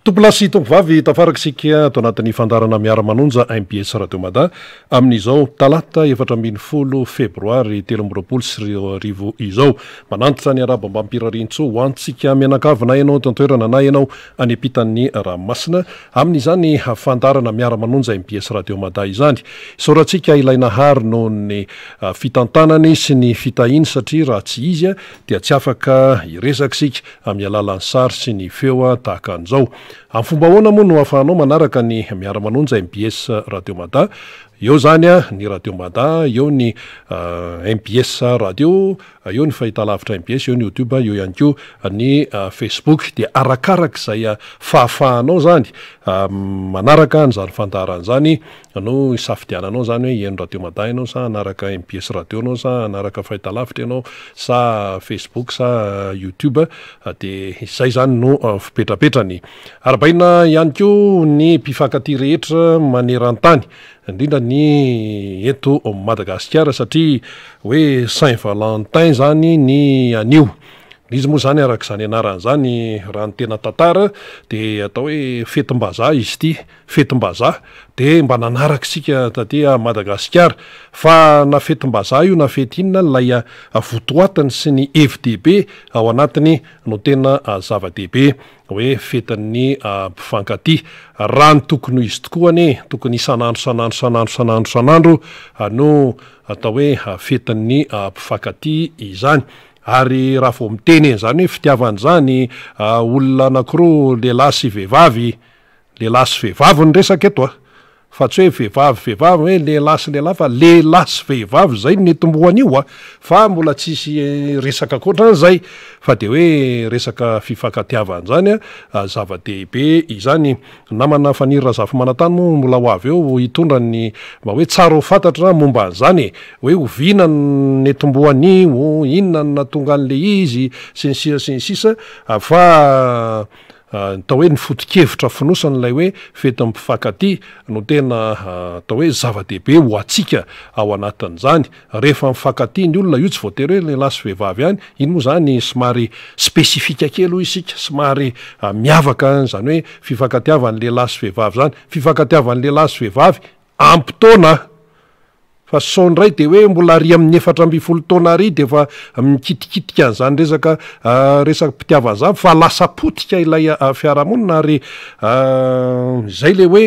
Tompolahy sy tompovavy, tafaraka isika ato anatin'ny fandaharana Miara-manonja mbs Radio Mada amin'izao talata 14 febroary 2023 izao. Manantitra ny arahaba mbam-pirariantsoa ho antsika mianakavy na ianao eto an-toerana na ianao any ampitan'ny ranomasina amin'izany fandaharana Miara-manonja mbs Radio Mada izany. Isaorantsika ilay Nahary noho ny fitantanany sy ny fitahiany satria raha tsy Izy dia tsy afaka hiresaka isika amin'ny alalan'ny sary sy ny feo tahaka an'izao. Amin'ny fomba ahoana moa no ahafahanao manaraka ny Miara-manonja mbs Radio Mada? Eo izany ny Radio Mada, eo ny mbs Radio, eo ny fahitalavitra mbs, eo ny YouTube, eo ihany koa ny Facebook. Dia arakaraka izay fahafahanao izany manaraka an'izany fandaharana izany no isafidiananao izany hoe hihaino Radio Mada ianao sa hanaraka mbs Radio ianao sa hanaraka fahitalavitra ianao sa Facebook sa YouTube dia izay izany no fipetrapetrany. Arabaina ihany koa ny mpifankatia rehetra maneran-tany indrindra ny eto Madagasikara satria hoe Saint Valentin izany ny anio. Izy moa izany araka izany anarany izany raha ny tena tantara dia atao hoe fetim-bazaha izy ity. fetim-bazaha dia mba nanaraka isika taty Madagasikara fa na fetim-bazaha io na fety inona ilay votoatiny sy ny hevi-dehibe ao anatiny no tena zava-dehibe hoe fetin'ny mpifankatia. Raha ny tokony ho izy tokoa anie tokony isan'andro isan'andro isan'andro isan'andro isan'andro no atao hoe fetin'ny mpifankatia izany. Ary raha vao miteny an'izany hoe fitiavana izany olona anankiroa lehilahy sy vehivavy Lehilahy sy vehivavy ny resaka eto a! Fa tsy hoe vehivavy vehivavy hoe lehilahy sy lehilahy fa lehilahy sy vehivavy izay no nitomboan'io a! Fa mbola tsisy resaka ankoatran'izay fa dia hoe resaka fifankatiavana izany a, zava-dehibe izany. Namana Faniry Razafimanantany moa mbola ho avy eo hitondra ny mba hoe tsara ho fantatra momba an'izany e! Hoe oviana no nitomboan'io, inona no nahatonga an'ilay izy, sy ny sisa sy ny sisa fa Ny atao hoe ny foto-kevitra fonosan'ilay hoe fetin'ny mpifankatia no tena atao hoe zava-dehibe ho antsika ao anatin'izany. Rehefa mifankatia ny olona, io tsy voatery hoe lehilahy sy vehivavy ihany, iny moa izany somary spécifique kely hoy isika, somary miavaka izany hoe fifankatiavan'ny lehilahy sy vehivavy izany. Fifankatiavan'ny lehilahy sy vehivavy ampy taona. Fa sao indray dia hoe mbola ary amin'ny 14 taona ary dia efa mikitikitika an'izany resaka resam-pitiavana izany fa lasa potika ilay fiarahamonina ary izay ilay hoe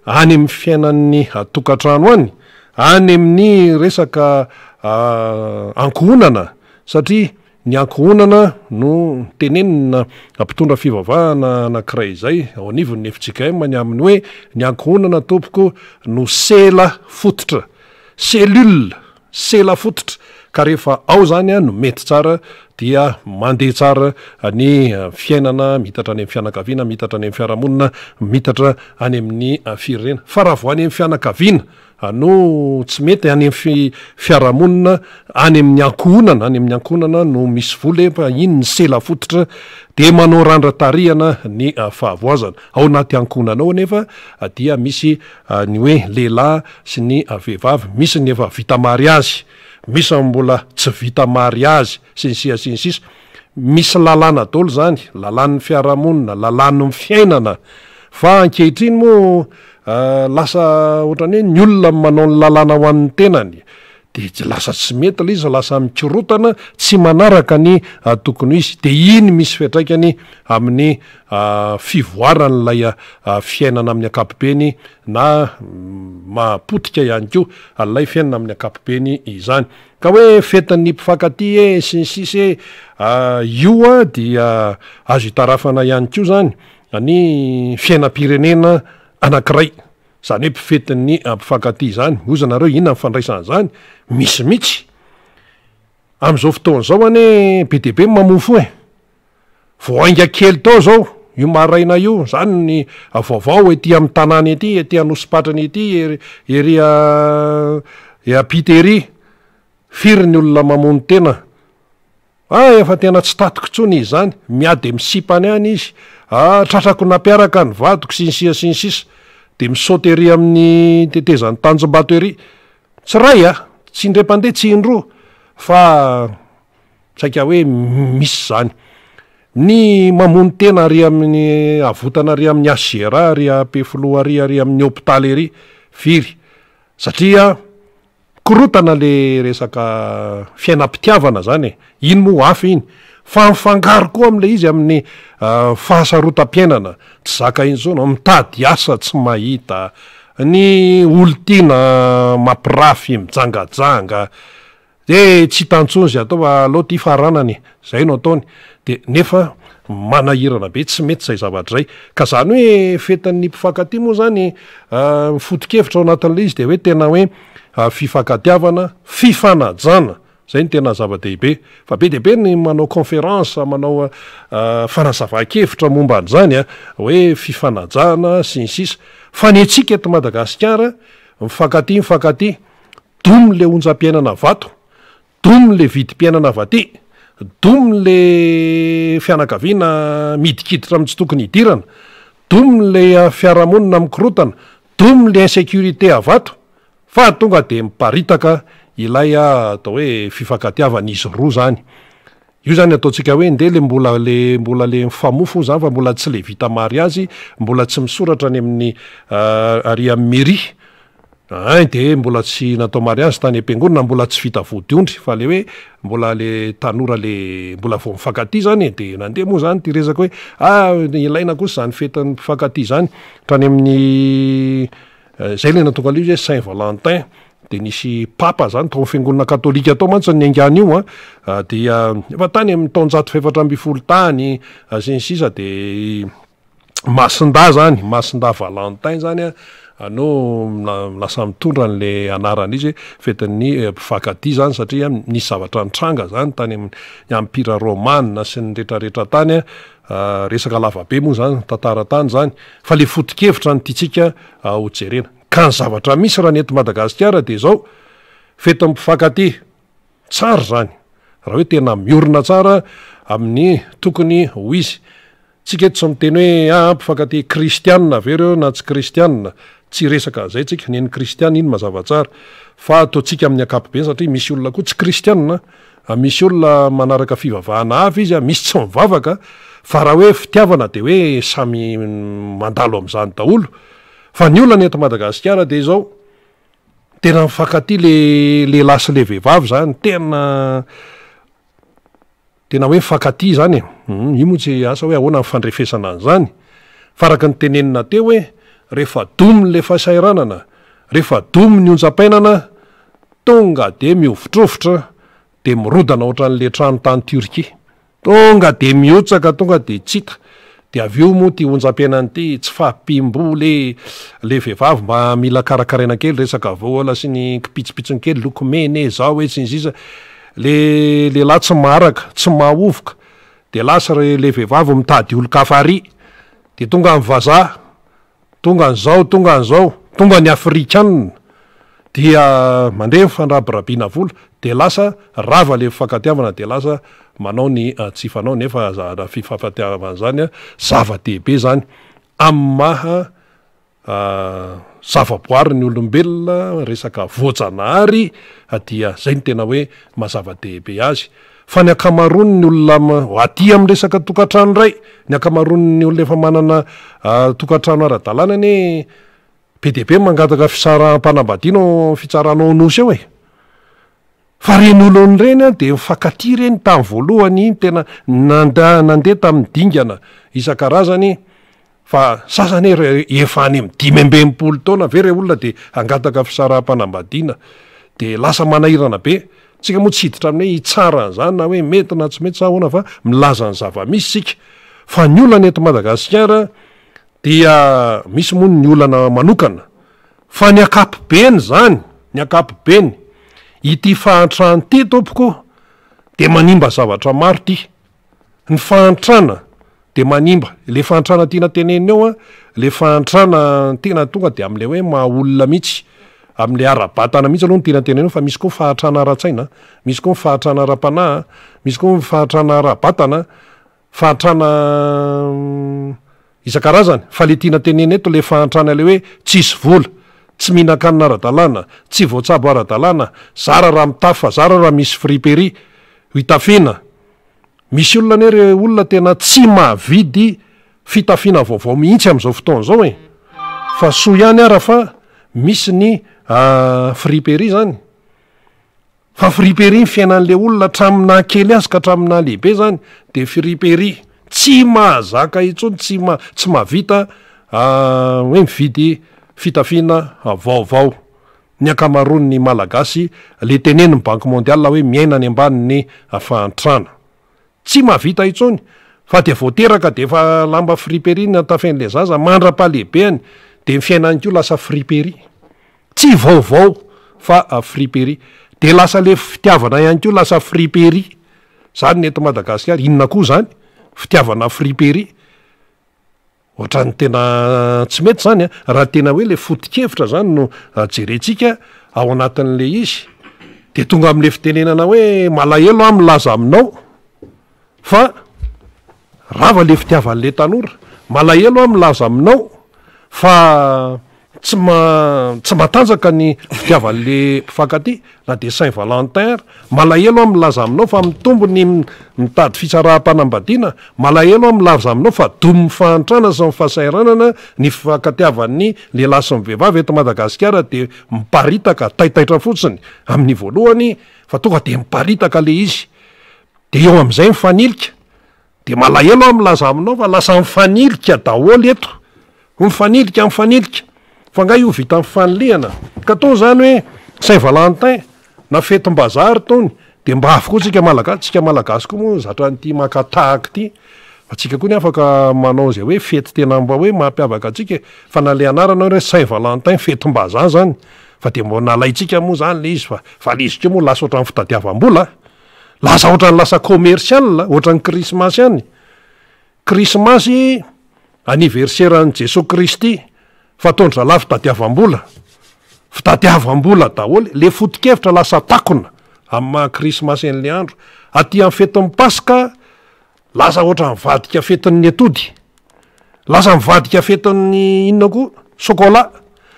any amin'ny fiainan'ny tokantrano any, any amin'ny resaka ankohonana satria Ny ankohonana no tenenina mpitondra fivavahana anankiray izay ao anivon'ny fjkm ny amin'ny hoe ny ankohonana tompoko no sela fototra, cellule, sela fototra, ka rehefa ao izany no mety tsara dia mandeha tsara ny fiainana, miitatra any amin'ny fianakaviana, miitatra any amin'ny fiarahamonina, miitatra any amin'ny firenena. Fa raha vao any amin'ny fianakaviana no tsy mety any amin'ny fiarahamonina, any amin'ny ankohonana, any amin'ny ankohonana no misy vola efa iny ny sela fototra dia manao randra-tarihana ny fahavoazana. Ao anaty ankohonana ao anefa dia misy ny hoe lehilahy sy ny vehivavy, misy ny efa vita mariazy, misy ny mbola tsy vita mariazy sy ny sisa sy ny sisa. Misy lalàna daholo izany, lalàn'ny fiarahamonina, lalàn'ny fiainana fa ankehitriny moa Lasa ohatran'ny hoe ny olona no manao ny lalàna ho an'ny tenany, dia lasa tsy mety ilay izy, lasa mikorotana, tsy manaraka ny tokony ho izy, dia iny misy fiantraikany amin'ny fivoaran'ilay fiainana amin'ny ankapobeny na mahapotika ihany koa ilay fiainana amin'ny ankapobeny izany. Ka hoe fetin'ny mpifankatia e, sy ny sisa e, io dia azo itarafana ihany koa izany ny fiainam-pirenena anankiray, izany hoe mpifetin'ny mpifankatia izany, hozy nareo inona ny fandraisana izany? Misy mihitsy. Amin'izao fotoana izao anie be dia be ny mamoa fo e! Vao hainga kely tao izao, io maraina io, izany ny vaovao ety amin'ny tanàna ety, ety Anosipatrana ety, ery ery ampita ery, firy ny olona mamono tena? Ah efa tena tsy tatiko intsony izy izany, miady amin'ny sipany any izy, ah tratrako nampiaraka ny vadiko sy ny sisa sy ny sisa, dia mi-saute ery amin'ny tetezan'i Tanjombato ery, tsy iray ah, tsy indray mpandeha tsy indroa fa saika hoe misy izany. Ny mamono tena ary amin'ny avotana ary amin'ny HGRA ary Ampefiloha ary ary amin'ny hopitaly ery, firy? Satria Mikorotana le resaka fiainam-pitiavana zany e! Iny moa hafa iny fa mifangaro koa amle izy amin'ny fahasarotam-piainana, tsy zaka intsony, mitady asa tsy mahita, ny olon-tiana mampirafy, mijangajanga, de tsy hita intsony ze atao fa aleo ty faranana e! Zay no ataony, de nefa manahirana be, tsy mety zay zavatra zay. Ka zany hoe fetin'ny mpifankatia moa zany, ny foto-kevitra ao anatin'ilay izy de hoe tena hoe fifankatiavana, fifanajana, zay no tena zava-dehibe. Fa be dia be ny manao conférence, manao fanazavan-kevitra momba an'izany an, hoe fifanajana sy ny sisa. Fa ny antsika eto Madagasikara, mifankatia mifankatia, domy le onjam-piainana vato, Domy le vidim-piainana avy aty, domy le fianakaviana midikiditra amin'ny tsy tokony hidirana, domy le fiarahamonina mikorotana, domy le insécurité avy ato fa tonga de miparitaka ilay atao hoe fifankatiavan'izy roa zany. Io zany ataontsika hoe ndeha le mbola le mbola le mifamofo zany fa mbola tsy le vita mariazy, mbola tsy misoratra any amin'ny ary amin'ny mairie. Ein de mbola tsy natao mariazy tany am-piangonana, mbola tsy vita vodiondry fa le hoe mbola le tanora le mbola vao mifankatia zany e, de nandeha moa zany ty resaka hoe ah ilaina kosa zany fetin'ny mpifankatia zany, hatrany amin'ny zay le nahatonga an'ilay izy hoe saint valentin, de nisy papa zany tao amin'ny fiangonana katolika tao mantsy ny niaingàna io an, dia efa tany amin'ny taonjato fahefatra ambinifolo tany sy ny sisa de Masindahy zany, Masindahy Valentin zany a no lasa mitondra an'le anarana izy hoe fetin'ny mpifankatia zany satria nisy zavatra nitranga zany tany amin'ny ampira romana sy ny retraretra tany a, resaka lavabe moa zany tantara tany zany fa le foto-kevitra no tiantsika ho jerena. Ka ny zavatra misy raha ny eto Madagasikara de zao, fetin'ny mpifankatia, tsara zany raha hoe tena miorina tsara amin'ny tokony ho izy. Tsika eto tsy miteny hoe aa mpifankatia kristianina ve reo na tsy kristianina, tsy hiresaka an'izay tsika, ny an'ny kristiana iny mazava tsara, fa ataontsika amin'ny ankapobeny satria misy olona koa tsy kristianina, misy olona manaraka fivavahana hafa izy, misy tsy mivavaka, fa raha hoe fitiavana dia hoe samy mandalo amin'izany daholo, fa ny olana eto Madagasikara dia izao, tena mifankatia le lehilahy sy le vehivavy zany, tena. Tena hoe mifankatia izany e! Hum, io moa tsy asa hoe ahoana ny fandrefesana an'izany, fa araka ny tenenina teo hoe rehefa domy le fahasahiranana, rehefa domy ny onjam-painana, tonga de mihovitrovitra, de mirodana ohatran'le trano tany Turquie. Tonga de mihotsaka, tonga de tsy hita. De avy eo moa ty onjam-piainana ity, tsy fahampiam-bola e, le vehivavy mba mila karakaraina kely resaka vola sy ny kipitsopitsony kely, lokomena e, zao e, sy ny sisa, le lehilahy tsy maharaka, tsy mahovoka, de lasa re le vehivavy mitady olon-kafa ary, de tonga ny vazaha, Tonga an'izao, tonga an'izao, tonga ny afrikana dia mandeha ny fandrabirabiana vola dia lasa rava le fifankatiavana dia lasa manao ny tsy fanao nefa raha fifankatiavana zany zava-dehibe zany amin'ny maha zavaboary ny olombelona resaka voajanahary dia zay no tena hoe maha zava-dehibe azy. Fa ny ankamaroan' ny olona aty amin'ny resaka tokantrano indray, ny ankamaroan' ny olona efa manana tokantrano ara-dalàna anie be dia be ny mangataka fisaraham-panambadiana ao amin'ny fitsarana ao Anosy ao e! Fa ireny olona ireny an dia mifankatia ireny tamin'ny voalohany iny tena nanda nandeha tamin'ny dingana isan-karazany Fa sasany anie efa any amin'ny 65 taona ve re olona dia hangataka fisaraham-panambadiana dia lasa manahirana be. Tsika moa tsy hiditra amin'ny hoe hitsara an'izany na hoe mety na tsy mety sa ahoana fa milaza ny zava-misy isika. Fa ny olana eto Madagasikara dia misy moa ny olana manokana fa ny ankapobeny izany, ny ankapobeny, ity fahantrana ity tompoko dia manimba zavatra maro ity. Ny fahantrana dia manimba. Ilay fahantrana tiana tenenina eo an, ilay fahantrana tena tonga dia amin'ilay hoe maha olona mihitsy, amin'ilay ara-batana mihitsy aloha no tiana tenenina eo fa misy koa ny fahantrana ara-tsaina, misy koa ny fahantrana ara-panahy, misy koa ny fahantrana ara-batana, fahantrana isan-karazany. Fa ilay tiana tenenina eto ilay fahantrana ilay hoe tsisy vola, tsy mihinan-kanina ara-dalàna, tsy voatsabo ara-dalàna, zara raha mitafa, zara raha misy friperie hitafiana. Misy olona anie re olona tena tsy mahavidy fitafiana vaovao mihitsy amin'izao fotoana izao e! Fa soa ihany ara fa misy ny friperie zany. Fa friperie ny fiainan'le olona hatramin'ny naha kely azy ka hatramin'ny naha lehibe zany de friperie. Tsy mahazaka intsony, tsy ma- tsy mahavita hoe mividy fitafiana vaovao. Ny ankamaroan'ny Malagasy le tenenin'ny Banque Mondiale hoe miaina any ambanin'ny fahantrana. Tsy mahavita intsony fa dia vao teraka dia efa lamba friperie no tafen'le zaza mandra-pahalehibeany dia ny fiainany koa lasa friperie. Tsy vaovao fa friperie. Dia lasa le fitiavana ihany koa lasa friperie. Zany ny eto Madagasikara. Inona koa zany? Fitiavana friperie. Ohatran'ny tena tsy mety zany an, raha tena hoe le foto-kevitra zany no jerentsika ao anatin'le izy, de tonga am'le fitenenana hoe malahelo aho milaza aminao fa rava le fitiavan'le tanora, malahelo aho milaza aminao fa Tsy ma tsy matanjaka ny fitiavan'le mpifankatia na dia saint valentin ary. Malahelo aho milaza aminao fa mitombo ny mitady fisaraham-panambadiana, malahelo aho milaza aminao fa domin'ny fahantrana sy ny fahasahiranana ny fifankatiavan'ny lehilahy sy ny vehivavy eto Madagasikara dia miparitaka, taitaitra fotsiny amin'ny voalohany fa tonga dia miparitaka le izy. Dia eo amin'izay mifanilika. Dia malahelo aho milaza aminao fa lasa mifanilika daholo eto. Mifanilika, mifanilika. Fa nga io vita mifanilihana? Ka tony zany hoe Saint Valentin na fetim-bazaha ry tony dia mba avy koa tsika Malagasy, tsika Malagasy koa moa zatra an'ity maka tahaka ity, fa tsika koa ny afaka manao izay hoe fety tena mba hoe mampiavaka antsika e, fa na le anarana hoe Saint Valentin fetim-bazaha zany, fa dia mba nalaintsika moa zany le izy fa, fa le izy koa moa lasa ohatran'ny fitadiavam-bola a! Lasa ohatran'ny lasa commercial, ohatran'ny krismasy ihany. Krismasy anniversaire an'i Jesoa Kristy, fa ataon-dry zalahy fitadiavam-bola. Fitadiavam-bola daholo, le foto-kevitra lasa takona amin'ny maha krismasy an'le andro. Aty amin'ny fetin'ny paska, lasa ohatran'ny mivadika fetin'ny atody. Lasa mivadika fetin'ny inona koa? Chocolat.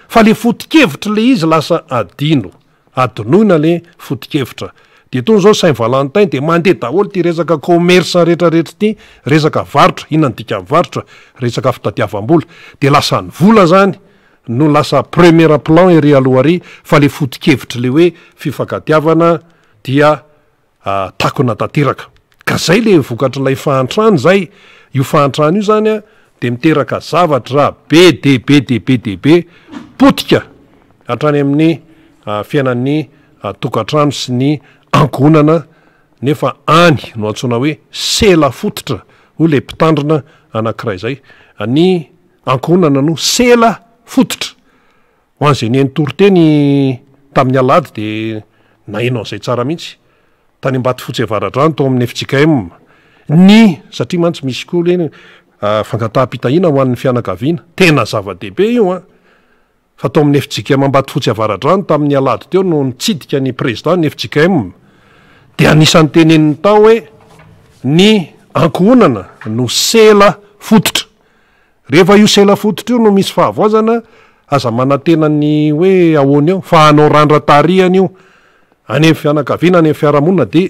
Fa le foto-kevitry le izy lasa adino. Adinoina le foto-kevitra. Dia itony zao Saint Valentin dia mandeha daholo ity resaka commerce retraretra ity, resaka varotra, inona ny dikan'ny varotra? Resaka fitadiavam-bola. Dia lasa ny vola zany no lasa premier plan ery aloha ary fa le foto-kevitry le hoe fifankatiavana dia takona tanteraka. Ka zay le vokatr'ilay fahantrana izay, io fahantrana io zany a de miteraka zavatra be de be de be de be potika hatrany amin'ny fiainan'ny tokantrano sy ny ankohonana nefa any no antsoina hoe sela fototra hoy le mpitandrina anankiray zay, ny ankohonana no sela fototra. Ho an'izay nihaino toriteny tamin'ny alahady dia naheno an'izay tsara mihitsy. Tany Ambatofotsy Avaradrano tao amin'ny fjkm. Ny, satria mantsy misy koa le fangataham-pitahiana ho an'ny fianakaviana. Tena zava-dehibe io an! Fa tao amin'ny fjkm Ambatofotsy Avaradrano tamin'ny alahady teo no nitsidika ny président ny fjkm. Dia anisan'ny teneniny tao hoe ny ankohonana no sela fototra. Rehefa io sela fototra io no misy fahavoazana, aza manantena ny hoe ahoana eo, fa hanao randra-tarihana io, any amin'ny fianakaviana, any amin'ny fiarahamonina, dia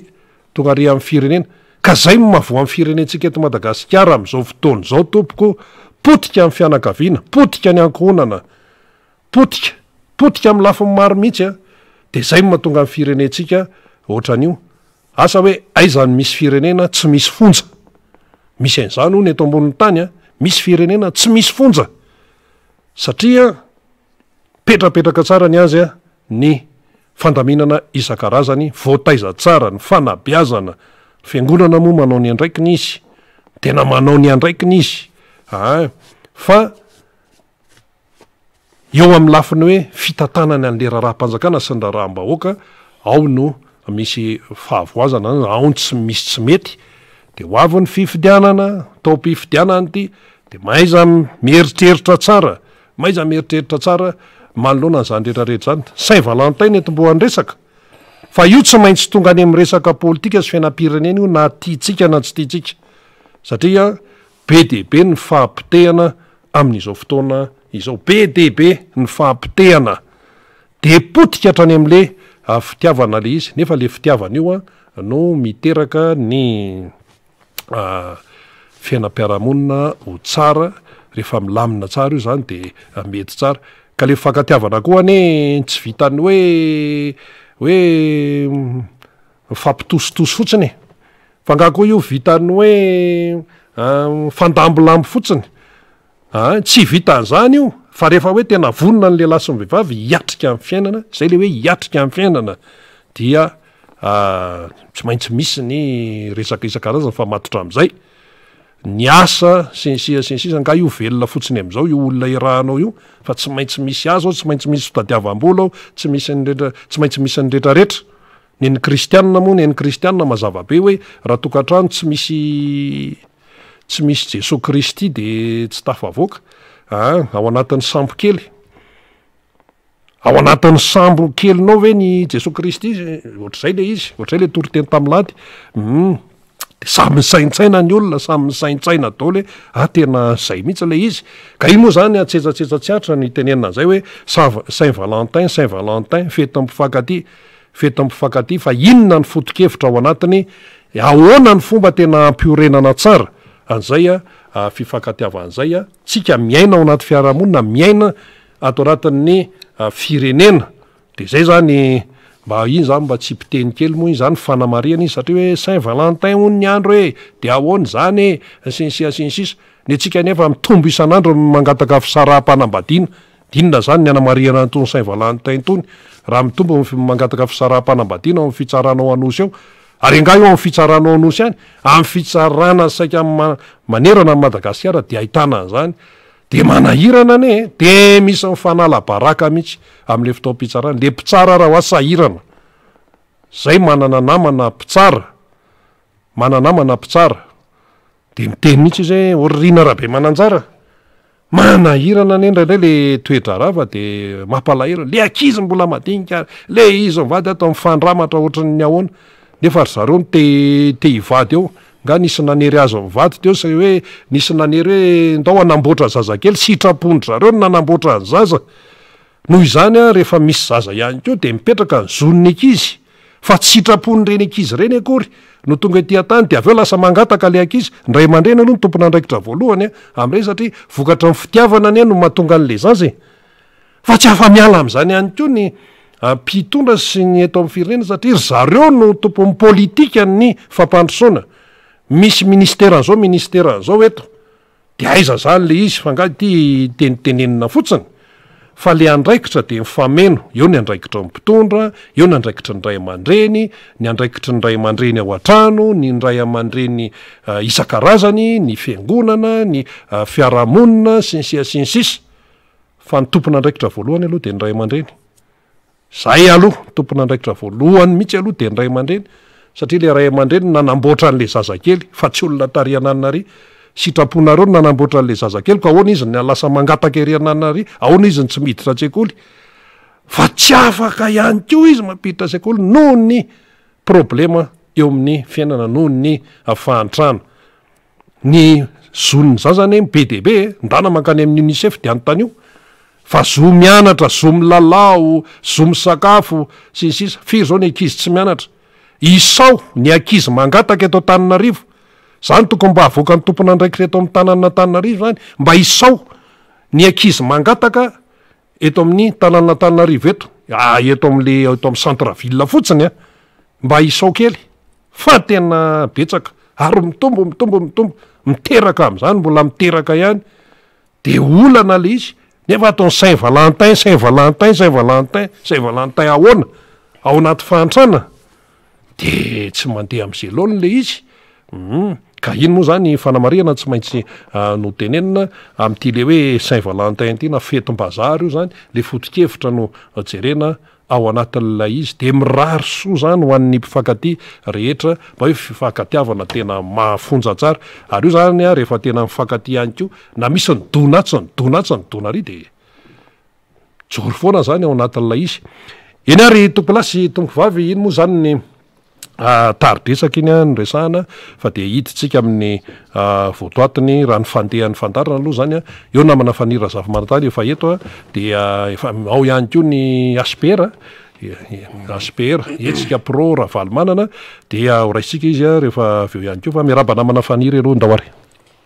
tonga ary amin'ny firenena. Ka zay no mahavoa ny firenentsika eto Madagasikara amin'izao fotoana izao tompoko, potika ny fianakaviana, potika ny ankohonana, potika, potika amin'ny lafiny maro mihitsy an, dia zay no mahatonga ny firenentsika ohatran'io. Asa hoe aiza no misy firenena tsy misy fonja? Misy an'izany hono eto ambonin'ny tany an, misy firenena tsy misy fonja! Satria mipetrapetraka tsara ny azy an, ny fandaminana isan-karazany, voataiza tsara ny fanabeazana, ny fiangonana moa manao ny andraikiny izy, tena manao ny andraikiny izy aa, fa Eo amin'ny lafiny hoe fitantanana an'ilay raharaham-panjakana sy ny raharaham-bahoaka, ao no misy fahavoazana, ao no tsy misy tsy mety, dia ho avy ny fifidianana, taom-pifidianana ity, dia mahaiza mieritreritra tsara, mahaiza mieritreritra tsara manoloana an'izany rehetra rehetra izany. Saint Valentin no entim-boan-dresaka, fa io tsy maintsy tonga any amin'ny resaka politika sy fiainam-pirenena io na tiantsika na tsy tiantsika, satria Be dia be ny fahapotehana amin'izao fotoana izao. Be dia be ny fahapotehana. Dia potika hatrany amin'le fitiavana le izy, nefa le fitiavana io no miteraka ny. fiainam-piarahamonina ho tsara, rehefa milamina tsara io zany de mety tsara. Ka le fifankatiavana koa anie tsy vitan'ny hoe hoe mifampitositosy fotsiny e! Fa nga koa io vitan'ny hoe mifandambolambo fotsiny? Aa tsy vitan'izany io fa rehefa hoe tena vonona ny lehilahy sy ny vehivavy hiatrika ny fiainana, zay le hoe hiatrika ny fiainana dia tsy maintsy misy ny resaka isan-karazany fa matotra amin'izay ny asa sy ny sisa sy ny sisa, nga io velona fotsiny amin'izao io olona iarahanao io fa tsy maintsy misy asa ao, tsy maintsy misy fitadiavam-bola ao, tsy misy ny rehetra, tsy maintsy misy ny retraretra. Ny an'ny kristianina moa, ny an'ny kristianina mazava be hoe raha tokantrano tsy misy tsy misy Jesoa Kristy de tsy tafavoaka a, ao anatin'ny sambo kely. Ao anatin'ny sambo kelinao ve ny Jesoa Kristy? Ohatr'izay le izy, ohatr'izay le toriteny tamin'ny lahady. Hum, de samy misaintsaina ny olona, samy misaintsaina daholo hoe ah tena zay mihitsy le izy. Ka io moa zany atsetsatsetsa tsy atra ny itenenana an'izay hoe Saint Valentin, Saint Valentin, fetin'ny mpifankatia. Fetin'ny mpifankatia fa inona ny foto-kevitra ao anatiny, ahoana ny fomba tena hampiorenana tsara an'izay fifankatiavana izay, tsika miaina ao anaty fiarahamonina, miaina ato anatin'ny firenena, de zay zany mba iny zany mba tsy mpiteny kely moa iny zany fanamarihana izy satria hoe Saint Valentin hono ny andro e, de ahoana izany e, sy ny sisa sy ny sisa, ny antsika anefa mitombo isan'andro ny mangataka fisaraham-panambadiana, Inona izany ny hanamarihana an'itony Saint Valentin itony raha mitombo ny mangataka fisaraham-panambadiana ao amin'ny fitsarana ao Anosy ao? Ary angaha io amin'ny fitsarana ao Anosy ihany? Amin'ny fitsarana saika manerana an'i Madagasikara dia ahitana an'izany. Dia manahirana anie e! Dia misy mifanala baraka mihitsy amin'ilay fotoam-pitsarana. Ilay mpitsara raha hoa sahirana. Izay manana namana mpitsara, manana namana mpitsara, dia miteny mihitsy izy hoe, o ry Rina Rabemananjara, Manahirana anie indraindray le toe-draharaha fa de mampalahelo, le ankizy mbola madinika, le izy mivady ato mifandramatra ohatran'ny ahoana, nefa ry zareo no te te hivady eo, nga nisy nanery azy mivady teo sa hoe nisy nanery hoe ndao hanamboatra zazakely, sitrapon-dry zareo no nanamboatra ny zaza, Noho izany rehefa misy zaza ihany koa dia mipetraka ny zon'ny ankizy fa tsy sitrapon'ireny ankizy ireny akory no tonga ety an-tany dia avy eo lasa mangataka ilay ankizy, ny ray aman-dreny aloha no tompon'andraikitra voalohany amin'ireny satria vokatry ny fitiavana anie no mahatonga an'ilay zaza e! Fa tsy afa-miala amin'izany ihany koa ny mpitondra sy ny eto amin'ny firenena satria ry zareo no tompon'ny politikan'ny fampandrosoana, misy ministeran'izao ministeran'izao eto. De aiza zany le izy fa nga ity tenitenenina fotsiny? Fa le andraikitra de mifameno, eo ny andraikitry ny mpitondra, eo ny andraikitry ny ray aman-dreny, ny andraikitry ny ray aman-dreny ao an-trano, ny ray aman-dreny isan-karazany, ny fiangonana, ny fiarahamonina, sy ny sisa sy ny sisa. Fa ny tompon'andraikitra voalohany aloha de ny ray aman-dreny. Zay aloha, tompon'andraikitra voalohany mihitsy aloha dia ny ray aman-dreny, satria ilay ray aman-dreny no nanamboatra an'ilay zazakely fa tsy olona tary ananona ary. Sitraponareo no nanamboatra an'ilay zazakely ka ahoana izy no lasa mangataka ery ananona ary, ahoana izy no tsy miditra an-tsekoly? Fa tsy afaka ihany koa izy mampiditra sekoly noho ny problema eo amin'ny fiainana, noho ny fahantrana. Ny zon'ny zaza anie be dia be e, ndana mankany amin'ny Unicef dia anontanio fa zo mianatra, zo milalao, zo misakafo, sy ny sisa Firy zao ny ankizy tsy mianatra? Isao ny ankizy mangataka eto Antananarivo, zany tokony mba avoakan'ny tompon'andraikitra eto amin'ny tanànan'Antananarivo zany, mba isao ny ankizy mangataka eto amin'ny tanànan'Antananarivo eto, ah eto amin'le eto amin'ny centre ville fotsiny an, mba isao kely fa tena betsaka ary mitombo mitombo mitombo, miteraka amin'izany mbola miteraka ihany, de olana le izy, nefa ataony saint valentin saint valentin saint valentin saint valentin ahoana? Ao anaty fahantrana? De tsy mandeha am'zay laoniny le izy, hum, ka iny moa zany fanamarihana tsy maintsy notenenina am'ty le hoe saint valentin ty na fetim-bazaha ary io zany, le foto-kevitra no jerena ao anatin'ilay izy, de mirary soa zany ho an'ny mpifankatia rehetra mba hoe fifankatiavana tena mafonja tsara, ary io zany a rehefa tena mifankatia ihany koa na misy ny dona atsy ny dona atsy ny dona ary de mijoro foana zany ao anatin'ilay izy. Eny ary tompolahy sy tompovavy, iny moa zany ny tari-dresaka iny no resahana fa dia hiditsika amin'ny votoatiny raha ny fandehan'ny fandaharana aloha zany a, eo namana Faniry Razafimanantany efa eto a, dia efa ao ihany koa ny HPR. HPR, Hetsika Pro Ravalomanana, dia ho raisintsika izy rehefa avy eo ihany koa fa miarahaba namana Faniry aloha ndao ary.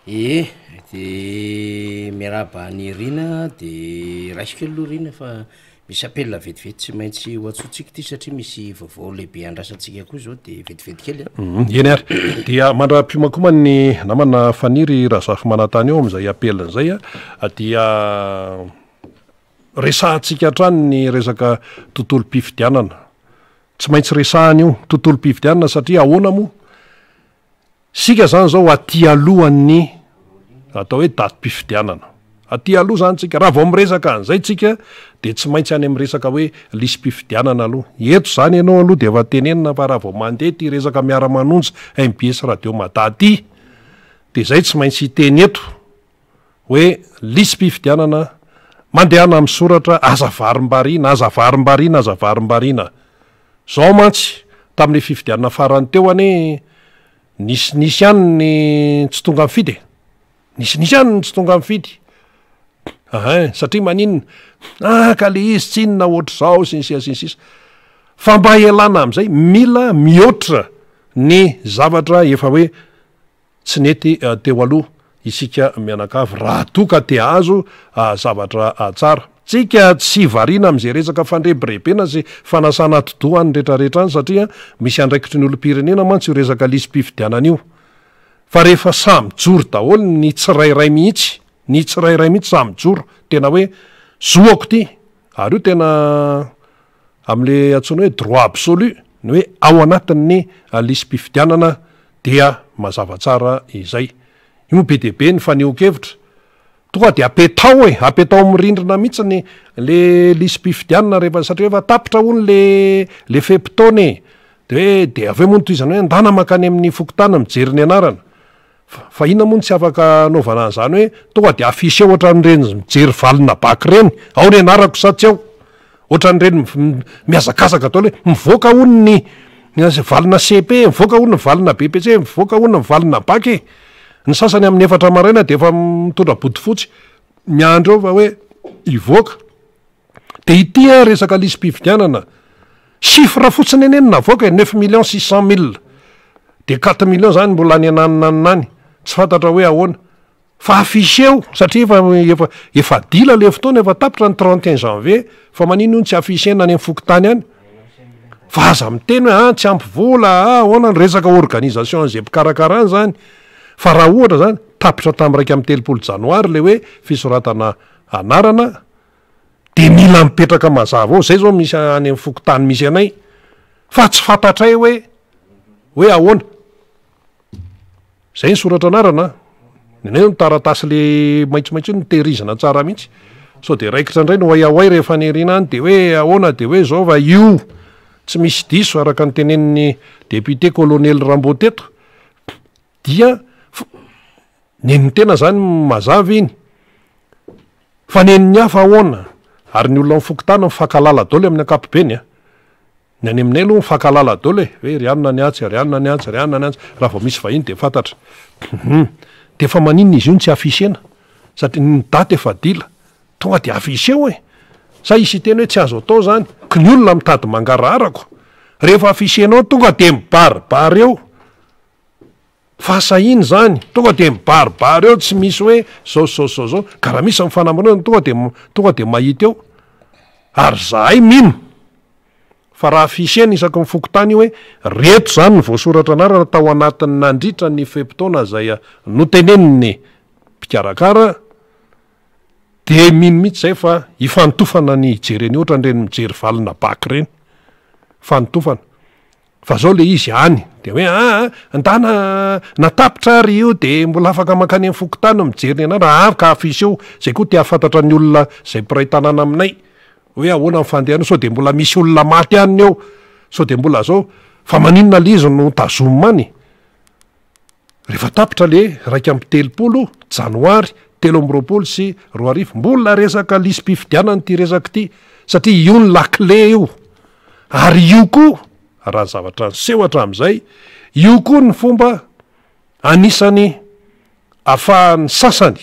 Ee, de miarahaba an'i Rina de raisiko aloha Rina fa misy appel vetivety tsy maintsy ho antsointsika ity satria misy vaovao lehibe andrasantsika koa zao de vetivety kely a. Eny ary, dia mandra-piomankoman'ny namana Faniry Razafimanantany eo amin'izay appel izay dia resahantsika hatrany ny resaka tontolom-pifidianana. Tsy maintsy resahana io tontolom-pifidianana satria ahoana moa? Isika zany zao aty alohan'ny atao hoe datim-pifidianana. Aty aloha zany tsika, raha vao miresaka an'izay tsika dia tsy maintsy any amin'ny resaka hoe lisi-pifidianana aloha. Eto zany ianao aloha dia efa tenenina fa raha vao mandeha ity resaka miara-manonja mbs radio mada ity dia zay tsy maintsy hiteny eto hoe lisi-pifidianana, mandehana misoratra, aza varimbariana, aza varimbariana, aza varimbariana. Zao mantsy, tamin'ilay fifidianana farany teo anie, nisinisy ihany ny tsy tonga nifidy e! Nisinisy ihany ny tsy tonga nifidy. Ahin, satria maninona? Ah, ka le izy tsinona ohatr'izao, sy ny sisa sy ny sisa. Fa mba hialana amin'izay, mila mihoatra ny zavatra efa hoe Tsy nety teo aloha isika mianakavy raha toa ka te hahazo zavatra tsara. Tsika tsy variana amin'izay resaka fandrebirebena sy fanasana atidoha any retraretra any satria misy andraikitry ny olom-pirenena mantsy io resaka lisi-pifidianana io. Fa rehefa samy mijoro daholo ny tsirairay mihitsy, ny tsirairay mihitsy samy mijoro, tena hoe zoako ity, ary io tena amin'ilay antsoina hoe droit absolu, ny hoe ao anatin'ny lisi-pifidianana dia mazava tsara izay. Io moa be dia be ny fanehoan-kevitra. Tonga dia apetao e, apetao amin'ny rindrina mihitsy ny le lisi-pifidianana rehefa satria efa tapitra hono le le fe-potoana e. De hoe de avy eo moa notohizana hoe andana mankany amin'ny fokontany mijery ny anarana. Fa inona moa no tsy afaka anaovana an'izany hoe tonga dia afficher ohatran'ireny mijery valina bac ireny, ao ny anarako sa tsy ao? Ohatran'ireny mihazakazaka daholo hoe mivoaka hono ny valina cepe, mivoaka hono ny valina BEPC, mivoaka hono ny valina bac e! Ny sasany amin'ny efatra maraina dia efa mitondra bodofotsy miandry eo fa hoe hivoaka. Dia ity an resaka lisi-pifidianana, chiffre fotsiny anie no navoaka e, neuf millions six cent mille, dia quatre millions zany mbola any ananona any any, tsy fantatra hoe ahoana, fa afficher-o satria efa efa efa dila le fotoana, efa tapitra ny 31 janvier, fa manino io no tsy afficher-na any amin'ny fokontany any, fa aza miteny hoe ah tsy ampy vola ah ahoana, ny resaka organisation an'izay mpikarakara any zany, fa raha ohatra zany tapitra tamin'ny 31 janoary le hoe fisoratana anarana, de mila mipetraka mazava ao, zay zao misy any amin'ny fokontany misy anay fa tsy fantatray hoe hoe ahoana, zay ny soratra anarana an, ny anay ny taratasy le maitsomaitso iny notehirizina tsara mihitsy, sao de raikitra indray ny oay rehefa any aoriana any de hoe ahoana de hoe zao fa io tsy misy diso araka ny tenenin'ny député colonel Rambo teto dia Nen'ny tena zany mazava iny fa nen'ny hafa ahoana? Ary ny olona ao fokontany mifankahalala daoly amin'ny ankapobeny a! Ny any aminay aloha mifankahalala daoly e! Hoe ry anona ny atsy, ry anona ny atsy, ry anona ny atsy, raha vao misy vahiny dia fantatra. Hum! Dia fa maninona izy io no tsy afficher-na? Satria ny daty efa dila. Tonga dia afficher-o e! Sa hisy hiteny hoe tsy azo atao izany? Ko ny olona mitady mangaraharako. Rehefa afficher-nao tonga dia mibaribary eo. Fahasahiana izany, tonga dia mibaribary eo tsy misy hoe zao sy zao sy zao zao, ka raha misy ny fanamarinana tonga dia tonga dia mahita eo, ary zahay mino fa raha afficher-na isaky ny fokontany io hoe reto izany ny voasoratra anarana tao anatin'ny nandritra ny fe-potoana izay notenenin'ny mpikarakara dia mino mihitsy zay fa hifanotofana ny hijery an'io ohatran'ireny mijery valina bac ireny, fanotofana. Fa zao le izy any de hoe aa ndana na tapitra ary io de mbola afaka mankany am fokontany mijery ny anarana aa ka affiche eo zay koa te hahafantatra ny olona zay mpiray tanàna aminay hoe ahoana ny fandehany sao de mbola misy olona maty any eo sao de mbola zao fa maninona le izy no tazomina any Rehefa tapitra le 31 janoary 2023, mbola resaka lisi-pifidianana ity resaka ity satria io ny lakile io, ary io koa raha ny zavatra niseho hatramin'izay, io koa ny fomba anisany afahan'ny sasany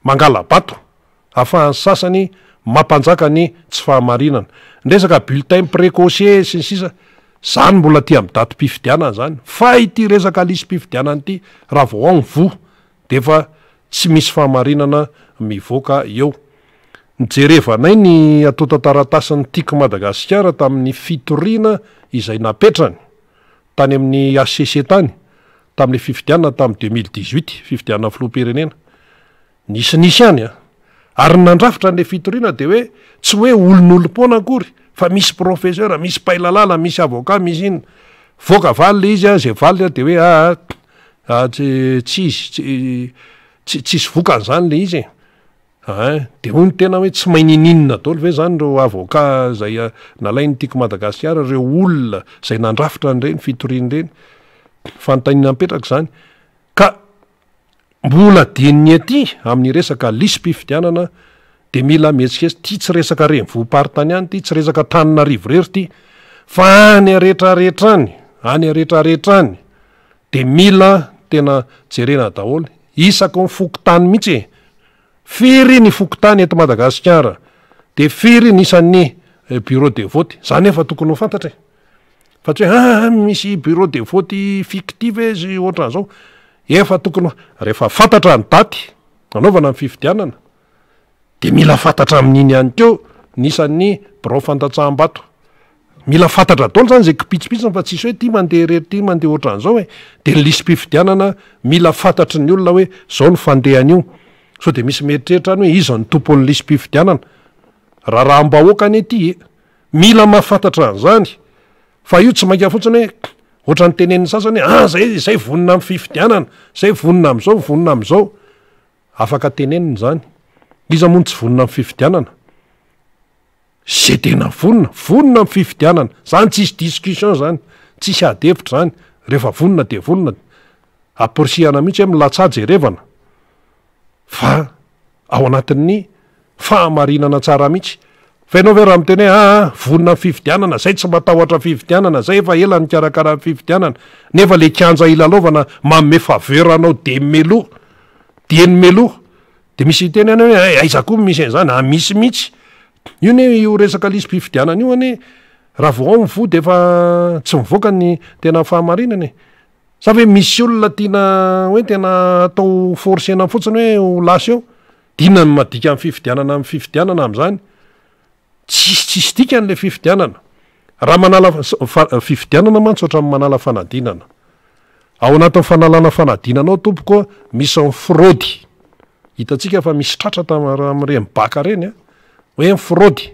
mangala-bato, afahan'ny sasany. Mampanjaka ny tsy fahamarinana. Ny resaka bulletin précoce sy ny sisa, zany mbola aty amin'ny datim-pifidianana zany, fa ity resaka lisi-pifidianana ity, raha vao ao ny voa dia efa tsy misy fahamarinana mivoaka eo. Nijerevanay ny antontan-taratasin'ny Tiako Madagasikara tamin'ny fitoriana izay napetrany tany amin'ny hcc tany, tamin'ilay fifidianana tamin'ny 2018, fifidianana filoham-pirenena. Nisinisy ihany an! Ary ny nandrafitra an'ilay fitoriana dia hoe tsy hoe olon'olom-poana akory fa misy professeur, misy mpailalala, misy avocat, misy inona. Voaka valy ilay izy an, izay valiny an dia hoe aa ah, tsy tsy izy, tsy tsy tsisy vokany izany ilay izy e. Ein, dia hoy ny tena hoe tsy mahay ninininona daholo ve izany ireo avocat izay nalain'ny Tiako Madagasikara, ireo olona izay nandrafitra an'ireny fitoriana ireny. Fanontaniana mipetraka izany. Ka Mbola dian'ny aty amin'ny resaka lisi-pifidianana dia mila mihetsiketsika, ity tsy resaka renivohi-paritany ihany ity, tsy resaka Antananarivo irery ity fa any retraretra any, any retraretra any dia mila tena jerena daholo, isaky ny fokontany mihitsy e! Firy ny fokontany eto Madagasikara dia firy ny isan'ny bureau de vote, zany efa tokony ho fantatra e! Fa tsy hoe aa misy bureau de vote fictive izy ohatran'izao. Efa tokony ho, rehefa fantatra ny daty hanaovana ny fifidianana dia mila fantatra amin'iny ihany koa ny isan'ny birao fandatsaham-bato. Mila fantatra daholo zany izay kipitsopitsony fa tsisy hoe ity mandeha irery ity mandeha ohatran'izao e. Dia ny lisi-pifidianana mila fantatry ny olona hoe izao no fandehan'io. Sao dia misy mieritreritra any hoe iza no tompon'ny lisi-pifidianana. Raharaham-bahoaka anie ity e. Mila mahafantatra an'izany fa io tsy mainka fotsiny hoe ohatran'ny tenenin'ny sasany hoe ah zay zay vonona amin'ny fifidianana, zay vonona amin'izao, vonona amin'izao. Afaka tenenina izany. Iza moa no tsy vonona amin'ny fifidianana? Zay tena vonona, vonona amin'ny fifidianana. Zany tsisy discussion zany, tsisy ady hevitra zany. Rehefa vonona dia vonona. Amporisihana mihitsy hoe milatsaha jerevana. Fa ao anatin'ny fahamarinana tsara mihitsy. Fa ianao ve raha miteny hoe aa vonona amin'ny fifidianana, zay tsy matahotra fifidianana, zay efa ela nikarakara ny fifidianana, nefa le kianja hilalaovana manome faveur anao dieny meloa, dieny meloa, de misy hiteny any hoe hay aiza koa no misy an'izany, ah misy mihitsy. Io anie io resaka lisi-pifidianana io anie raha vao ao ny voa de efa tsy mivoaka ny tena fahamarinana e. Sa ve misy olona tiana hoe tena atao forcena fotsiny hoe ho lasa eo? D'inona no madika ny fifidianana amin'ny fifidianana amin'izany? Tsisy tsisy dikany le fifidianana. Raha manala fifidianana mantsy ohatran'ny manala fanadinana. Ao anatin'ny fanalana fanadinana ao tompoko a, misy ny fraude. Hitantsika fa misy tratra tamin'ireny bac ireny a, hoe ny fraude.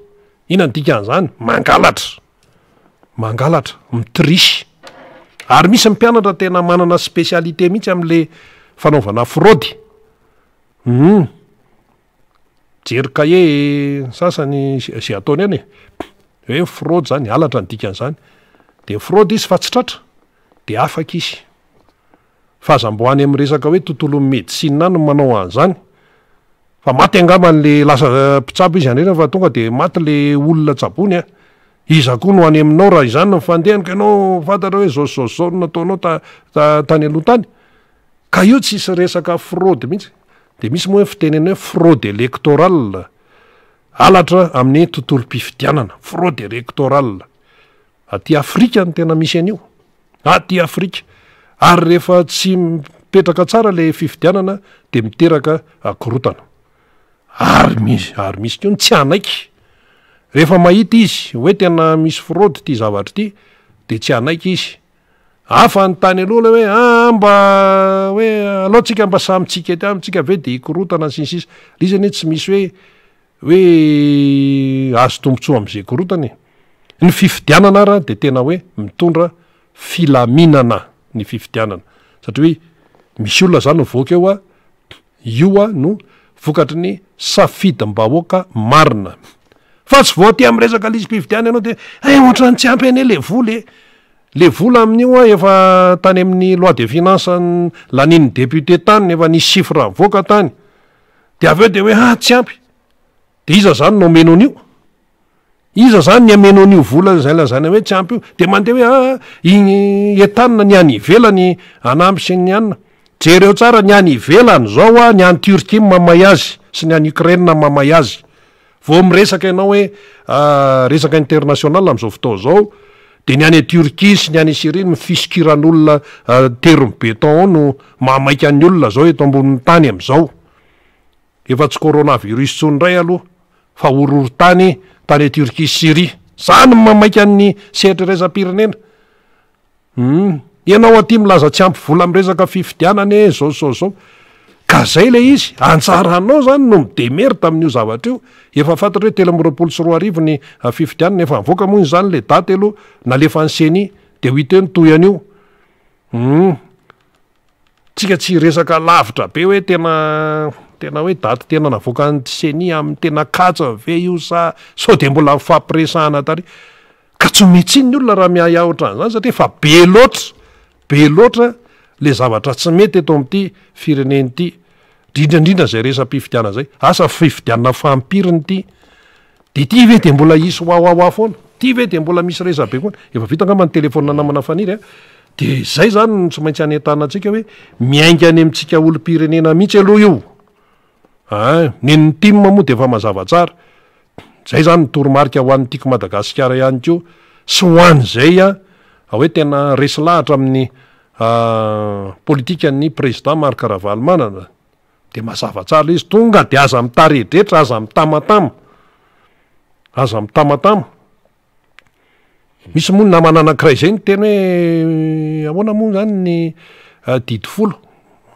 Inona ny dikan'izany? Mangalatra. Mangalatra, mi-triche. Ary misy ny mpianatra tena manana spécialité mihitsy amin'le fanaovana fraude. Hum. Mijery cahier sasany ze ataony any e. Hoe fraude zany, halatra ny dikan'izany. De fraude izy fa tsy tratra, de afaka izy. Fa aza mbo any amin'ny resaka hoe tontolon'ny médecine any no manao an'izany. Fa maty angamba le lasa mpitsabo izy andrena fa tonga de maty le olona tsaboiny a. Iza koa no any aminao raha izany no fandehany ka ianao fantatra hoe zao sy zao sy zao no nataonao ta- ta- tany aloha tany. Ka io tsisy resaka fraude mihitsy. De misy moa hoe fitenenana hoe fraude électorale, halatra amin'ny tontolom-pifidianana, fraude électorale. Aty Afrika no tena misy an'io. Aty Afrika. Ary rehefa tsy mipetraka tsara le fifidianana de miteraka korontana. Ary misy, ary misy koa ny tsy hanaiky. Rehefa mahita izy hoe tena misy fraude ity zavatra ity de tsy hanaiky izy. Hafa ny tany aloha le hoe aa mba hoe alao tsika mba samy tsika ety aminy tsika ve de hikorontana sy ny sisa. Le izy anie tsy misy hoe hoe azo tombotsoa am'ze korontana e. Ny fifidianana ara de tena hoe mitondra filaminana ny fifidianana satria hoe misy olona zany mivoaka eo a, io a no vokatry ny safidim-bahoaka marina. Fa tsy vao aty amin'ny resaka lisi-pifidianana ianao de eh ohatran'ny tsy ampy anie le vola e. Le vola amin'io a efa tany amin'ny loi de finance lanian'ny député tany efa nisy chiffre nivoaka tany. De avy eo de hoe ah tsy ampy. De iza zany no hameno an'io? Iza zany ny hameno an'io vola izay lazaina hoe tsy ampy io? De mandeha hoe aa iny entanina ny any ivelany hanampy sy ny anona. Jereo tsara ny any ivelany zao a, ny any Turquie mamay azy sy ny any Ukraine mamay azy. Vao miresaka ianao hoe resaka international amin'izao fotoana izao dia ny any Turquie sy ny any Syrie ny fisokiran'olona terme beton ao no mahamaika ny olona izao eto ambonin'ny tany amin'izao. Efa tsy coronavirus intsony indray aloha fa horohorontany tany Turquie sy Syrie. Izany no mahamaika ny sehatra iraisam-pirenena. Humm. Ianao aty milaza tsy ampy vola am resaka fifidianana e, zao zao zao. Ka zay le izy, anjaranao zany no mi-demerde amin'io zavatra io. Efa fantatra hoe 2023 ny fifidianana, efa nivoaka moa izany le daty aloha nalefan'ny ceni, de ho hita eo ny tohy an'io. Humm. Tsika tsy hiresaka lavitra be hoe tena tena hoe daty tena navoakan'ny ceni amin'ny tena kajiny ve io sa sao de mbola nifampiresahana tary. Ka tsy omen-tsiny ny olona raha miahiahy ohatran'izany satria efa be loatra, be loatra le zavatra tsy mety eto amin'ity firenena ity, indrindra indrindra izay resa-pifidianana izay. Asa fifidianana fampiriny ity? De ity ve de mbola hisy wawawa foana? Ity ve de mbola misy resabe foana? Efa vita angamba ny telefaonina namana Faniry a! De izay zany no tsy maintsy hanentanana antsika hoe miainga any amintsika olom-pirenena mihitsy aloha io. Ein, nen'ny tim moa de efa mazava tsara. Zay zany ny toromarika ho an'ny Tiako Madagasikara ihany koa sy ho an'izay hoe tena resy lahatra amin'ny politikan'ny président Marc Ravalomanana. De mazava tsara ilay izy, tonga de aza mitaredretra, aza mitamatama, aza mitamatama. Misy moa ny namana anankiray zay niteny hoe ahoana moa zany ny didy folo,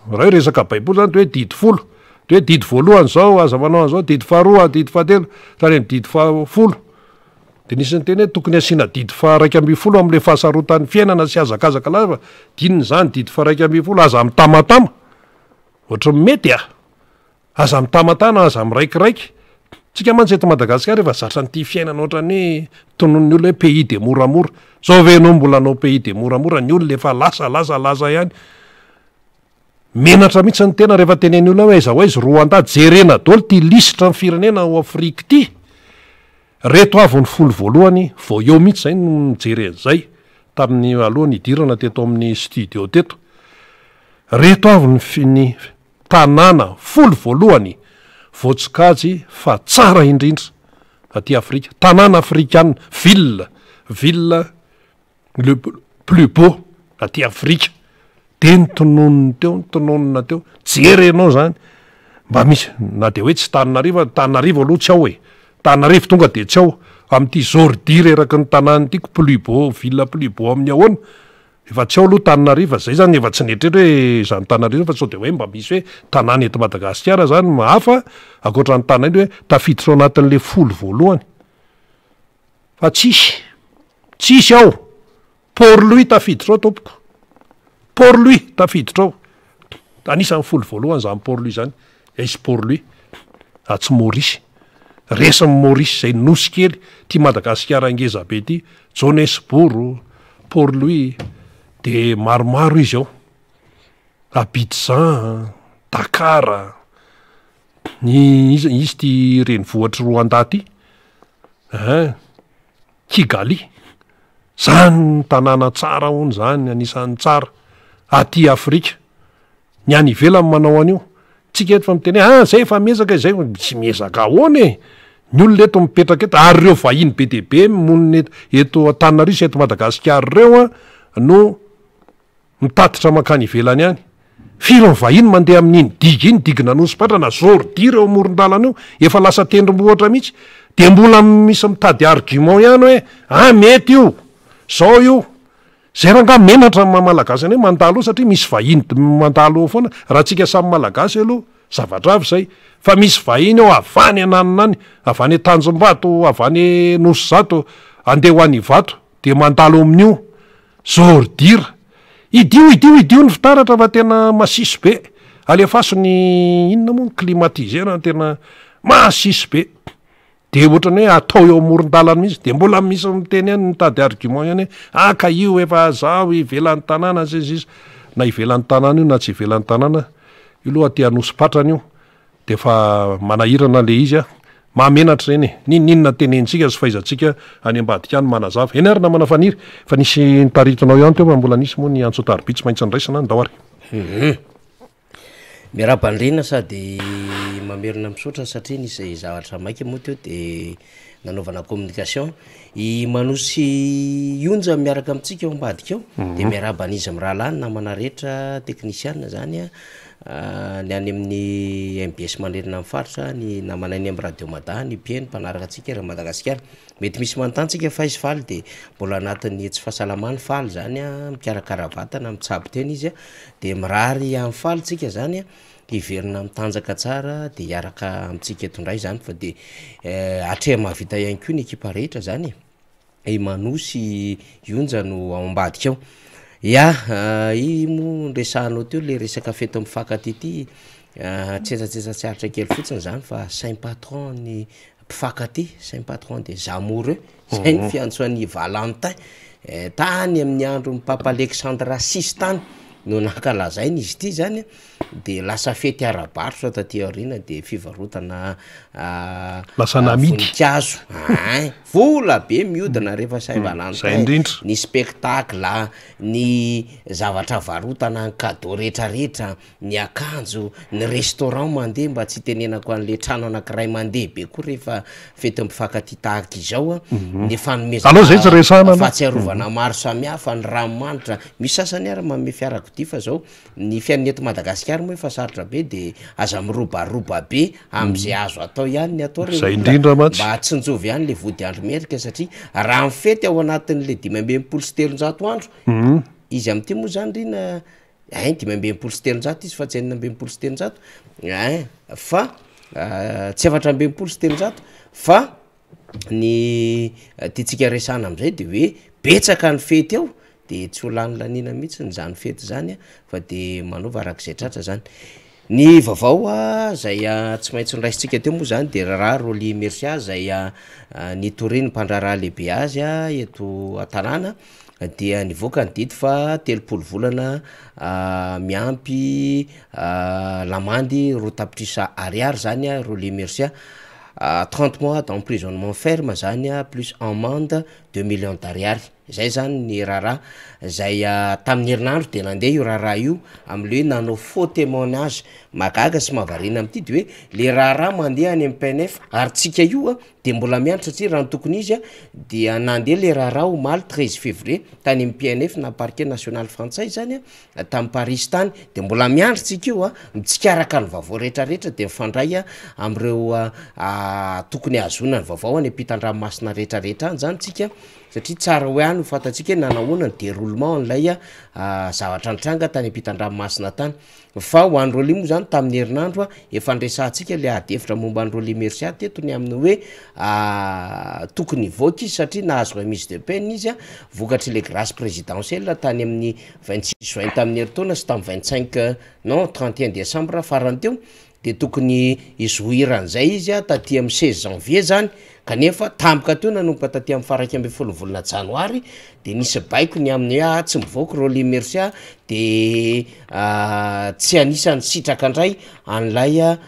raha hoe resaka baiboly zany de hoe didy folo, de hoe didy voalohany zao aza manao an'zao, didy faharoa, didy fahatelo, hatrany amin'ny didy fahafolo. De nisy niteny hoe tokony asiana didy faha-11 am'le fahasarotan'ny fiainana sy hazakazaka lava, de inona izany didy faha-11, aza mitamatama, ohatran'ny mety a! Aza mitamatana, aza miraikiraiky. Tsika mantsy eto Madagasikara efa zatra an'ity fiainana ohatran'ny hoe tonon'ny olona hoe pays de moramora. Zao ve ianao mbola hanao pays de moramora, ny olona efa lasa lasa lasa ihany. Menatra mihitsy ny tena rehefa tenen'ny olona hoe aiza ho aiza Rwanda, jerena daholo ity lisitra ny firenena ao Afrika ity. Reto avy ny folo voalohany, vao eo mihitsy izay no nijery an'izay, tamin'ny aloha nidirana teto amin'ny studio teto. Reto avy ny ny tanàna folo voalohany voatsokajy fa tsara indrindra aty Afrika, tanàna afrikana, ville, ville le plus beau aty Afrika, de notononiny teo, notononina teo, jerenao zany, mba misy, na de hoe tsy Tananarivo ary, Tananarivo aloha tsy ao e, Tananarivo tonga de tsy ao, amin'ity ordure eraky ny tanàna ity ko plus beau, ville plus beau amin'ny ahoana? Efa tsy ao aloha Tananarivo fa zay zany efa tsy nieritreritra hoe zany Tananarivo zany fa sao de hoe mba misy hoe tanàna eto Madagasikara zany hafa ankoatra ny tanàna hoe tafiditra ao anatin'le folo voalohany fa tsisy, tsisy ao, Port Louis tafiditra ao tompoko, Port Louis tafiditra ao, anisan'ny folo voalohany zany Port Louis zany, aiza Port Louis? Atsy Maurice, resin'i Maurice zay nosy kely ty Madagasikara ngeza be ty, Johannesburg, Port Louis, de maromaro izy ao, Abidjan, Dakar, ny iza izy ty renivohitr'i Rwanda ty ein, Kigali, zany tanàna tsara hono zany, anisan'ny tsara aty Afrika. Ny any ivelany manao an'io. Tsika eto fa miteny hoe ah zay efa miezaka izay, tsy miezaka ahoana e? Ny olona eto mipetraka eto ary ireo vahiny be dia be monina eto eto Antananarivo sy eto Madagasikara ireo an no mitatitra mankany ivelany any. Firy ny vahiny mandeha amin'iny digue iny, digue-n'Anosipatrana, zôrdia ireo amoron-dalana io, efa lasa tendrombohitra mihitsy. Dia mbola misy mitady argument ihany hoe ah mety io, zao io. Zay rangaha menatra ny maha malagasy anay mandalo eo satria misy vahiny mandalo eo foana, raha tsika samy malagasy aloha zavatra hafa izay, fa misy vahiny eo avy any ananona any, avy any Tanjombato, avy any Nosizato, andeha ho any Ivato de mandalo amin'io, zôridira, idio idio idio ny fitaratra fa tena masiso be, alefaso ny inona moa ny climatiseur tena masiso be. De ohatrany hoe atao eo amoron-dalana mihitsy, de mbola misy miteny ihany, mitady argument ihany hoe ah ka io efa zaho ivelan'ny tanàna sy ny sisa, na ivelan'ny tanàna io na tsy ivelan'ny tanàna, io aloha aty Anosipatrana io de efa manahirana le izy an, mahamenatra ireny e, n'inon'inona tenenintsika sy fahaizantsika any ambadika any manazava. Eny ary namana Faniry, efa nisy nitaritinao ihany teo fa mbola nisy moa ny antso an-tariby tsy maintsy niraisina, ndao ary. Miarahaba an'i Rina sady mamerina misaotra satria nisy zavatra maika moa teo de nanaovana communication. I Mano sy i Onja miaraka amintsika ao ambadika ao, de miarahaba an'izy mirahalahy ny namana rehetra teknisiana zany an, ny any amin'ny mbs manerana ny faritra, ny namana any amin'ny radio Mada, ny mpihaino, mpanaraka antsika eran'i Madagasikara. Mety misy manontany tsika fa izy faly de mbola anatin'ny tsy fahasalamany faly zany an, mikarakara vatana, mitsabo tena izy an, de mirary an'i Faly tsika zany an, hiverina mitanjaka tsara de hiaraka amintsika eto indray zany fa de atreha-mahavita ihany koa ny ekipa rehetra zany e, i Mano sy i Onja no ao ambadika ao. Ya, i moa noresahanao teo le resaka fety mifankatia ty, tsetsatsetsa tsy aritra kely fotsiny zany fa saint patron ny mpifankatia, saint patron des amoureux, zay ny fiantso an'i Valentin, tany amin'ny andron'ny Papa Alexandre six tany no nankalazaina izy ity zany de lasa fety ara-barotra taty aoriana de fivarotana Lasa namidy. voninkazo, ein, vola be mihodina rehefa saint Valentin, Zay indrindra. ny spectacle, ny zavatra varotana, ny cadeau retraretra. ny akanjo, ny restaurant mandeha mba tsy hitenenako an'le trano anakiray mandeha be koa rehefa fetin'ny mpifankatia tahaka izao a, ny fanomezana Aleo zay tsy resahana aloha. fahatsiarovana maro samihafa, ny ranomanitra, misy sasany ary manome fiarakodia fa zao ny fiainana eto Madagasikara moa efa sarotra be de aza mirobaroba be am'zay azo atao ihany ny atao re Zay olona indrindra mantsy. mba tsinjovy ihany le vody andro merika satria raha mifety ao anatin'le 365 andro izy amin'ity moa zany ry na Ein, 365 izy fa tsy 366, ein, fa tsy 364 fa ny tiantsika resahana am'zay de hoe betsaka ny fety ao de tsy ho lany laniana mihitsiny zany fety zany a fa de manaova arak'izay tratra zany. Ny vaovao a zay tsy maintsy noraisintsika teo moa zany de raharaha Rolly Mercia zay nitorian'ny mpandraharaha lehibe azy a eto an-tanàna dia nivoaka ny didy fa 30 volana miampy lamandy roa tapitrisa ariary zany a Rolly Mercia, 30 mois d'emprisonnement ferme zany a plus amende 2 millions d'ariary, zay zany ny raharaha zay tamin'ny herinandro de nandeha io raharaha io am'le hoe nanao faux témoignage. Mahagaga sy mahavariana am'ty de hoe le raharaha mandeha any amin'ny PNF ary tsika io a de mbola miandry satria raha ny tokony izy a dia nandeha le raharaha omaly 13 février tany amin'ny PNF na parquet national frantsay zany a tamy Paris tany, de mbola miandry tsika io a mitsikaraka ny vaovao rehetrarehetra de mifandray a am'ireo tokony ahazoana ny vaovao any ampitan-dranomasina rehetrarehetra any zany tsika satria tsara hoe any ho fantatsika hoe nanahoana ny déroulement an'ilay zavatra nitranga tany ampitan-dranomasina tany. Fa ho an'i Rolly moa zany tamin'ny herinandro a efa niresahantsika le ady hevitra momba an'i Rolly Mercia teto ny amin'ny hoe tokony hivoaka izy satria nahazo remise de peine izy a vokatry le grâce présidentielle tany amin'ny 26 juin tamin'ny herintaona sy tamin'ny 25, non, 31 décembre farany teo, de tokony hizohiran'izay izy a taty amin'ny 16 janvier zany, kanefa tampoka teo nanomboka taty amin'ny faha 11 volana janoary de nisy baiko ny amin'ny hoe tsy mivoaka Rolly Mercia de tsy anisan'ny sitraka indray an'ilay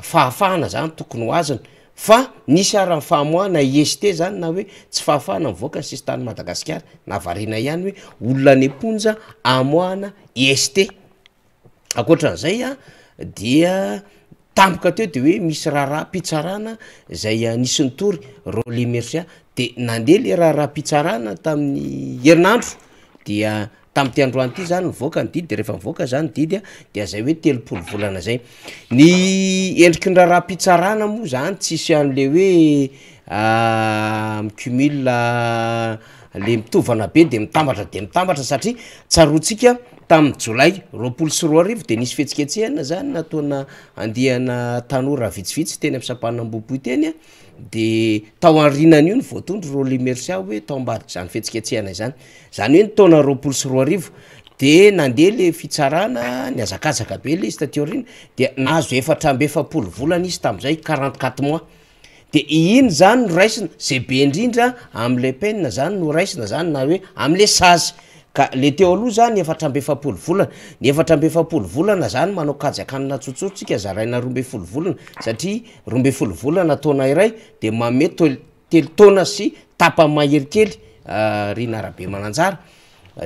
fahafahana zany tokony ho azony fa nisy ary ny famoahana IST zany na hoe tsy fahafahana mivoaka ny sisintany Madagasikara, nahavariana ihany hoe olona any am-ponja amoahana IST. Ankoatran'izay a dia tampoka teo de hoe misy raharaham-pitsarana zay nisy nitory Rolly Mercia de nandeha le raharaham-pitsarana tamin'ny herinandro dia tamin'ity androany ity zany nivoaka ny didy de rehefa nivoaka zany didy a dia zay hoe 30 volana zay. Ny endriky ny raharaham-pitsarana moa zany tsisy an'le hoe mi-cumule le mitovana be de mitambatra de mitambatra satria tsaroantsika tamin'ny jolay 2020 de nisy fihetsiketsehana zany nataona andiana tanora vitsivitsy teny amin'ny sampanana Ambohipo teny a de tao aorianan'io no voatondro Rolly Mercia hoe tao ambadika zany fihetsiketsehana izany, zany hoe ny taona 2020 de nandeha le fitsarana nihazakazaka be le izy taty aoriana de nahazo 44 volana izy tam'zay, 44 mois, de iny zany no raisina zay be indrindra am'le peine zany no raisina zany na hoe am'le sazy ka le teo aloha zany 44 volana, ny 44 volana zany manao kajy akanina tsotsotra tsika zaraina 12 volana satria 12 volana taona iray de manome 3 taona sy tapany mahery kely Rina Rabemananjara,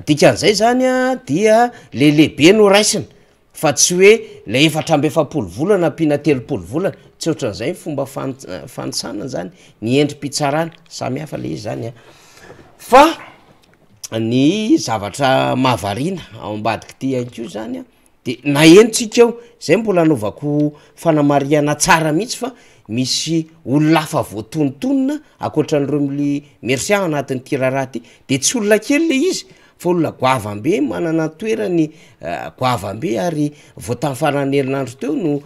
dikan'izay zany a dia le lehibe no raisina. Fa tsy hoe le 44 volana ampiana 30 volana, tsy ohatran'izay ny fomba fanisana zany, ny endri-pitsarana, samy hafa le izy zany an. Fa ny zavatra mahavariana ao ambadik'ity ihany koa zany an, de naheno tsika eo, zay mbola anaovako fanamarihana tsara mihitsy fa misy olona hafa voatonontonona ankoatran'ireo mli Mercia ao anatin'ity raharaha ty, de tsy olona kely le izy fa olona goavam-be manana ny toerany goavam-be ary vao tamin'ny faran'ny herinandro teo no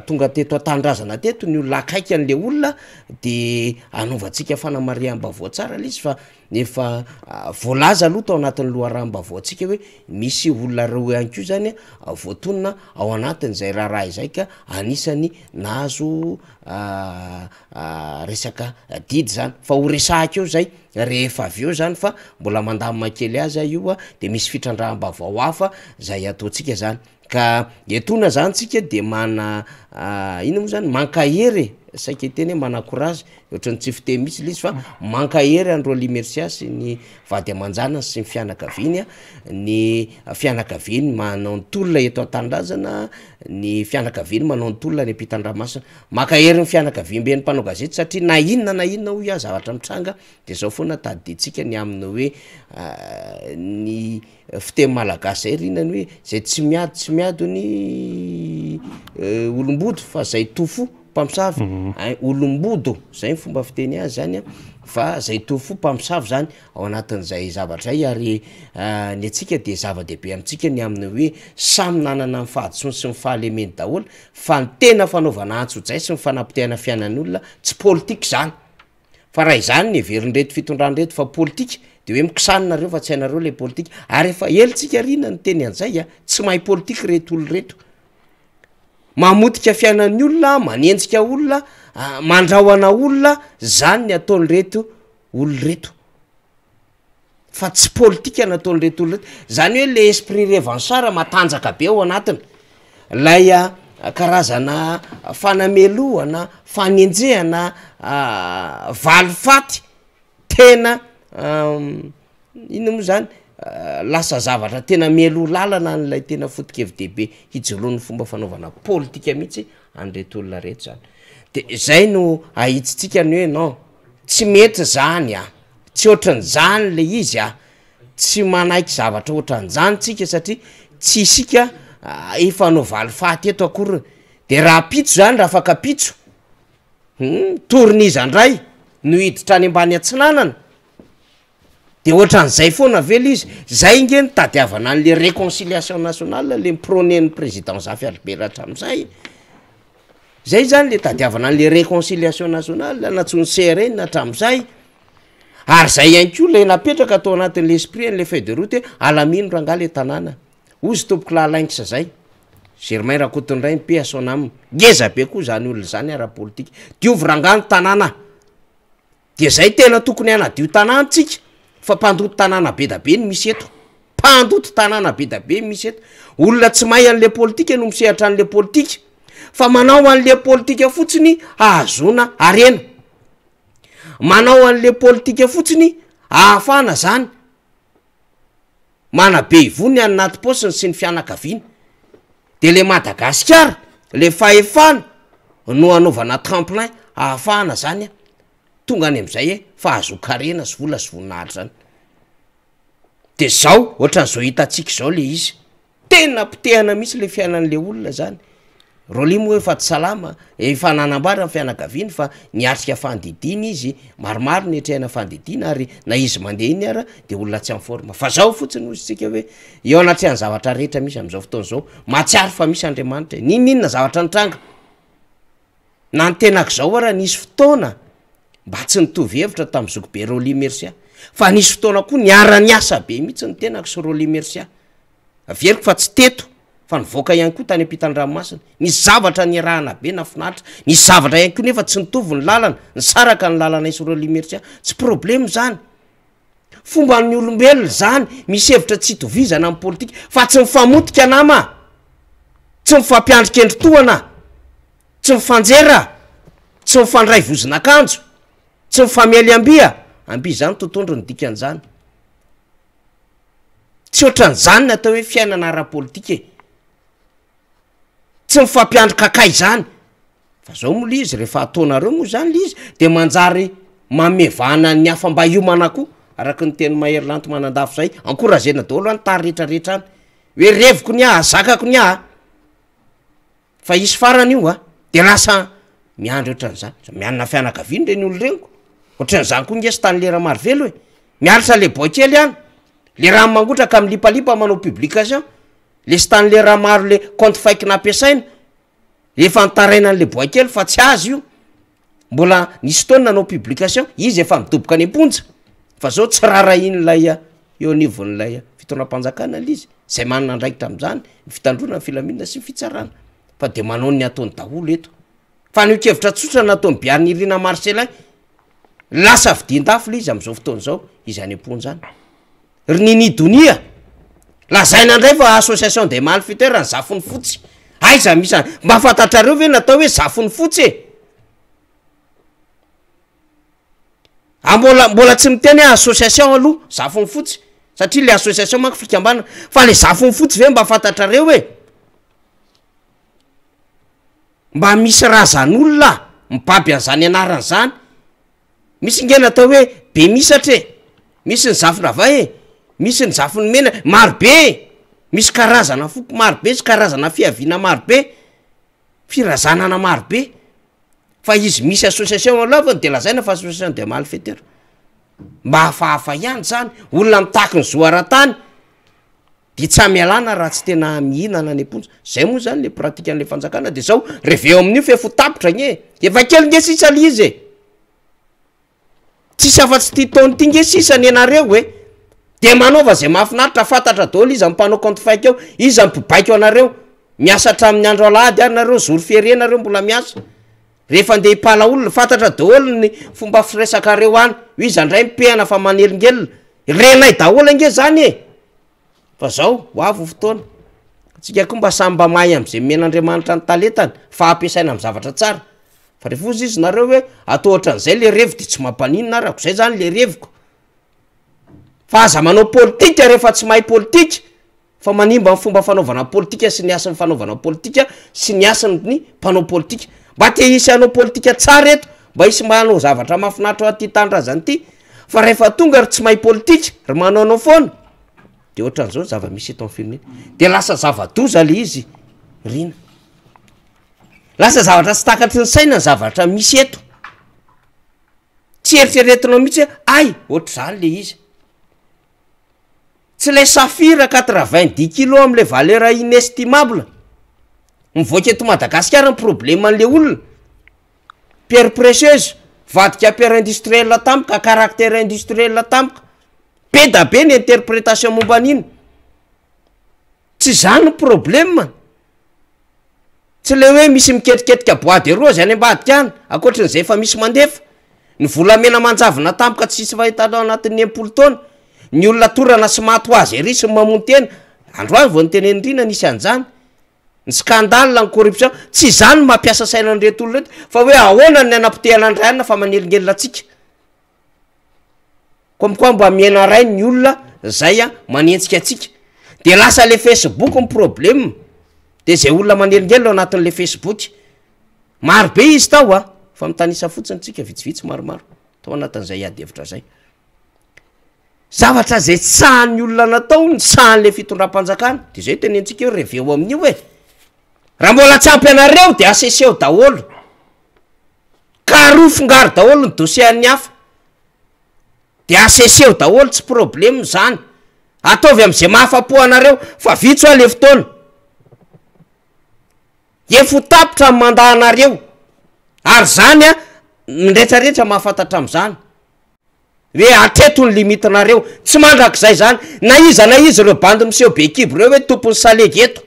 tonga teto an-tanindrazana teto ny olona akaiky an'le olona de anaovantsika fanamariham-baovao tsara le izy fa efa voalaza aloha tao anatin'ny loharanom-baovaontsika hoe misy olona roa ihany koa zany voatonona ao anatin'izay raharaha izay ka anisany nahazo resaka didy zany fa ho resahiko eo zay rehefa avy eo zany fa mbola mandamina kely azy aho io a de misy fitrandraham-baovao hafa zay ataontsika zany ka etoana zany tsika de mana inona moa zany mankahery e, saika hiteny hoe mana-courage ohatran'ny tsy fiteny mihitsy le izy fa mankahery an'i Rolly Mercia sy ny vady aman-janany sy ny fianakaviany a, ny fianakaviany manao ny tolona eto an-tanindrazana, ny fianakaviany manao ny tolona any ampitan-dranomasina, mankahery ny fianakaviamben'ny mpanao gazety satria na inona na inona hoy aho zavatra mitranga de zao foana tadidintsika ny amin'ny hoe ny fiteny malagasy zay ry inona ny hoe zay tsy miady tsy miady ny olom-bodo fa zay to fo mpamosavy, ein olom-bodo zay ny fomba fiteny azy zany a, fa zay to fo mpamosavy zany ao anatin'izay zavatra zay ary ny antsika de zava-dehibe amintsika ny amin'ny hoe samy nanana ny fahadisoany sy ny fahalemeny daholo fa ny tena fanaovana antsojay sy ny fanapotehana fiainan'olona tsy politika zany. Fa raha izany ny heverin'ireto fitondrana ireto fa politika de hoe mikisany nareo fa tsy hainareo le politika, ary efa ela tsika ry na niteny an'izay a, tsy mahay politika ireto olona ireto, mamotika fiainan'ny olona, manenjika olona, mandrahona olona, zany ny ataon'ireto olona ireto. Fa tsy politika nataon'ireto olona ireto, zany hoe le esprit revanchard matanjaka be ao anatiny, lay karazana fanamelohana, fanenjehana, valifaty tena inona moa zany lasa zavatra tena mialoha lalana an'ilay tena foto-kevi-dehibe hijoroan'ny fomba fanaovana politika mihitsy an'ireto olona reto zany, de zay no ahitsitsika ny hoe non tsy mety zany a. Tsy ohatran'izany le izy a! Tsy manaiky zavatra ohatran'izany tsika satria tsy isika efa hanao valifaty eto akory, de rahampitso zany rafakapitso hum torin'iza ndray no hiditra any ambany atsinanana? De ohatran'izay foana ve le izy? Zay nge nitadiavana an'le réconciliation nationale le mi-prôner-n'ny président Zafy Albert hatram'zay. Zay zany le tadiavana an'le réconciliation nationale nantsoin'ny CRN hatram'zay, ary zay ihany koa le napetraka tao anatin'le esprit an'le feuille de route hoe alamino rangaha le tanàna, hozy tompokolahy Lynx zay, Germain Rakotondrainy paix à son âme, ngeza be koa zany olona zany ara-politika, diovy rangaha ny tanàna. De zay tena tokony hanadio tanàna tsika fa mpandoto tanàna be da be no misy eto, mpandoto tanàna be da be misy eto, olona tsy mahay an'le politika no misehatra an'le politika fa manao an'le politika fotsiny hahazoana harena, manao an'le politika fotsiny ahafahana zany manabe ivoho ny any anaty paosiny sy ny fianakaviany, de le Madagasikara le fahefana no anaovana tremplin ahafahana zany a tonga any am'zay hoe fahazoan-karena sy vola sy voninahitra zany, de zao ohatran'izao hitantsika zao le izy. Tena potehana mihitsy le fiainan'le olona zany, Rolly moa efa tsy salama, efa nanambara ny fianakaviany fa niatrika fandidiana izy, maromaro niatrehana fandidiana ary na izy mandeha iny ara de olona tsy en forme, fa zao fotsiny hozy tsika hoe eo anatrehan'ny zavatra rehetra misy am'zao fotoana zao, mahatsiaro fa misy Andriamanitra e, n'inon'inona zavatra nitranga, na ny tenako zao ara nisy fotoana mba tsy nitovy hevitra tamin'ny zokibe Rolly Mercia, fa nisy fotoana koa niara-niasa be mihitsy ny tenako sy Rolly Mercia. Averiko fa tsy teto fa nivoaka ihany koa tany ampitan-dranomasina. Nisy zavatra niarahana be nahafinaritra, nisy zavatra ihany koa nefa tsy nitovy ny lalana, nisaraka ny lalanay sy ireo Limercia. Tsy problema izany. Fomban'ny olombelona izany, misy hevitra tsy itovizana amin'ny politika fa tsy mifamotika nama a! Tsy mifampiandry kendritohana, tsy mifanjera, tsy mifandray vozon'akanjo, tsy mifamely ambiha, ambiha izany totohondry ny dikan'izany. Tsy ohatran'izany ny atao hoe fiainana ara-politika e! Tsy mifampiandry kakay zany. Fa zao moa le izy rehefa ataonareo moa zany le izy de manjary manome vahana ny hafa mba hiomana koa, araky ny tenin'i Mahery Lanto Manandafy zay, encouragena daholo any tary retraretra any, hoe reviko ny ahy, zakako ny ahy. Fa hisy farany io a! De lasa miandry ohatran'izany, mianina fianakaviana reny olona reny ko, ohatran'izany koa nge Stanley Ramarivelo e, miaritra le boay kely any, le rano mangotraka milipalipa manao publication, le Stanley Ramaro le compte fake nampiasaina, efa nitaraina an'le boay kely fa tsy azy io, mbola nisy fotoana nanao publication, izy efa midoboka any am-ponja, fa zao tsy rarahian'ilay eo anivon'ilay fitondram-panjakana le izy, zay manana andraikitra am'zany, ny fitandroana ny filaminana sy ny fitsarana, fa de manao ny ataony daholo eto, fanehoan-kevitra tsotra nataon'i Biarinirina Marcellin, lasa vidian-dafo le izy am'zao fotoana zao, izy any am-ponja any. Ry Nini Donia, lazaina indray fa association des malfaiteurs ny Zafin'ny Fotsy, aiza misy an, mba fantatrareo ve ny atao hoe Zafin'ny Fotsy e? Ah mbola mbola tsy miteny hoe association aloha Zafin'ny Fotsy satria le association manko fikambanana fa le Zafin'ny Fotsy ve mba fantatrareo e? Mba misy razan'olona mibaby an'izany anarana zany. Misy nge natao hoe Bemisatra e, misy ny Zafindravay e, misy ny Zafinimena, maro be e! Misy karazana foko maro be sy karazana fiaviana maro be, firazanana maro be, fa izy misy association aloha de lazaina fa association des malfaiteurs, mba hafahafa ihany zany, olona mitaky ny zo ara-tany. De tsy amialana raha tsy tena mihinana any am-ponja, zay moa zany le pratique an'le fanjakana de zao, reveo amin'io f'efa ho tapitra anie e, efa kely nge sisa le izy e, tsisy afa-tsy ty taona ty nge sisa nenareo e, de manaova zay mahafinaritra, fantatra daholo iza ny mpanao compte fake eo, iza ny mpibaiko anareo, miasa hatramin'ny andro alahady ary nareo, jour ferié nareo mbola miasa, rehefa andeha hipala olona, fantatra daholo ny fomba firesakareo any, iza ndray mipehana fa manelingelina, renay daholo ange zany e. Fa zao, ho avy ny fotoana, tsika koa mba samy mba mahay am'zay omen'Andriamanitra ny talentany fa ampiasaina am'zavatra tsara, fa rehefa ozy izy nareo hoe atao ohatran'izay le revy de tsy mampaninona arako zay zany le reviko, fa aza manao politika rehefa tsy mahay politika fa manimba ny fomba fanaovana politika sy ny hasin'ny fanaovana politika sy ny hasin'ny mpanao politika, mba te hisy hanao politika tsara eto, mba hisy mba hanao zavatra mahafinaritra ho an'ity tanindrazana ity, fa rehefa tonga ry tsy mahay politika, ry manaonao foana, de ohatran'izao ny zava-misy eto amin'ny firenena, de lasa zava-doza le izy Rina, lasa zavatra tsy takatry ny saina ny zavatra misy eto, tsy eritreretinao mihitsy hoe hay ohatr'izany le izy, tsy le saphir quatre-vingt-dix kilos am'le valeur inestimable mivoaka eto Madagasikara ny problème an'le olona, pierre précieuse vadika pierre industriel tampoka, caractère industriel tampoka, Be da be ny interpretation momba an'iny, tsy zany ny problème, tsy le hoe misy miketriketrika bois de rose any ambadika any ankoatran'izay efa misy mandefa, ny volamena manjavona tampoka tsisy fahitana ao anatin'ny enimpolo taona, ny olona torana sy maty ho azy ery sy ny mamono tena, androany vao notenenin'i Rina nisy an'izany, ny scandale, ny corruption, tsy izany no mampiasa saina an'ireto olona ireto fa hoe ahoana ny hanapotehana an'i Ryan fa manelingelina antsika. Comme quoi mba miaina ray ny olona zay a manenjika antsika de lasa le facebook ny problème de zay olona manelingelina ao anatin'le facebook, maro be izy tao a, fa mitanisa fotsiny tsika vitsivitsy maromaro tao anatin'izay ady hevitra zay, zavatra zay tsy sahan'ny olona natao ny sahan'le fitondram-panjakana de zay tenentsika hoe reveo amin'io e, raha mbola tsy ampy anareo de aseseo daholo. Karohy fongaro daholo ny dossier an'ny hafa de aseseo daholo tsy problème zany, ataovy am'zay mahafapo anareo fa vitsy hoa le fotoana, efa ho tapitra ny mandat anareo ary zany a ny retraretra mahafantatra am'zany hoe hatreto ny limite nareo, tsy mandrakizay zany na iza na iza ireo bandy miseho be kibo reo hoe tompon'ny salegy eto.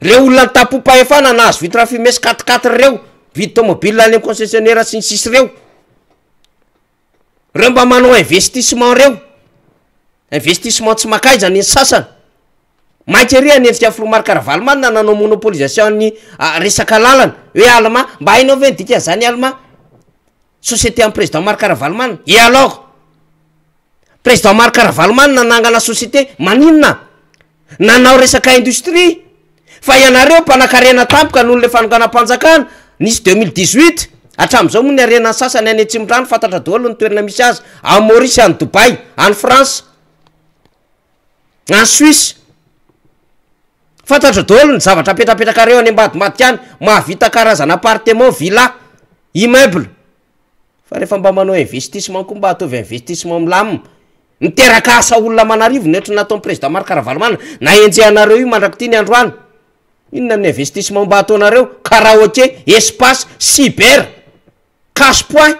Reo olona nitampom-pahefana nahazo vitre fumée sy quatre quatre reo, mividy tomobile any am concessionnaire sy ny sisa reo, reo mba manao investissement reo, investissement tsy makaiza ny sasany, maika ery hanenjika filoha Marc Ravalomanana nanao monopolisation ny resaka lalana hoe alma, mba hainao ve ny dikan'izany alma? Société an'i président Marc Ravalomanana, et alors? Président Marc Ravalomanana nanangana société, maninona? Nanao resaka industrie? Fa ianareo mpanakarena tampoka noho le fanonganam-panjakana nisy 2018, hatramin'izao moa ny harenan'ny sasany any Atsimondrano fantatra daholo ny toerana misy azy, any Maurice, any Dubaï, any France, any Suisse. Fantatro daholo ny zavatra apetrapetrakareo any ambadimbadika any, mahavita karazana appartement, villa, immeuble. Fa rehefa mba manao investissement koa mba ataovy investissement milamina. Miteraka asa olona aman'arivony ohatry ny nataon'ny président Marc Ravalomanana, na enjehanareo io mandrak'ity ny androany. Inona ny investissement mba ataonareo? Karaoke, espace, cyber, cash point.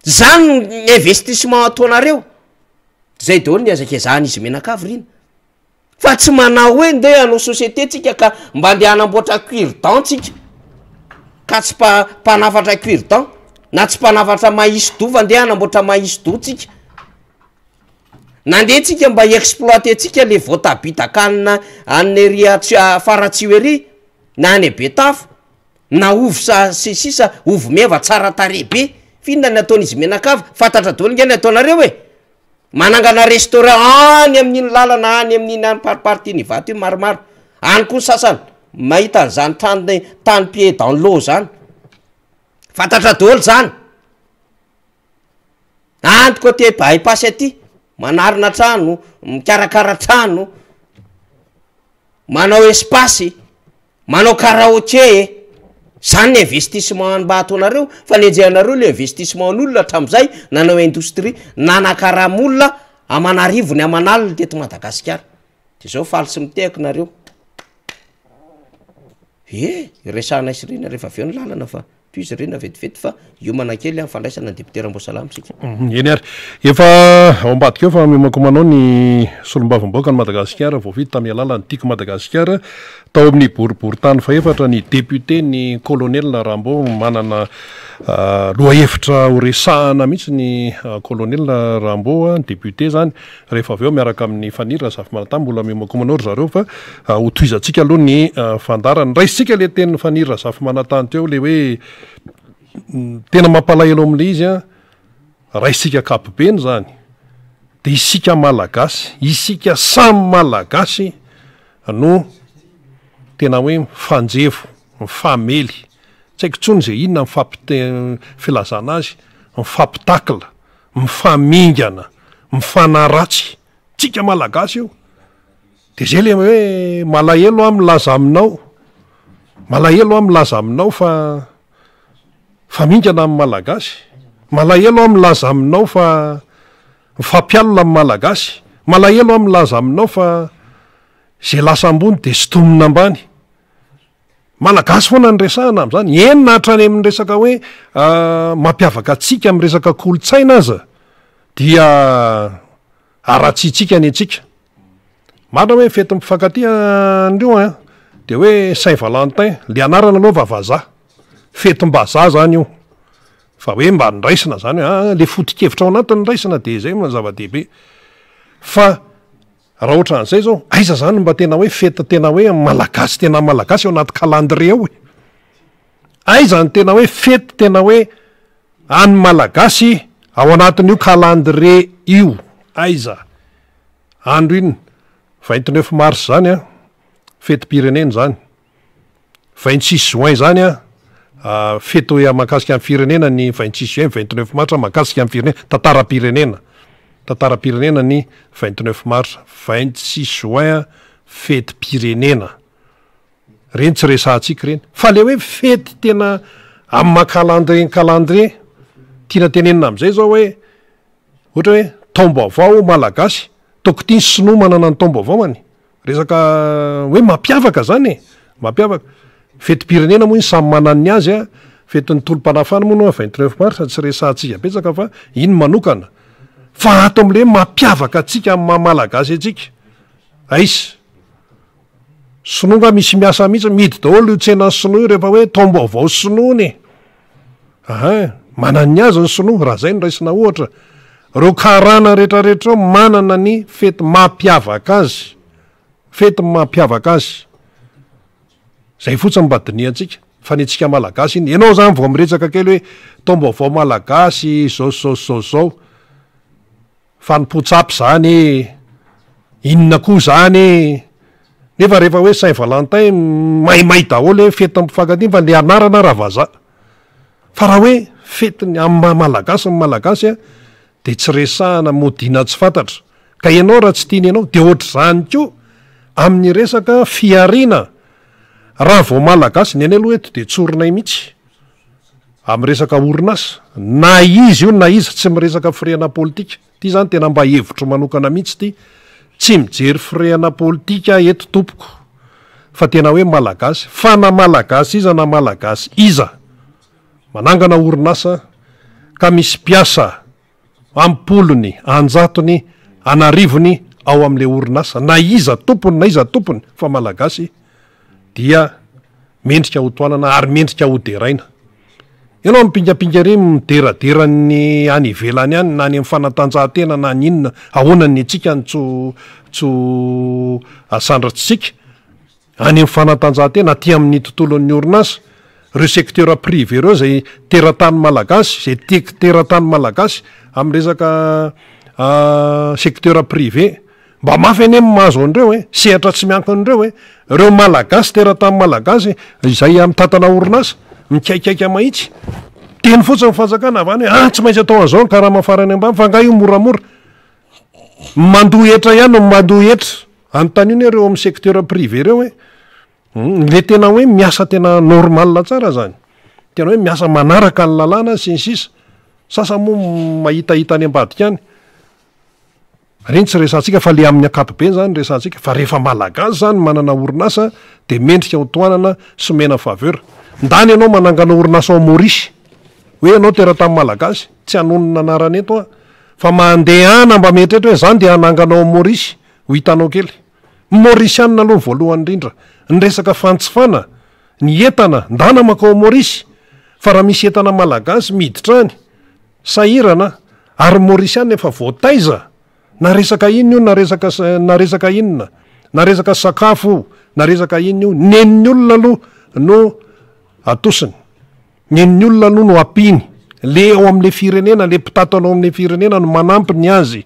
Zany ny investissement ataonareo. Zay daholo ny azakezahan'izy mianakavy rina. Fa tsy manao hoe ndeha hanao société tsika ka mba ndeha hanamboatra cure dent tsika. Ka tsy mpa- mpanafatra cure dent na tsy mpanafatra maïs doux fa ndeha hanamboatra maïs doux tsika. Nandeha tsika mba hi-exploiter tsika le voatabia dakanina any ery Atsi- Faratsiho ery na any Betafo. Na ovy sa sy sisa ovy meva tsara tarehy be f'inona ny ataon'izy mianakavy fantatra daholo nge ny ataonareo e! Manangana restaurant any amin'iny lalana any amin'iny any pariparty iny Ivato iny maromaro any koa ny sasany mahita an'izany trano tany pied dans l'eau zany fantatra daholo zany any côté by pass aty manarina trano mikarakara trano manao espace Manao karaoke e! Zany ny investissement mba ataonareo fa nenjehanareo le investissement n'olona hatramizay nanao indostrie nanakarama olona aman'arivony aman'aliny teto Madagasikara de zao faly sy mitehaka nareo e! Resahanay sy Rina rehefa avy eo ny lalana fa Tohizo Rina vetivety fa hiomana kely amin'ny fandraisana ny député Ramboasalama isika. Eny ary. Efa ao ambadika ao fa miomankomana ao ny solombavambahoakan'i Madagasikara voafidy tamin'ny alalan'ny Tiako Madagasikara tao amin'ny boriborintany fahefatra ny député ny colonel Rambo manana lohahevitra ho resahana mihitsy ny colonel Rambo ny député zany rehefa avy eo miaraka amin'ny Faniry Razafimanantany mbola miomankomana ao ry zareo fa hotohizantsika aloha ny fandaharana. Raisintsika le tenin'i Faniry Razafimanantany teo le hoe tena mampalahelo amin'le izy an, raisintsika ankapobeny zany de isika Malagasy, isika samy Malagasy no tena hoe mifanjevo, mifamely, tsy haiko intsony ze inona ny filazana azy, mifampitakla. mifamingana, mifanaratsy, tsika malagasy io, de zay le hoe malahelo aho milaza aminao, malahelo aho milaza aminao fa famingana amin'ny malagasy, malahelo aho milaza aminao fa mifampialona amin'ny malagasy, malahelo aho milaza aminao fa ze lasa ambony de sintomina ambany. Malagasy foana no resahana amin'izany, eny na hatrany amin'ny resaka hoe mampiavaka antsika amin'ny resaka kolontsaina aza dia haratsiantsika ny antsika. Marina hoe fetin'ny mpifankatia andreo an, de hoe Saint Valentin, le anarana aloha fa vazaha, fetim-bazaha zany io, fa hoe mba niraisina zany hoe aa le foto-kevitra ao anatiny raisina de zay no zava-dehibe fa Raha ohatran'izay zao, aiza zany mba tena hoe fety tena hoe malagasy tena malagasy ao anaty calendrier ao e? Aiza ny tena hoe fety tena hoe an'ny malagasy ao anatin'io calendrier io? Aiza? Andro inona? 29 mars zany an, fetim-pirenena zany. 26 juin zany an, fety hoe mahakasika ny firenena ny 26 juin, 29 mars mahakasika ny firenena, tantaram-pirenena, tantaram-pirenena ny 29 mars, 26 juin fetim-pirenena, reny tsy resahantsika reny, fa le hoe fety tena amin'ny maha calendrier calendrier, tiana tenenina am'zay zao hoe ohatra hoe taom-baovao malagasy, tokony ny sinoa manana ny taom-baovaony. Resaka hoe mampiavaka zany e, mampiavaka. Fetim-pirenena moa iny samy manana ny azy a, fetin'ny tolom-panafana moa no 29 mars tsy resahantsika betsaka fa iny manokana. Fa ato am'le hoe mampiavaka antsika amin'ny maha malagasy antsika, aiza? Sinoa nga misy miasa mihitsy, mihidy daholo io tsenan'ny sinoa io rehefa hoe taom-baovao sinoa iny e. Aha, manana ny azy ny sinoa, raha zay no raisina ohatra. Reo karana retraretra reo manana ny fety mampiavaka azy, fety mampiavaka azy. Zay fotsiny mba dinihantsika, fa ny antsika malagasy iny, enao zany vao miresaka kely hoe taom-baovao malagasy zao sy zao sy zao sy zao, fanompoan-tsampy zany e, inona koa zany e, Nefa rehefa hoe Saint Valentin maimay daholo hoe fetin'ny mpifankatia fa le anarana raha vazaha. Fa raha hoe fetin'ny amin'ny maha malagasy ny malagasy dia tsy resahana modiana tsy fantatra. Ka ianao raha tsy tiany ianao dia ohatr'izany koa amin'ny resaka fihariana. Raha vao malagasy, ny anay aloha eto dia tsorinay mihitsy amin'ny resaka orinasa, na iza io na iza, tsy miresaka firehana politika. Ity zany tena mba hevitro manokana mihitsy ity, tsy mijery firehana politika aho eto tompoko fa tena hoe malagasy, fa na malagasy iza na malagasy iza manangana orinasa ka misy mpiasa am-polony, an-jatony, an'arivony ao amin'ilay orinasa na iza tompony na iza tompony fa malagasy dia mendrika ho tohanana ary mendrika ho deraina. Ianao mipingapinga ery mideradera ny any ivelany any na any amin'ny fanatanjahantena na ny inona, ahoana ny antsika no tsy ho tsy ho asandratsika any amin'ny fanatanjahantena, aty amin'ny tontolon'ny orinasa, ireo secteur privé ireo izay teratany malagasy, izay tek- teratany malagasy amin'ny resaka secteur privé. Mba mafy anie ny mahazo an'ireo e! Sehatra tsy miankina ireo e! Ireo Malagasy, teratany Malagasy izay mitantana orinasa, mikaikaika mahitsy. Miteny fotsiny ny fanjakana avy any hoe ah tsy maintsy atao an'izao ny karama farany ambany fa angaha io moramora? Mandoa hetra ihany no mandoa hetra. Anontanio anie ireo amin'ny secteur privé ireo e! Le tena hoe miasa tena normal tsara zany. Tena hoe miasa manaraka ny lalàna sy ny sisa. Sasany moa mahitahita any ambadika any. Ireny tsy resahantsika fa le amin'ny ankapobeny zany resahantsika fa rehefa malagasy zany manana orinasa de mendrika ho tohanana sy omena faveur. Ndany ianao manangana orinasa ao Maurice hoe ianao teratany malagasy, tsy hanonona anarana eto aho fa mandehana mba mieritreritra hoe za ndeha hanangana ao Maurice ho hitanao kely. Ny Maurisianina aloha voalohany indrindra. Ny resaka fanjifana ny entana ndana mankao Maurice fa raha misy entana malagasy miditra any sahirana Ary ny Maurisiana efa voataiza na resaka inona io na resaka na resaka inona, na resaka sakafo io na resaka inona io, nen'ny olona aloha no atosiny, nen'ny olona aloha no ampiany, le ao amle firenena, le mpitantana ao amle firenena no manampy ny azy,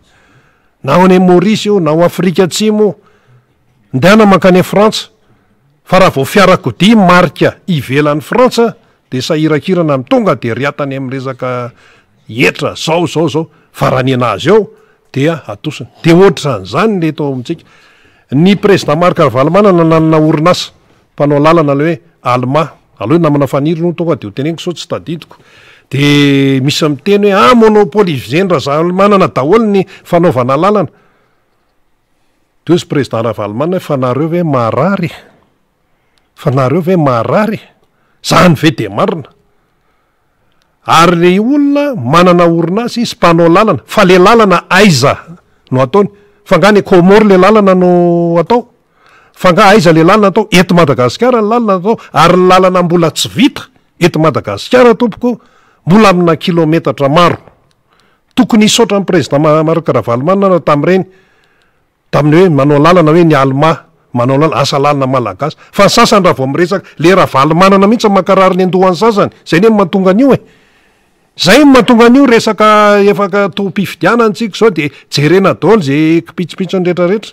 na any Maurice io na ao Afrika Atsimo io, ndehana mankany Frantsa, fa raha vao fiarakodia marika ivelan'i Frantsa de sahirakirana ny tonga de riatany amin'ny resaka hetra zao zao zao fa raha ny anazy ao dia atosiny de ohatran'izany le eto amintsika ny président Marc Ravalomanana nanana orinasa mpanao lalana le hoe Alma aleo namana Faniry no tonga de ho teneniko sao tsy tadidiko de misy miteny hoe ah monopoliser-dRavalomanana daholo ny fanaovana lalana de hoy izy président Ravalomanana hoe fa nareo ve marary Fa nareo ve marary e? Zany ve de marina? Ary le olona manana orinasa izy mpanao lalana, fa le lalana aiza no ataony? Fa nga any Comores le lalana no atao? Fa nga aiza le lalana atao? Eto Madagasikara ny lalana atao, ary ny lalana mbola tsy vita eto Madagasikara tompoko mbola amina kilometatra maro. Tokony hisaotra ny président Marc Ravalomanana tamin'ireny. Tamin'ny hoe manao lalana hoe ny alma manao lalana, asa lalana malagasy. Fa ny sasany raha vao miresaka, le Ravalomanana mihitsy no mankarary ny andohan'ny sasany. Zay anie no mahatonga an'io e. Zay no mahatonga an'io resaka efa tohim-pifidianana tsika zao de jerena daholo ze kipitsopitsony rehetra rehetra.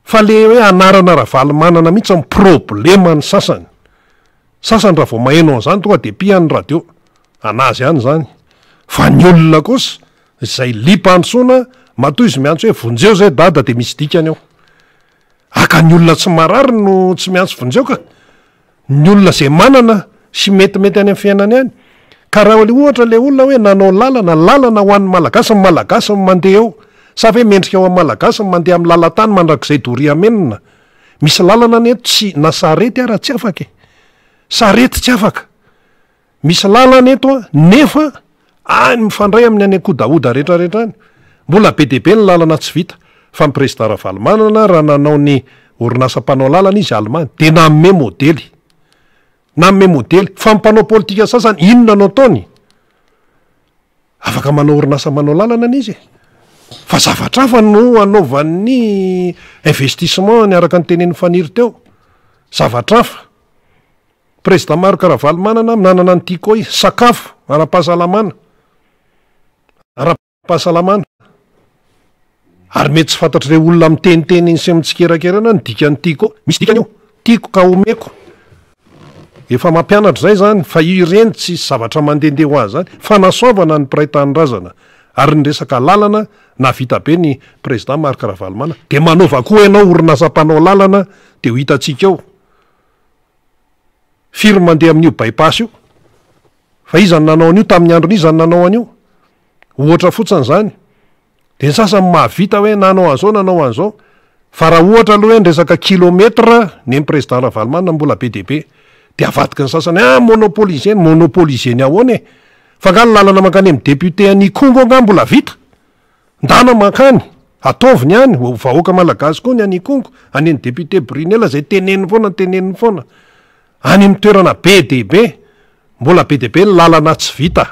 Fa le hoe anarana Ravalomanana mihitsy no probleman'ny sasany. Sasany raha vao maheno an'izany tonga de pihany ny radio. Anazy ihany izany. Fa ny olona kosa izay liam-pandrosoana, matoa izy miantso hoe vonjeo zay dada de misy dikany ao. Aka ny olona tsy marary no tsy miantso vonjeo ka. Ny olona izay manana sy metimety any amin'ny fiainany any. Ka raha ohatra le olona hoe nanao lalana, lalana ho an'ny Malagasy, ny Malagasy no mandeha eo. Sa ve mendrika ho an'ny Malagasy ny mandeha amin'ny lalan-tany mandrakizay doria amenina. Misy lalana anie eto tsy, na sarety ara tsy afaka e. Sarety tsy afaka. Misy lalana eto an, nefa any mifandray amin'ny any Ankodahoda rehetra rehetra any. Mbola be dia be ny lalana tsy vita. Fa ny Prezida Ravalomanana raha nanao ny orinasa mpanao lalana izy Allemagne dia nanome modely. Nanome modely. Fa ny mpanao politika sasany inona no ataony? Afaka manao orinasa manao lalana anie izy e! Fa zavatra hafa no anaovan'ny investissement ny araka ny tenenin'i Faniry teo. Zavatra hafa. Président Marc Ravalomanana nanana ny Tiko izy, sakafo ara-pahasalamana. Ara-pahasalamana. Ary mety tsy fantatr'ireo olona miteniteny iny sy mitsikerakera eny ny dikan'ny tiako. Misy dikany io. Tiako ka omeko. Efa mampianatra izay izany fa ireny tsy zavatra mandehandeha ho azy izany. Fanasoavana ny mpiray tanindrazana. Ary ny resaka lalana, nahavita be ny Président Marc Ravalomanana. Dia manaova koa ianao orinasa mpanao lalana dia ho hitantsika eo. Firy ny mandeha amin'io bypass io? Fa iza no nanao an'io? Tamin'ny andron'iza no nanao an'io? Ohatra fotsiny izany. Dia ny sasany mahavita hoe nanao an'izao, nanao an'izao. Fa raha ohatra aloha hoe ny resaka kilomètre, nen'i Président Ravalomanana mbola be dia be. Dia avadiky ny sasany, ah monopoliser-ny, monopoliser-ny ahoana e? Fa angaha ny lalana mankany amin'ny député any Ikongo angaha mbola vita? Ndana mankany, ataovy ny any, ho vahoaka malagasy koa ny any Ikongo, any an'i député Brunelle izay teneniny foana, teneniny foana. Any amin'ny toerana be dia be, mbola be dia be ny lalana tsy vita.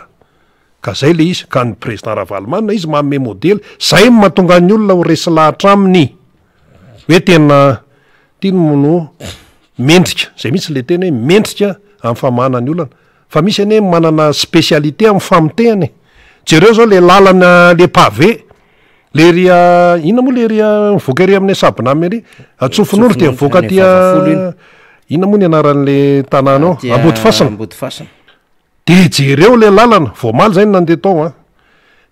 Ka zay le izy, ka ny président Ravalomanana izy manome modely, zay no mahatonga ny olona ho resy lahatra aminy hoe tena ty no mendrika, zay mihitsy le teny hoe mendrika amin'ny famahana ny olana, fa misy anie manana spécialité amin'ny famotehana e, jereo zao le lalana le pavé, le ery inona moa le ery mivoaka ery amin'ny Sabinamy ery, Antsofinoro dia mivoaka aty inona moa ny anaran'le tanàna ao, Ambodifasina. Dia jereo ilay lalana, vao omaly izay no nandeha tao an!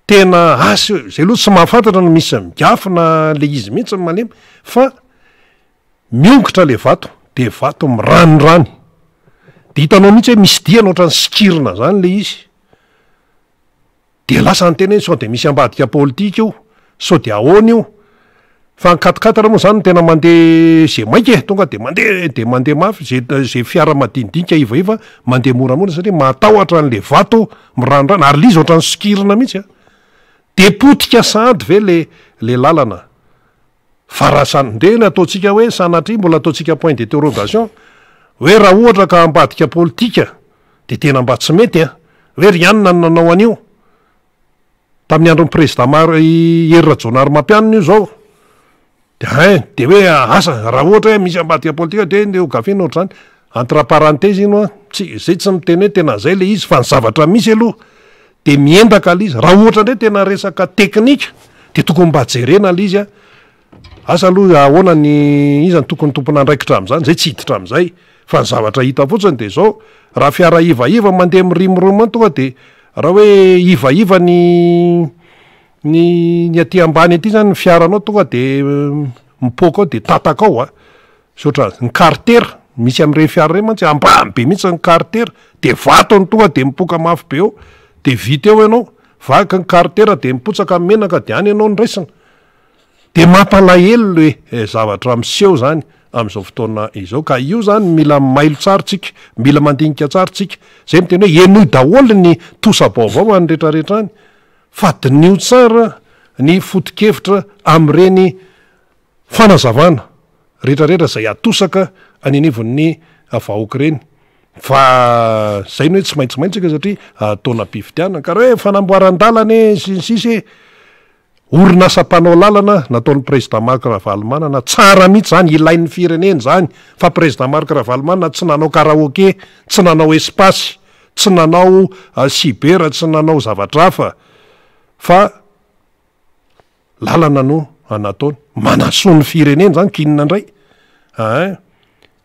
Tena asa io, izay aloha tsy mahafantatra na misy migafy na le izy mihitsy no malemy fa miongotra le vato, de vato miranirany, de hitanao mihitsy hoe misy diany ohatran'ny sikirina zany le izy. Dia lasa niteny hoe sao dia misy ambadika politika io, sao dia ahoana io. Fa ny quatre quatre moa zany no tena mandeha ze maika e, tonga dia mandeha dia mandeha mafy, ze ze fiara madinidinika ivaiva mandeha moramora satria matahotra an'le vato miranirany, ary le izy ohatran'ny sokirina mihitsy a. Dia potika sahady ve le le lalana? Fa raha san-, ndeha ny ataontsika hoe sanatria mbola ataontsika point d'interrogation, hoe raha ohatra ka ambadika politika dia tena mba tsy mety an! Hoe ry anona no nanao an'io? Tamin'ny andron'ny président Mar- i Hery Rajaonarimampianina io izao. Dia ein, dia hoe asa, raha ohatra hoe misy ambadika politika dia ndeha ho gafina ohatr'izany. Entre parenthèse iny hoa, tsy, zay tsy miteny hoe tena zay le izy fa ny zavatra misy aloha dia miendaka le izy. Raha ohatra indray tena resaka teknika dia tokony mba jerena le izy an. Asa aloha ahoana ny, iza no tokony tompon'andraikitra amin'izany, zay tsy hiditra amin'izay. Fa ny zavatra hita fotsiny dia izao, raha fiara ivaiva mandeha mirimorimo any tonga dia raha hoe ivaiva ny ny ny aty ambany aty zany ny fiaranao tonga dia mipoaka ao dia tataka ao a. Sy ohatran'izay. Ny carter, misy amin'ireny fiara ireny mantsy ambany be mihitsy ny carter, dia vato no tonga dia mipoka mafy be eo, dia vita eo ianao, vaky ny carter dia mipotsaka ny menaka dia any ianao no raisina. Dia mampalahelo le zavatra miseho zany amin'izao fotoana izao, ka io zany mila mailo tsara tsika, mila mandinika tsara tsika, zay miteny hoe henoy daholo ny tosa-baovao any retraretra any, fa diniho tsara ny foto-kevitra amin'ireny fanazavana retraretra izay atosaka any anivon'ny vahoaka ireny, fa zay no hoe tsy maintsy maintsika satria taonam-pifidianana, ka raha hoe fanamboaran-dalana e sy ny sisa e, Orinasa mpanao lalana nataon'ny Président Marc Ravalomanana, tsara mihitsy zany, ilain'ny firenena izany, fa Président Marc Ravalomanana tsy nanao karaoke, tsy nanao espace, tsy nanao cyber, tsy nanao zavatra hafa, fa lalana no nataony. Manasoa ny firenena izany, k'inona indray? Ein.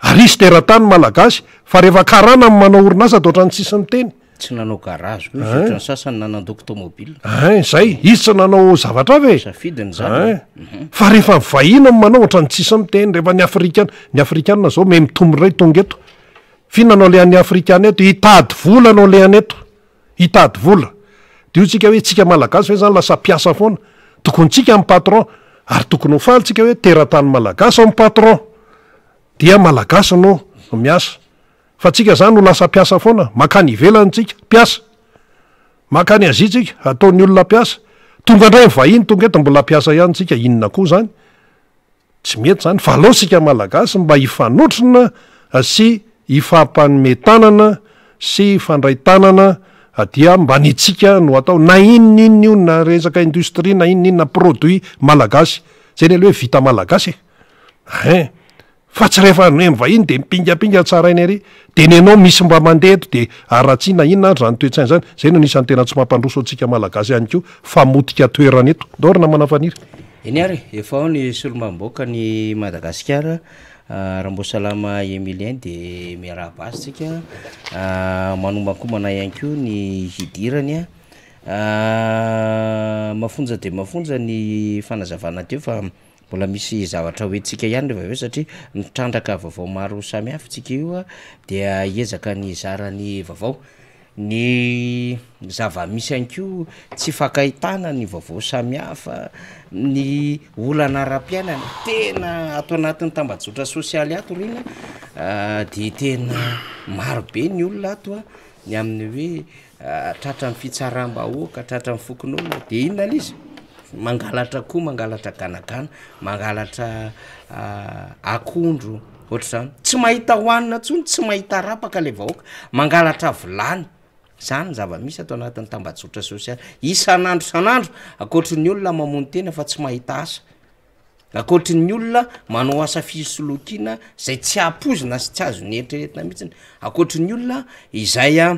Ary izy teratany malagasy, fa rehefa karana no manao orinasa de ohatran'ny tsisy miteny. Tsy nanao garage koa izy, ohatran'ny sasany nanandoko tomobile. Ein, zay, izy tsy nanao zavatra hafa e. Safidiny zany e. Ein, fa rehefa ny vahiny no manao ohatran'ny tsisy miteny, rehefa ny afrikana, ny afrikana zao me mitombo indray tonga eto. F'inona no alehan'ny afrikana eto? Hitady vola no alehany eto. Hitady vola. De hoy tsika hoe tsika malagasy ve zany lasa mpiasa foana? Tokony tsika ny patron, ary tokony ho faly tsika hoe teratany malagasy ny patron. Dia malagasy no miasa. Fa tsika zany ho lasa mpiasa foana, makany ivelany tsika, mpiasa. Makany Asie tsika, ataon'ny olona mpiasa. Tonga indray ny vahiny tonga eto mbola mpiasa ihany tsika, inona koa zany? Tsy mety zany, fa aleo tsika malagasy mba hifanotrona sy hifampanome tanana sy hifandray tanana dia mba ny tsika no atao na inona inona io na resaka industrie na inona inona produit malagasy, zay ny aloha hoe vita malagasy e! Ein! Fa tsy rehefa ny vahiny de mipingapinga tsaraina ery, de ny anao misy mba mandeha eto de haratsiana inona ary zany toe-tsaina zany, zay no anisan'ny tena tsy mampandroso antsika malagasy ihany koa, famotika toerana eto. Ndao ry namana Faniry. Eny ary e, efa ao ny solombavambahoakan'i Madagasikara, Ramboasalama Emilien de miarahaba azy tsika, manombankombana ihany koa ny hidirany an, mafonja de mafonja ny fanazavana teo fa mbola misy zavatra hoentintsika ihany rehefa avy eo satria mitrandraka vaovao maro samihafa tsika io a, dia hiezaka ny hizara ny vaovao. Ny zava-misy ihany koa tsy ifankahitana ny vaovao samihafa, ny olana ara-piainana tena ato anatin'ny tambajotra sosialy ato ry ina de tena marobe ny olona ato a ny amin'ny hoe tratran'ny fitsaram-bahoaka, tratran'ny fokonolona de inona le izy? Mangalatra akoho, mangalatra ganagana, mangalatra akondro, ohatr'izany, tsy mahita hohanina intsony, tsy mahita arapaka le vahoaka, mangalatra vilany, zany ny zava-misy ato anatin'ny tambajotra sosialy, isan'andro isan'andro, ankoatry ny olona mamono tena fa tsy mahita asa, ankoatry ny olona manao asa fisolokiana zay tsy ampoizina sy tsy azo nieritreretina mihitsiny, ankoatry ny olona izay a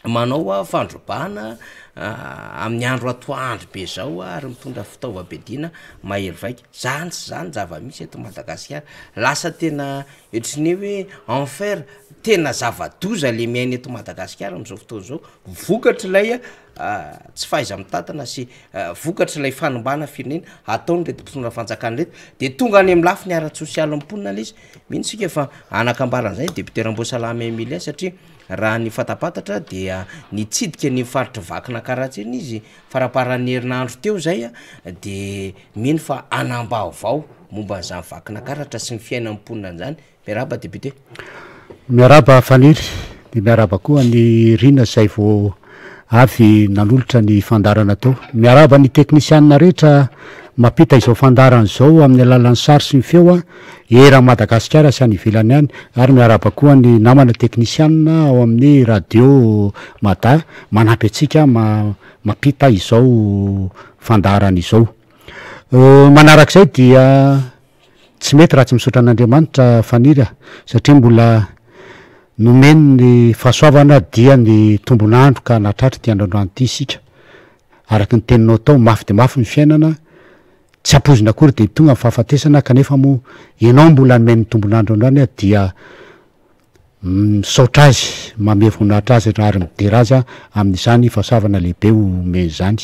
manao fandrobana amin'ny andro atoandro be zao ary mitondra fitaovam-piadiana mahery vaika, zany sy zany zava-misy eto Madagasikara, lasa tena ohatry ny hoe enfer, tena zava-doza le miaina eto Madagasikara am'zao fotoana zao vokatr'ilay tsy fahaiza-mitantana sy vokatr'ilay fanimbana firenena ataon'ireto mpitondra fanjakana ireto, de tonga any amin'ny lafiny ara-tsosialin'ny mponina le izy, mino isika fa anak'ambaran'izay député Ramboasalama Emilien satria Raha ny fantapantatra dia nitsidika ny faritr'i Vakinankaratra iny izy faramparan'ny herinandro teo izay dia mino fa hanam-baovao momba an'izany Vakinankaratra sy ny fiainan'ny mponina an'izany. Miarahaba député. Miarahaba Faniry, dia miarahaba koa an'i Rina izay vao avy nanolotra ny fandaharana teo. Miarahaba ny teknisianina rehetra mampita izao fandaharana izao amin'ny alalan'ny sary sy ny feo eran'i Madagasikara sy any ivelany any ary miarahaba koa ny namana teknisianina ao amin'ny radio Mada manampy antsika mampita izao fandaharana izao. Manarak'izay dia Tsy mety raha tsy misaotra an'Andriamanitra Faniry a! Satria mbola nomeny ny fahasoavana dia ny tombon'andro ka nahatratra ity andro androany ity isika. Araka ny teninao tao, mafy dia mafy ny fiainana, tsy ampoizina akory dia tonga ny fahafatesana kanefa moa ianao mbola nomeny ny tombon'andro androany dia Misaotra azy, mamehy voninahitra azy ary midera azy amin'izany fahasoavana lehibe omeny izany.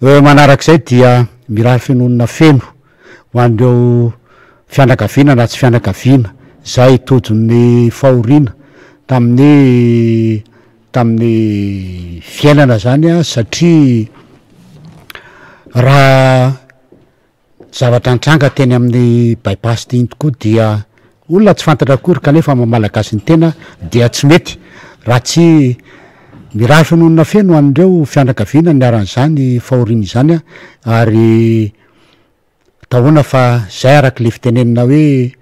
Manarak'izay dia mirary fiononana feno ho an'ireo fianakaviana na tsy fianakaviana izay tojon'ny fahoriana tamin'ny tamin'ny fiainana izany satria raha Zavatra nitranga teny amin'ny by pass iny tokoa dia olona tsy fantatra akory kanefa maha malagasy ny tena dia tsy mety raha tsy mirary finoanana feno ho an'ireo fianakaviana niharan'izany fahoriana izany ary atahoana fa zay araka le fitenenana hoe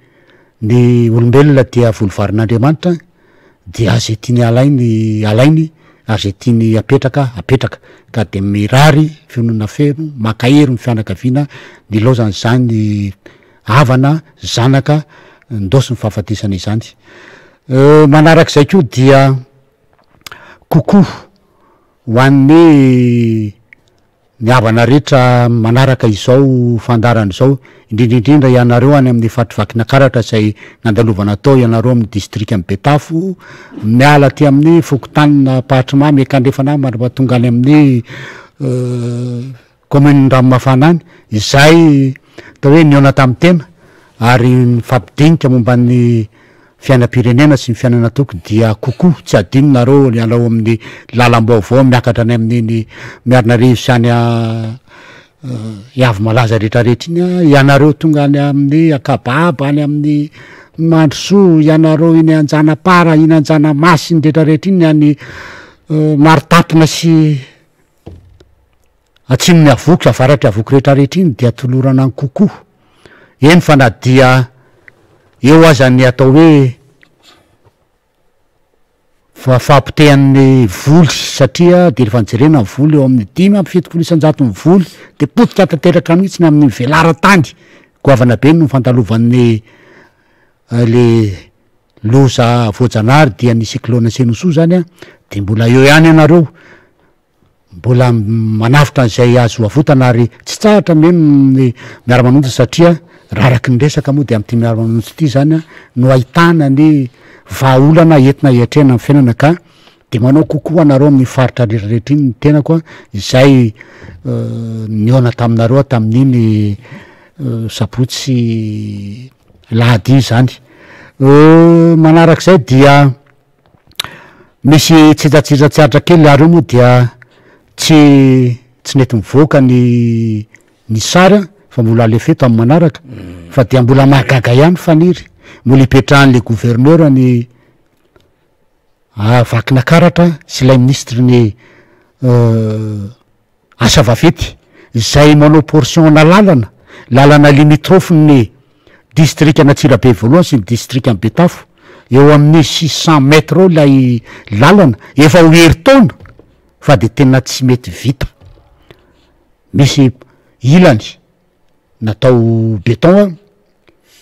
ny olombelona dia voly varin'Andriamanitra dia zay tiany alainy alainy ary zay tiany apetraka apetraka ka de mirary fionona feno mankahery ny fianakaviana nilaozan'izany havana zanaka ndosin'ny fahafatesana izany manarak'izay koa dia kokoa ho an'ny Ny havana rehetra manaraka izao fandaharana izao, indrindra indrindra ianareo any amin'ny faritry Vakinankaratra izay nandalovana tao ianareo amin'ny distrikan'i Betafo, miala aty amin'ny fokontanin'Ampahatrimamy miankandrefana any mandra-pahatonga any amin'ny commune Ranomafana any, izay atao hoe nihaona tamin'ny tena ary nifampidinika momba ny fiainam-pirenena sy ny fiainana toko dia kokoa tsy adino nareo ny alao amin'ny lalam-baovao miakatra any amin'iny Miarinarivo sy any Iavomalaza rehetrarehetra iny a, ianareo tonga any amin'ny Ankababa any amin'ny Mandrosoa, ianareo iny Anjanapara, iny Anjanamasy iny rehetrarehetra iny any Marotampona sy Atsimon'i Avoky, avaratr'i Avoky rehetrarehetra iny dia tolorana ny kokoa. Eny fa na dia eo aza ny atao hoe fahapotehan'ny voly satria dia rehefa nojerena ny voly eo amin'ny 75% ny voly dia potika tanteraka mihitsy ny amin'ny velaran-tany goavana be no fandalovan'ny le loza voajanahary dia ny cyclone Senosoa zany an, dia mbola eo ihany ianareo. Mbola manavotra an'izay azo avotana ary tsy tsahatra mino ny miara-manonja satria raha araky ny resaka moa dia amin'ity miara-manonja ity izany no ahitana ny vahaolana entina hiatrehana ny fiainana ka dia manao coucou anareo amin'ny faritra rehetra rehetra iny ny tenako izay nihaona taminareo aho tamin'iny sabotsy lahady iny izany. Manarak'izay dia. Misy tsitsatsitsa tsy aritra kely ary io moa dia tsy tsy nety mivoaka ny ny sary an, fa mbola alefa eto amin'ny manaraka fa dia mbola mahagaga ihany Faniry, mbola ipetrahan'le gouverneur ny Vakinakaratra sy ilay minisitry ny Asa vaventy izay manao portion-na lalana, lalana limitrophe-n'ny distrikan'Antsirabe voalohany sy ny distrikan'i Betafo, eo amin'ny 600 mètres eo ilay lalana, efa ho herintaona fa dia tena tsy mety vita. Misy ilany natao béton an,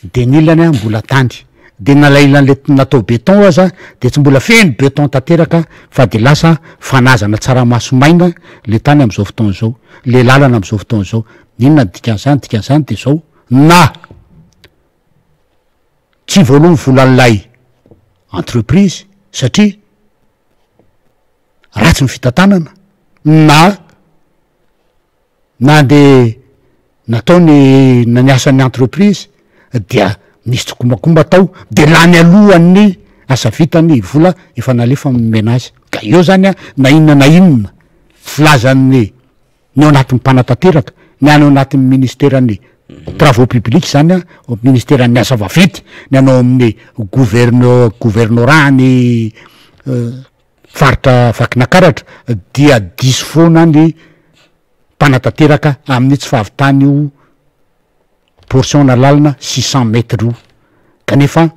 de ny ilany an mbola tany, de na ilay ilany le natao béton aza de tsy mbola feno béton tanteraka fa de lasa fanazana tsaramaso maina le tany am'zao fotoana zao, le lalana am'zao fotoana zao, inona ny dikan'zany, dikan'zany de zao na tsy voaloa ny volan'ilay entreprise satria ratsy ny fitantanana na Na dia natao ny na ny asan'ny entreprise dia nisy tsikombakomba tao de lany alohan'ny asa vita ny vola efa nalefa nomena azy ka eo zany a na inona na inona filazan'ny ny ao anatin'ny mpanatanteraka ny any ao anatin'ny ministeran'ny travaux publics zany a ministeran'ny asa vaventy ny anao amin'ny gouverne gouvernorat ny faritra Vakinakaratra dia diso foana ny mpanatanteraka amin'ny tsy fahavitany io portion na lalana 600 mètres io kanefa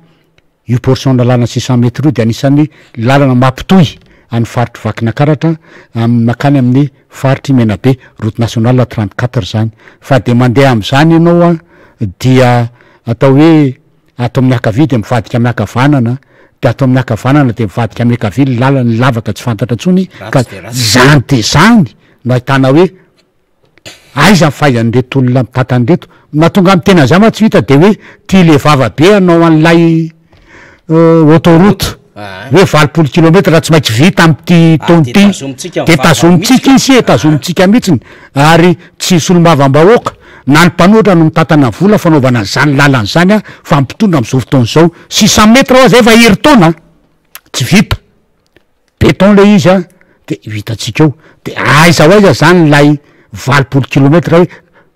io portion na lalana 600 mètres io dia anisan'ny lalana mampitohy an'ny faritry Vakinakaratra amin'ny makany amin'ny faritry Menabe route nationale 34 zany fa dia mandeha amin'izany ianao a dia atao hoe Ato amin'ny ankavia dia mivadika amin'ny ankavanana, dia ato amin'ny ankavanana dia mivadika amin'ny ankavia ny lalana, ny lavaka tsy fantatra intsony ka zany dia zany no ahitana hoe aiza ny fahaizan'ireto olona mitantana ireto. Mahatonga ny tena za ma tsy hita de hoe tia le vava be hanao an'ilay autoroute hoe 80 kilomètre tsy maintsy vita amin'ity taona ity de tazomintsika izy e, tazomintsika mihitsiny ary tsy solombavambahoaka na ny mpanohitra no mitantana vola fanaovana an'izany lalana izany fa ny mpitondra amin'izao fotoana izao 600 mètres hoa zay efa herintaona tsy vita. Béton le izy an, de ho hitantsika eo, de aiza ho aiza zany lay 80 kilomètre hoe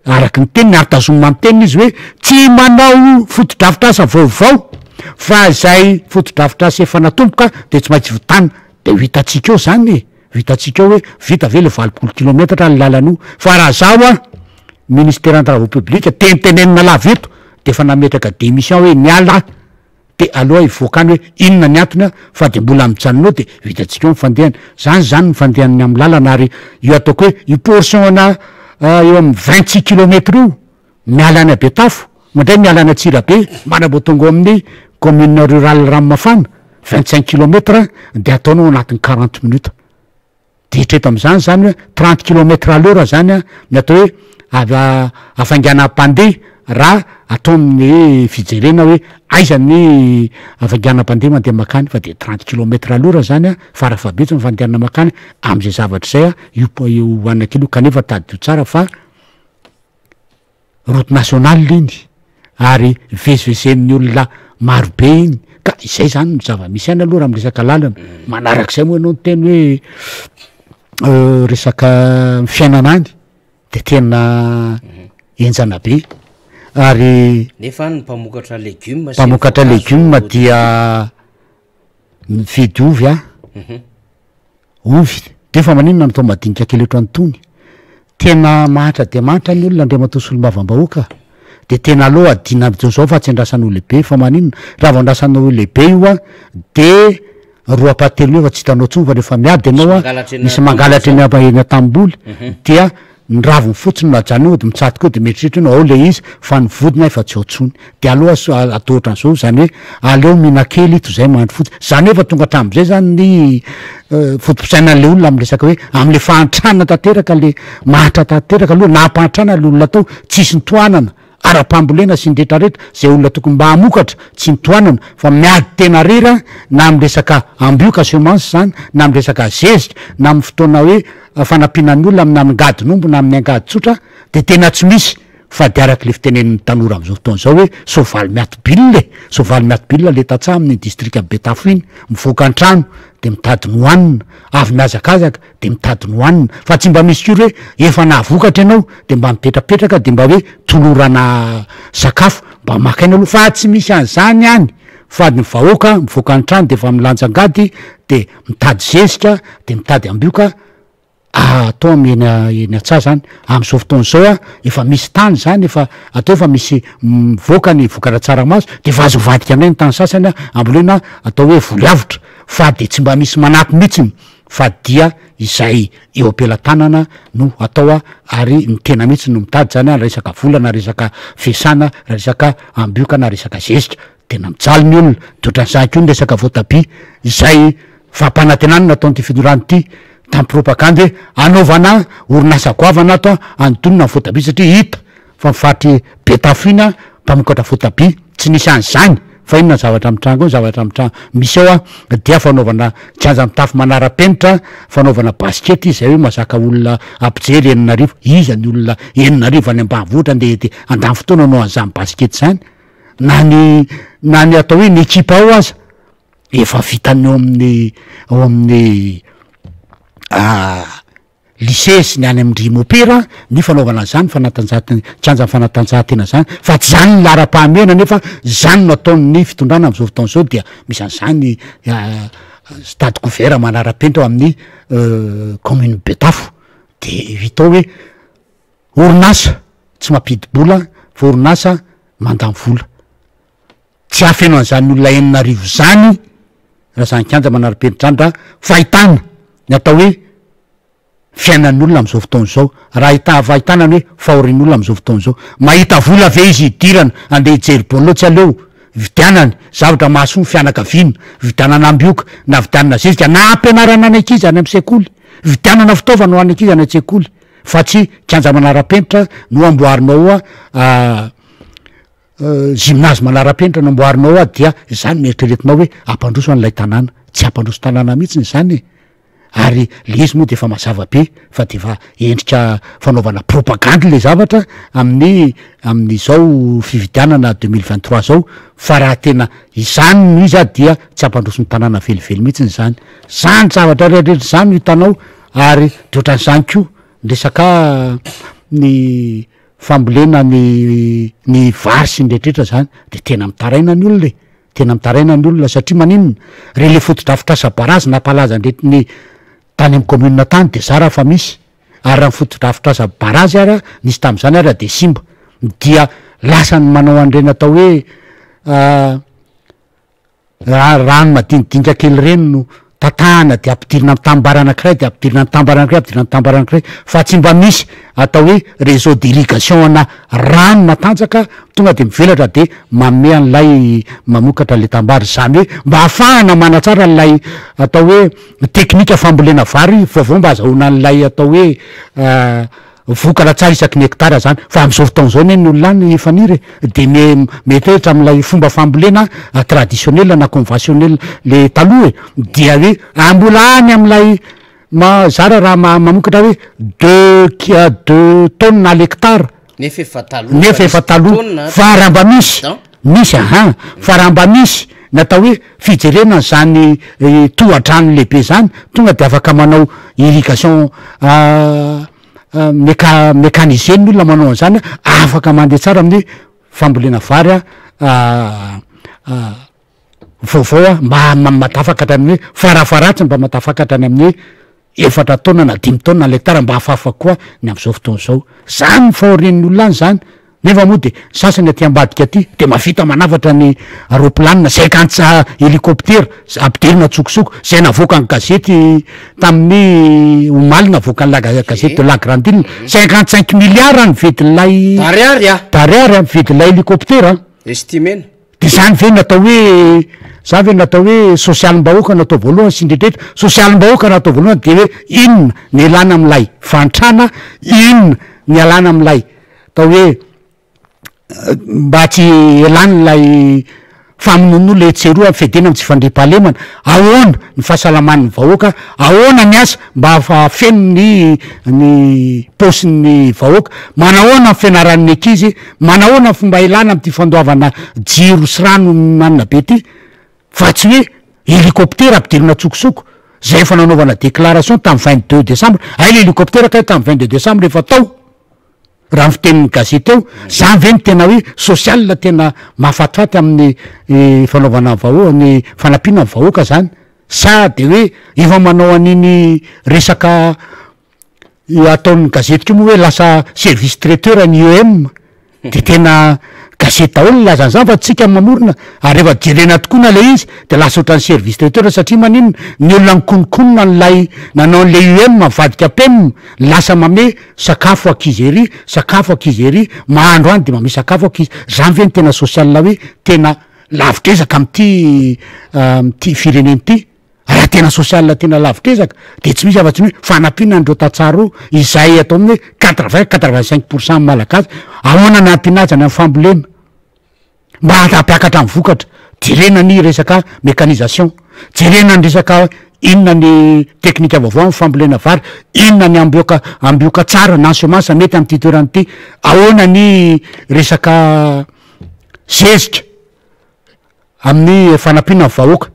araky ny teniny ary tazomina ny teniny izy hoe tsy manao fotodrafitrasa vaovao fa zay fotodrafitrasa efa natomboka de tsy maintsy vitana, de ho hitantsika eo zany e, ho hitantsika eo hoe vita ve le 80 kilometatra ny lalana io, fa raha zaho an ministeran'ny travaux publics tenitenenina lava eto de efa nametraka démission hoe miala aho. de aloha hivoaka any hoe inona ny antony fa de mbola mijanona eo de vitantsika eo ny fandehany, zany zany ny fandehan'ny amin'ny lalana ary io ataoko hoe io portion ana eo amin'ny 26 kilomètre io miala any Betafo mandray miala any Antsirabe manambao tonga eo amin'ny commune rurale Ranomafana 25 kilomètre de ataonao anatin'ny 40 minutes. De eritrereto am'zany zany hoe 30 kilomètre à l'heure zany an ny atao hoe ava- hafainganam-pandeha raha atao amin'ny fijerena hoe aiza ny hafainganam-pandeha mandeha makany fa de 30 kilomètre à l'heure zany an farafahabetsany fandehanana makany am'zay zavatra zay an io po- io hohanina kely io kanefa tadidio tsara fa route nationale iny ary ivezivezen'ny olona maro be iny ka izay zany no zava-misy any aloha raha amy resaka lalana, manarak'izay moa ianao niteny hoe resaka fiainana any de tena henjana be ary Nefa any ny mpamokatra legioma sy mpamokatra voankazo legioma dia mividy ovy a. Ovy, de fa maninona no atao madinika kely ohatran'itony? Tena mahantra dia mahantra ny olona Andriamatoa Solombavambahoaka a! De tena aleo adina amin'izao zao fa tsy andrasana ho lehibe fa maninona? Raha vao andrasana ho lehibe io a, de roa ampahatelony eo efa tsy hitanao intsony fa rehefa miady ianao a, misy mangalatra eny eny an-tanimboly dia. Ny raviny fotsiny no ajanona eo de mitsatoka eo de mieritreritra eo ao le izy fa ny vodiny efa tsy ao tsony. De aleo aso atao ohatran'izao zany hoe aleo mihinan-kely toy izay mandry fotsiny. Zany hoe efa tonga hatramin'izay zany ny foto-pisainan'le olona amin'ny resaka hoe am'le fahantrana tanteraka le mahantra tanteraka aloha nampahantrana le olona tao, tsisy nitohanana ara-pambolena sy ny retraretra, zay olona tokony mba hamokatra tsy nitohanana fa miady tena rery an, na amin'ny resaka ambioka semence zany na amin'ny resaka zezika na amin'ny fotoana hoe fanampiana ny olona amina angadin'omby na amin'ny angady tsotra de tena tsy misy fa de araka le fitenenin'ny tanora am'zao fotoana zao hoe soavaly miato bilina e, soavaly miato bilina le tantsaha amin'iny distrikan'i Betafo iny, mivoaka an-trano de mitady ny hohanina, avy mihazakazaka de mitady ny hohanina fa tsy mba misy koa hoe efa nahavokatra ianao de mba mipetrapetraka de mba hoe tolorana sakafo mba maka aina aloha fa tsy misy an'izany any fa ny vahoaka mivoaka ny trano de efa milanja angady de mitady zezika de mitady ambioka atao amy eny eny an-tsaha zany, am'zao fotoana zao a efa misy tany zany efa atao efa misy mivoaka ny vokatra tsaramaso de efa azo avadika indray ny tany sasany a ambolena atao hoe voly avotra fa de tsy mba misy manampy mihitsiny fa dia izay eo am-pelatanana no atao a, ary ny tena mihitsy no mitady zany a, resaka vola na resaka fiasana, resaka ambioka na resaka zezika, tena mijaly ny olona, de ohatran'izany koa ny resaka voatabia izay fampanantenana nataon'ity fitondrana ity tamin'ny propagandy hoe anaovana orinasa goavana ato a, anodinina ny voatabia satria hita Fa ny faritr'i Betafo iny an, mpamokatra voatabia, tsy nisy an'izany, fa inona ny zavatra mitranga ao, ny zavatra mitranga misy ao an, dia fanaovana kianja mitafo manara-penitra, fanaovana basikety izay hoe mahazaka olona mpijery 6000, iza ny olona 6000 any ambanivohitra andeha de handany fotoana hanao an'izany basikety izany, na ny na ny atao hoe ny ekipa ao aza efa vitan'ny ao amin'ny ao amin'ny Lycée sy ny any amin-dry mopera ny fanaovana an'izany fanatanjahan-, kianjan'ny fanatanjahantena zany fa tsy zany ny laharam-pahamehana nefa zany no ataon'ny fitondrana am'zao fotoana zao dia misy an'zany stade couvert manara-penitra ao amin'ny commune Betafo de hita ao hoe orinasa tsy mampidi-bola fa orinasa mandany vola. Tsy hahafeno an'izany olona 6000 izany raha izany kianja manara-penitra izany raha fahitana ny atao hoe fiainan'ny olona amin'izao fotoana izao, raha ahita fahitana ny hoe fahorian'ny olona amin'izao fotoana izao. Mahita vola ve izy hidirana handeha hijery baolina eo tsy aleo vidianany zavatra mahasoa ny fianakaviana, vidianana ambioka na vidianana zezika na ampianarana ny ankizy any amin'ny sekoly, vidianana fitaovana ho an'ny ankizy any an-tsekoly fa tsy kianja manara-penitra no amboarinao ao Gymnase manara-penitra no amboarinao ao dia izany no eritreretinao hoe hampandroso an'ilay tanàna. Tsy hampandroso tanàna mihitsiny izany e! Ary le izy moa de efa mazava be fa de efa endrika fanaovana propagandy le zavatra amin'ny amin'izao fifidianana 2023 zao fa raha tena izany no izy dia tsy hampandroso ny tanàna velively mihitsiny izany. Zany zavatra rehetrarehetra izany no hitanao ary de ohatran'izany koa ny resaka ny fambolena ny ny vary sy ny rehetrretra zany de tena mitaraina ny olona e, tena mitaraina ny olona satria maninona? Re le fotodrafitrasa barazy nampalaza ndreto ny tany amy commune tany de zara fa misy ary raha ny fotodrafitrasa barazy ara nisy tam'zany ara de simba dia lasa ny manao an'ireny atao hoe Raha rano madinidinika kely ireny no tatahana de ampidirina am tanimbary anakiray de ampidirina am tanimbary anakiray ampidirina am tanimbary anakiray fa tsy mba misy atao hoe réseau d'irrigation ana rano matanjaka tonga de mivelatra de manome an'ilay mamokatra le tanimbary izany hoe mba ahafahana manatsara an'ilay atao hoe teknika fambolena vary vaovao mba azahoana an'ilay atao hoe Vokatra tsara isaky ny hectare zany, fa amzao fotoana zao anie ny olona any Faniry e, de me- mieritreritra amin'ilay fomba fambolena traditionnel na conventionnel le taloha e, dia hoe ah mbola any amin'ilay ma- zara raha ma- mamokatra hoe deux ki- deux tonnes à l'hectare, Nefa efa taloha nefa efa taloha, fa raha mba misy, misy aha, fa raha mba misy ny atao hoe fijerena an'izany tohadrano lehibe zany, tonga de afaka manao irrigation meca- mécanisé ny olona manao an'izany a, afaka mandeha tsara amin'ny fambolena vary a vaovao a, mba mahatafakatra amin'ny hoe farafaharatsiny mba mahatafakatra any amin'ny hoe efatra taona na dimy taona ny hectare mba hafahafa koa ny am'zao fotoana zao, zany ny fahorian'ny olona any zany. Nefa moa de ny sasany aty ambadika aty de mahavita manafatra ny roaplanina, 50 hélicoptère ampidirina antsokosoko, zay navoakan'ny gazety tamin'ny omaly navoakan'ny la gazette de la grande ile, 55 milliards ny vidin'ilay D'ariary a! D'ariary ny vidin'ilay hélicoptère an! Estimena. De zany ve no atao hoe, zany ve no atao hoe sosialim-bahoaka no atao voalohany sy ny rehetrarehetra? Sosialim-bahoaka no atao voalohany de hoe inona ny ialana amin'ilay fahantrana, inona ny ialana amin'ilay atao hoe mba tsy ialana ilay famonoan'olona etsy sy eroa, fiadiana amin'ny tsy fandriampahalemana, ahoana ny fahasalaman'ny vahoaka, ahoana ny asa mba hahafeno ny ny paosin'ny vahoaka, manahoana ny fianaran'ny ankizy, manahoana ny fomba ilana amin'ity fandoavana jiro sy rano manina be ity, fa tsy hoe hélicoptère ampidirina an-tsokosoko, zay efa nanaovana déclaration tamin'ny 22 décembre, hay le hélicoptère kay tamin'ny 22 décembre efa tao. Raha ny fitenin'ny gazety eo, zany ve no tena hoe social tena mahafatifaty amin'ny fanaovana vahoa- ny fanampiana ny vahoaka zany? Sa de hoe efa manao an'iny resaka ataon'ny gazety koa moa hoe lasa service traiteur ny IEM? De tena gazety daholo nilaza an'izany fa tsika mamorona ary rehefa jerena tokoa na le izy de lasa ohatran'ny service traiteur satria maninona? Ny olona nikononkonona an'ilay nanao an'le IEM mivadika PEM lasa mame sakafo ankizy ery, sakafo ankizy ery, mahandro any de mame sakafo ankizy, zany ve no tena social hoe tena lavitr'ezaka amin'ity amin'ity firenena ity? Raha tena social tena lavitr'ezaka de tsy misy afa-tsy ny hoe fanampiana an'ireo tantsaha ireo izay atao amin'ny hoe quatre vingt, quatre vingt cinq pour cent malagasy, ahoana ny hanampiana azy any amin'ny fambolena mba hampiakatra ny vokatra, jerena ny resaka mécanisation, jerena ny resaka inona ny teknika vaovao amin'ny fambolena vary, inona ny ambioka ambioka tsara na semence mety amin'ity toerana ity, ahoana ny resaka zezika amin'ny fanampiana ny vahoaka.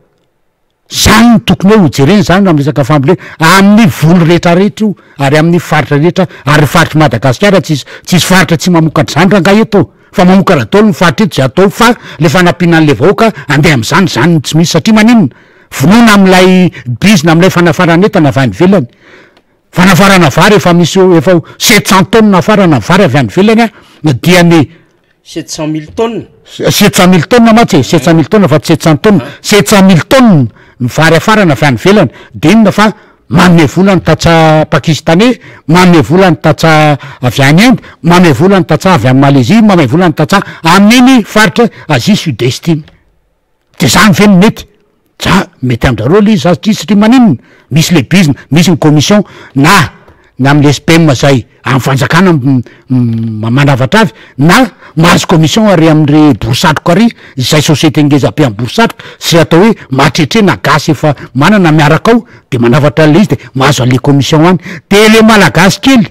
Zany no tokony hoe ho jerena zany raha miresaka fambolena, amin'ny voly rehetra rehetra io ary amin'ny faritra rehetra ary ny faritr'i Madagasikara tsisy tsisy faritra tsy mamokatra zany rangahy eto ô! Fa mamokatra daholo ny faritra eto zay atao fa le fanampiana an'le vahoaka andeha am'zany zany no tsy misy satria maninona? Vonoina am'lay bizina am'lay fanafarana entana avy any ivelany, fanafarana vary efa misy efa ho 700 tonnes afarana vary avy any ivelany a dia ny 700 mille tonnes. 700 mille tonnes mantsy e, 700 mille tonnes fa tsy 700 tonnes, 700 mille tonnes ny vary afarana avy any ivelany, de inona fa manome vola ny tantsaha pakistanais, manome vola ny tantsaha avy any Inde, manome vola ny tantsaha avy any Malaisie, manome vola ny tantsaha amin'iny faritra Asie sud est iny. De zany ve no mety? Za mety amin-drareo le izy za satria satria maninona? Misy le bizna, misy ny commission na ny amle SPM zay am fanjakana mandrafatra avy na mahazo commission ary amle borisatroka ary izay société ngeza be am borisatroka sy atao hoe matretre na gasy efa manana miaraka ao de manafatra anle izy de mahazo anle commission any de le malagasy kely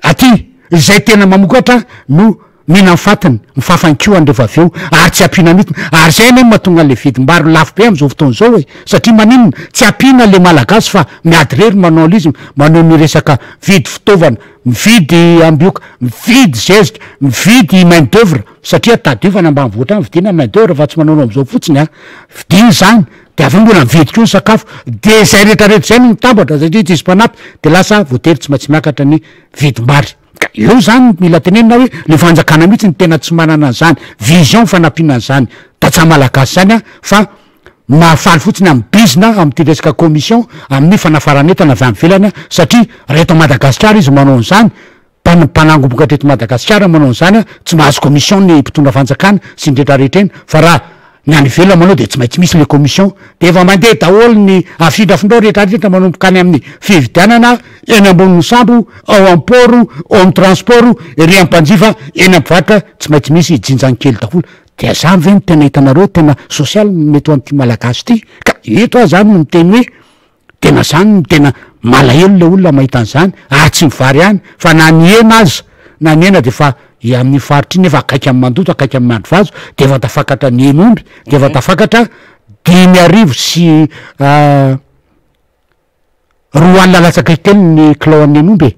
Aty, izay tena mamokatra no mihina ny fatiny, mifafa ny kohany rehefa avy eo, ary tsy ampiana mihitsy, ary izay anie no mahatonga an'ilay vidim-bary lafo be amin'izao fotoana izao e, satria maninona? Tsy ampiana ilay malagasy fa miady irery manao an'ilay izy, manao ny resaka mividy fitaovana, mividy ambioka, mividy zezika, mividy main d'oeuvre, satria tadidio fa any ambanivohitra any vidiana ny main d'oeuvre fa tsy manaonao amin'izao fotsiny an, vidiana izany, de avy eo mbola mividy koa ny sakafo, de zay rehetra rehetra zay no mitambatra satria tsisy mpanampy de lasa voatery tsy maintsy miakatra ny vidim-bary, ka eo zany mila tenenina hoe le fanjakana mihitsy no tena tsy manana an'zany vision fanampiana an'zany tantsaha malagasy zany an, fa mahafaly fotsiny amin'ny bizina amin'ity resaka commission amin'ny fanafaran'entana avy any ivelany an, satria raha eto Madagasikara izy manao an'zany Mpan mpanangom-bokatra eto Madagasikara manao an'izany an, tsy mahazo commission ny mpitondra fanjakana sy ny rehetra rehetra eny, fa raha ny any ivelany manao dia tsy maintsy misy le commission, dia efa mandeha daholo ny afindrafindrao rehetra rehetra manomboka any amin'ny fividianana, eny ambonin'ny sambo, ao am port, ao amin'ny transport, ery am mpanjifa, eny am mpivarotra, tsy maintsy misy jinjany kely daholo, dia zany ve no tena hitanareo tena social mety ho an'ity malagasy ity? Ka eto aho zany no miteny hoe. Tena zany no tena malahelo le olona mahita an'izany ary tsy ny vary ihany fa na ny hena aza, na ny hena de efa amin'iny faritra iny efa akaiky amin'ny Mandoto akaiky amin'ny Miandrivazo de efa tafakatra ny hen'omby de efa tafakatra 5500 latsaka kely ny kilao an'ny hen'omby e.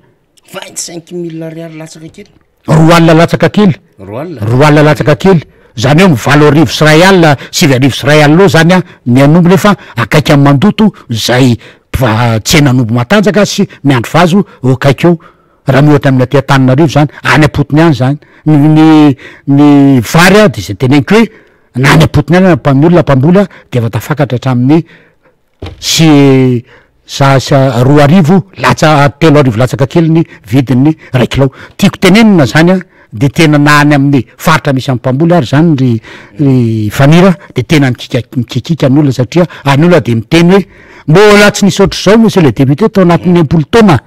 25 mille ariary latsaka kely. 20 latsaka kely. 20. 20 latsaka kely. Zany hoe am 1008, 1009 eo zany an ny an'omby nefa akaiky am Mandoto zay mpiva- tsenan'omby matanjaka sy Miandrivazo eo akaiky eo. Raha miohatra amin'ny aty Antananarivo zany, any am-potony any zany. Ny ny ny vary a de zay teneniko hoe na any am-potony any aza ny olona mpamboly a de efa tafakatra hatramin'ny sy sa sa 2000 latsa 3000 latsaka kely ny vidin'ny ray kilao. Tiako tenenina zany a de tena na any amin'ny faritra misy an'ny mpamboly ary zany ry ry Fanira de tena mikika mikikika ny olona satria ary ny olona de miteny hoe mbola tsy nisy ohatr'izao monsieur le député tao anatin'ny 60 taona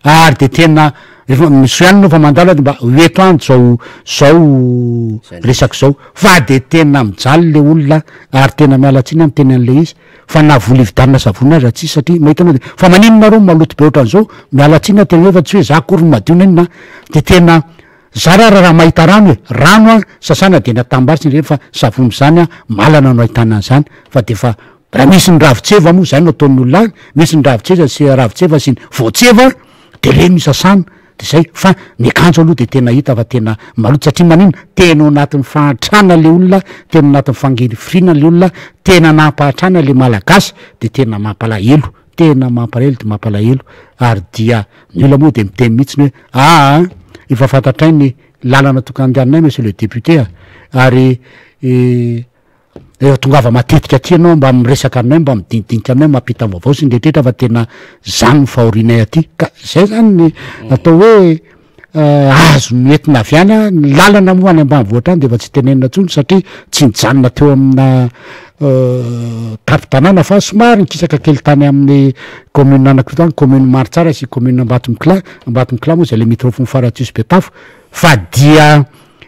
ary de tena rehefa misy ihany anao fa mandalo de mba ho eto any zao zao resaka zao fa de tena mijaly le olona ary tena miala tsiny aho miteny an'le izy fa na vola ividianana savony aza tsisy satria mahita anao de fa maninona nareo no maloto be ohatran'izao miala tsiny aho tena hoe fa tsy hoe za akory no madio na inona de tena zara ary raha mahita rano e rano a sasana de ny atambary sy ny reny fa savony zany a malana no ahitana an'zany fa de efa Raha misy ny ravin-tseva moa izay no ataon'ny olona any, misy ny ravin-tseza sy ravin-tseva sy ny voan-tseva de reny no sasana de zay, fa ny akanjo aloha de tena hita fa tena maloto satria maninona? Tena ao anatin'ny fahantrana le olona, tena ao anatin'ny fangirifiriana le olona, tena nampahantrana le malagasy de tena mampalahelo, tena mampalahelo de mampalahelo ary dia ny olona moa de miteny mihitsy hoe aa efa fantatray ny lalana tokony andehananay monsieur le député a, ary Efa tongava matetika aty ianao mba miresaka aminay, mba midinidinika aminay, mampita vaovao sy ny rehetrarehetra fa tena zany ny fahorianay aty. Ka zay zany ny atao hoe azo noentina avy any an, ny lalana moa any ambanivohitra any de efa tsy tenenina intsony satria tsy nijanona teo amina tampon-tanàna fa somary nikisaka kely tany amin'ny commune anankiroa tany, commune Marotsara sy commune Ambatomikilà, Ambatomikilà moa zay limitrophe-n'ny Faratiosy Betafo fa dia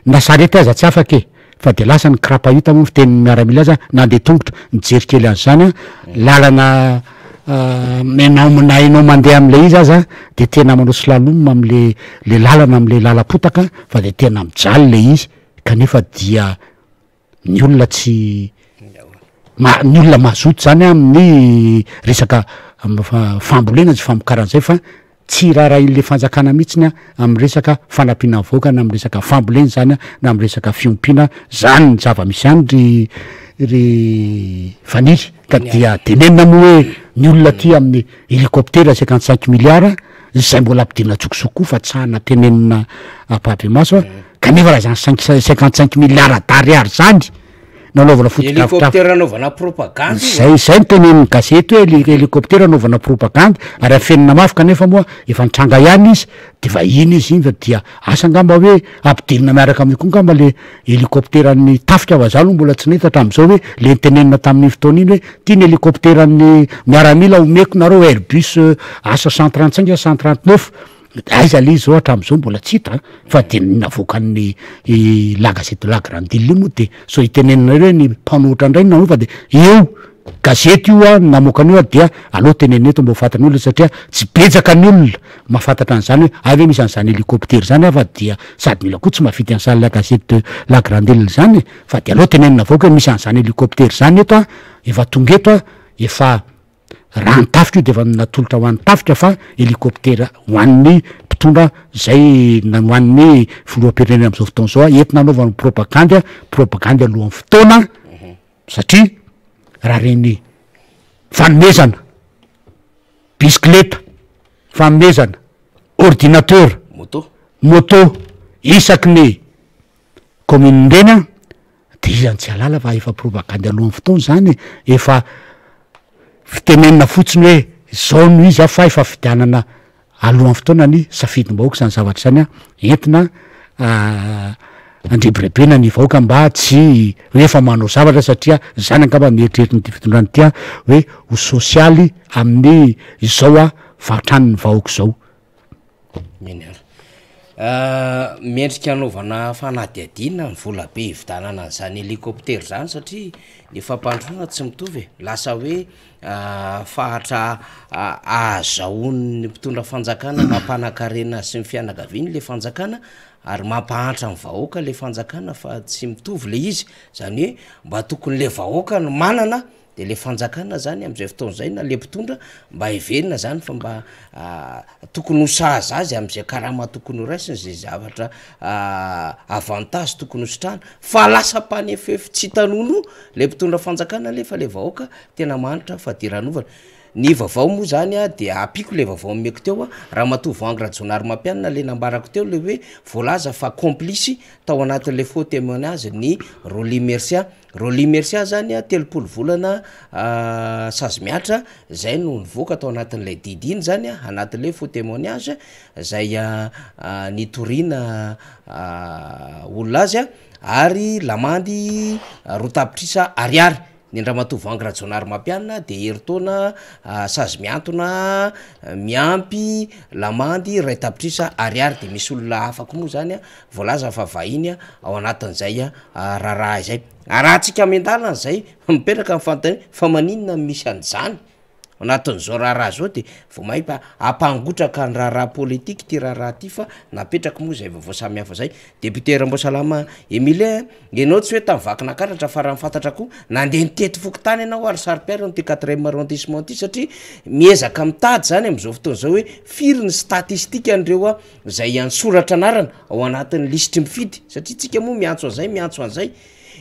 na sarety aza tsy afaka e. Fa dia lasa ny crapahut moa fitenin'ny miaramila azy nandeha tongotra nijery kely an'izany an, lalana enao na enao mandeha amin'ilay izy aza dia tena manao slalom amin'le le lalana amin'le lalam-potaka fa dia tena mijaly le izy kanefa dia ny olona tsy ma- ny olona mazoto zany amin'ny resaka fambolena sy famokarana zay fa Tsy raharahian'ilay fanjakana mihitsiny amin'ny resaka fanampiana ny vahoaka na amin'ny resaka fambolena izany na amin'ny resaka fiompiana zany ny zava-misy any ry ry Faniry ka dia tenenina moa hoe ny olona aty amin'ny hélicoptère 55 milliards izay mbola ampidirina an-tsokosoko koa fa tsy hana tenenina ampahibemaso a kanefa raha izany cinq 55 milliards d'ariary zany nanaovana fotodrafitrasa. Hélicoptère anaovana propagandy io Zay zay no tenenin'ny gazety hoe heli- hélicoptère anaovana propagandy ary afenina mafy kanefa moa efa nitranga ihany izy de vahiny izy iny fa dia asa angamba hoe ampidirina miaraka amin'io koa angamba le hélicoptère an'ny tafika fa za aloha mbola tsy nahita hatramin'izao hoe le nitenenina tamin'iny fotoana iny hoe ty ny hélicoptère an'ny miaramila omeko nareo Airbus asa 135 sa 139 Aiza le izy zao hatramizao mbola tsy hita fa de ny navoakan'ny la gazette de la grande ile io moa de sao hitenenanareo hoe ny mpanohitra ndray no nanao fa de eo gazety io an namoaka an'io an dia aleo tenenina eto mba ho fantatry ny olona satria tsy betsaka ny olona mahafantatra an'izany hoe hay ve misy an'izany hélicoptère zany an fa dia sady mila koa tsy mahavidy an'izany la gazette de la grande ile zany e fa de aleo tenenina avoaka hoe misy an'izany hélicoptère zany eto an efa tonga eto an efa Raha ny tafika io dia efa natolotra ho an'ny tafika fa hélicoptère ho an'ny mpitondra izay na ho an'ny filoham-pirenena amin'izao fotoana izao entina hanaovana propagandy, propagandy alohan'ny fotoana satria raha reny fanomezana bisikileta, fanomezana ordinateur, Moto. moto isaky ny commune ireny an, De iza no tsy hahalala fa efa propagandy alohan'ny fotoana izany e, efa fitenenana fotsiny hoe zao no izy a fa efa fidianana alohan'ny fotoana ny safidim-bahoaka izany zavatra izany a, entina andrebirebena ny vahoaka mba tsy hoe efa manao zavatra satria zany angamba no eritreretin'ity fitondrana ity a hoe ho sosialy amin'ny izao a fahatran'ny vahoaka izao. Eny ary. Mendrika hanaovana fanadihadiana ny vola be hividianana an'izany hélicoptère zany satria ny fampandrosoana tsy mitovy e, lasa hoe faritra ahazahoan'ny mpitondra fanjakana mampanakarena azy sy ny fianakaviany le fanjakana ary mampahantra ny vahoaka le fanjakana fa tsy mitovy le izy, zany hoe mba tokony le vahoaka no manana De le fanjakana zany am'zay fotoana zay na le mpitondra mba heverina zany fa mba tokony ho sahaza azy am'zay karama tokony ho raisiny zay zavatra avantage tokony ho sitrahana fa lasa mpanefefo tsy hita nonoa le mpitondra fanjakana nefa le vahoaka tena mahantra fadiranovana. Ny vaovao moa zany a dia ampiako le vaovao nomeko teo a, Ramatoa Voahangy Rajaonarimampianina le nambarako teo le hoe voalaza fa complice tao anatin'le faux témoignage ny Rolly Mercia. Rolly Mercia zany a 30 volana sazy mihatra zay no nivoaka tao anatin'ilay didy iny zany a, anatin'le faux témoignage zay nitoriana olona azy a, ary lamandy roa tapitrisa ariary. Ny an-dRamatoa Voahangy Rajaonarimampianina dia herintaona sazy mihantona miampy lamandy 1 tapitrisa ariary, de misy olona hafa koa moa zany a voalaza fa vahiny ao anatin'izay raharaha izay. Arahantsika miandalana zay, mipetraka ny fanontaniana fa maninona no misy an'izany ao anatin'izao raharaha zao de vao mainka hampangotraka ny raharaha politika ity raharaha ty fa napetraky moa zay vaovao samihafa zay. Député Ramboasalama Emilien, ianao tsy hoe tamy Vakinankaratra fa raha ny fantatra koa nandeha nitety fokontany ianao ary saro-piaro amin'ity quatrième arrondissement ty satria miezaka mitady zany am'zao fotoana zao hoe firy ny statistique an'ireo a zay ansoratra anarana ao anatin'ny lisitry mifidy satria tsika moa miantso an'izay miantso an'izay.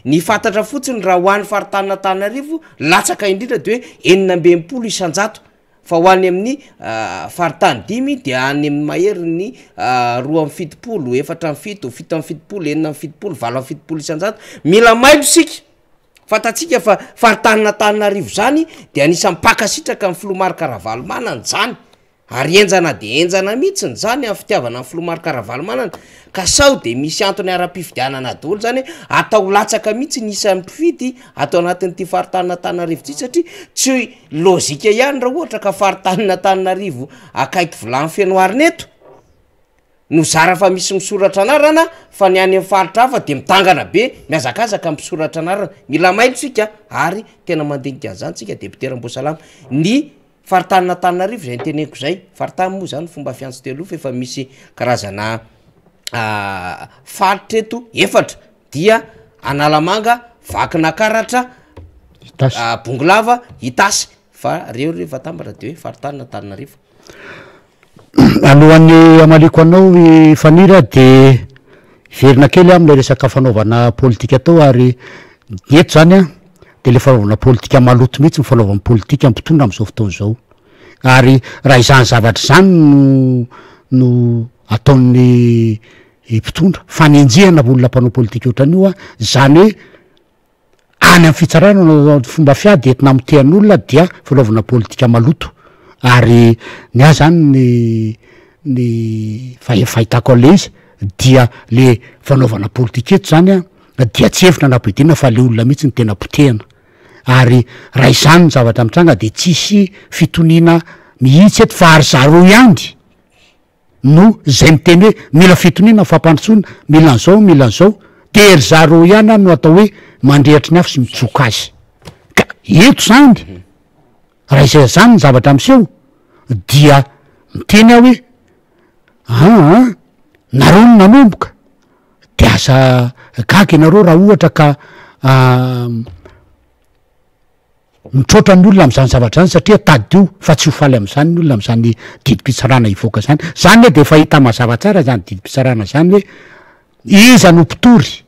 Ny fantatra fotsiny raha ho an'ny faritanin'Antananarivo latsaka indrindra de hoe 66% fa ho any amin'ny faritany dimy de any amin'ny maherin'ny 72, 74, 77, 76, 78%. Mila mailo isika, fantatsika fa faritanin'Antananarivo zany de anisan'ny mpankasitraka ny filoha Marc Ravalomanana zany ary henjana de henjana mihitsiny zany amin'ny fitiavana ny filoha Marc Ravalomanana ka sao de misy antony ara-pifidianana daholo zany hoe atao latsaka mihitsy ny isan'ny mpifidy ato anatin'ity faritanin'Antananarivo ity satria tsy lôjika ihany raha ohatra ka faritanin'Antananarivo akaiky vilany fenoharina eto no zara fa misy misoratra anarana fa ny any amin'ny faritra hafa de mitangana be mihazakazaka mpisoratra anarana. Mila mailo tsika ary tena mandinika an'izany tsika député Ramboasalama. Ny faritanin'Antananarivo zay noteneniko zay, faritany moa zany fomba fiantso teo aloha fa efa misy karazana faritra eto efatra dia Analamanga, Vakinakaratra, Itasy. Bongolava, Itasy fa reo rehefa atambatra de hoe faritanin'Antananarivo. Alohan'ny hamaliako anao i Faniry a de hiverina kely aho am'le resaka fanaovana politika tao ary ny eto zany a de le fanaovana politika maloto mihitsy ny fanaovana politika mpitondra am'zao fotoana zao ary raha izany zavatra izany no no ataon'ny mpitondra, fanenjehana olona mpanao politika ohatran'io a, zany hoe any amin'ny fitsarana no fomba fiady entina hamotehan'olona dia fanaovana politika maloto ary ny ahy zany ny ny fahe- fahitako an'le izy dia le fanaovana politika eto zany a dia tsy hevitra nampidinina fa le olona mihitsy no tena potehina ary raha izany ny zavatra mitranga de tsisy fitoniana mihitsy eto fa ary zareo ihany no zay miteny hoe mila fitoniana fampandrosoana, mila an'izao, mila an'izao, de ry zareo ihany any no atao hoe mandrehitry ny afo sy mitsoka azy. Ka eto zany, raha izay zany ny zavatra miseho dia miteny aho hoe aa nareo no nanomboka de aza gaga ianareo raha ohatra ka Mitroatra ny olona amin'izany zavatra izany satria tadidio fa tsy ho faly amin'izany ny olona amin'izany didim-pitsarana hivoaka izany. Izany anie dia efa hita mazava tsara izany didim-pitsarana izany hoe iza no mpitory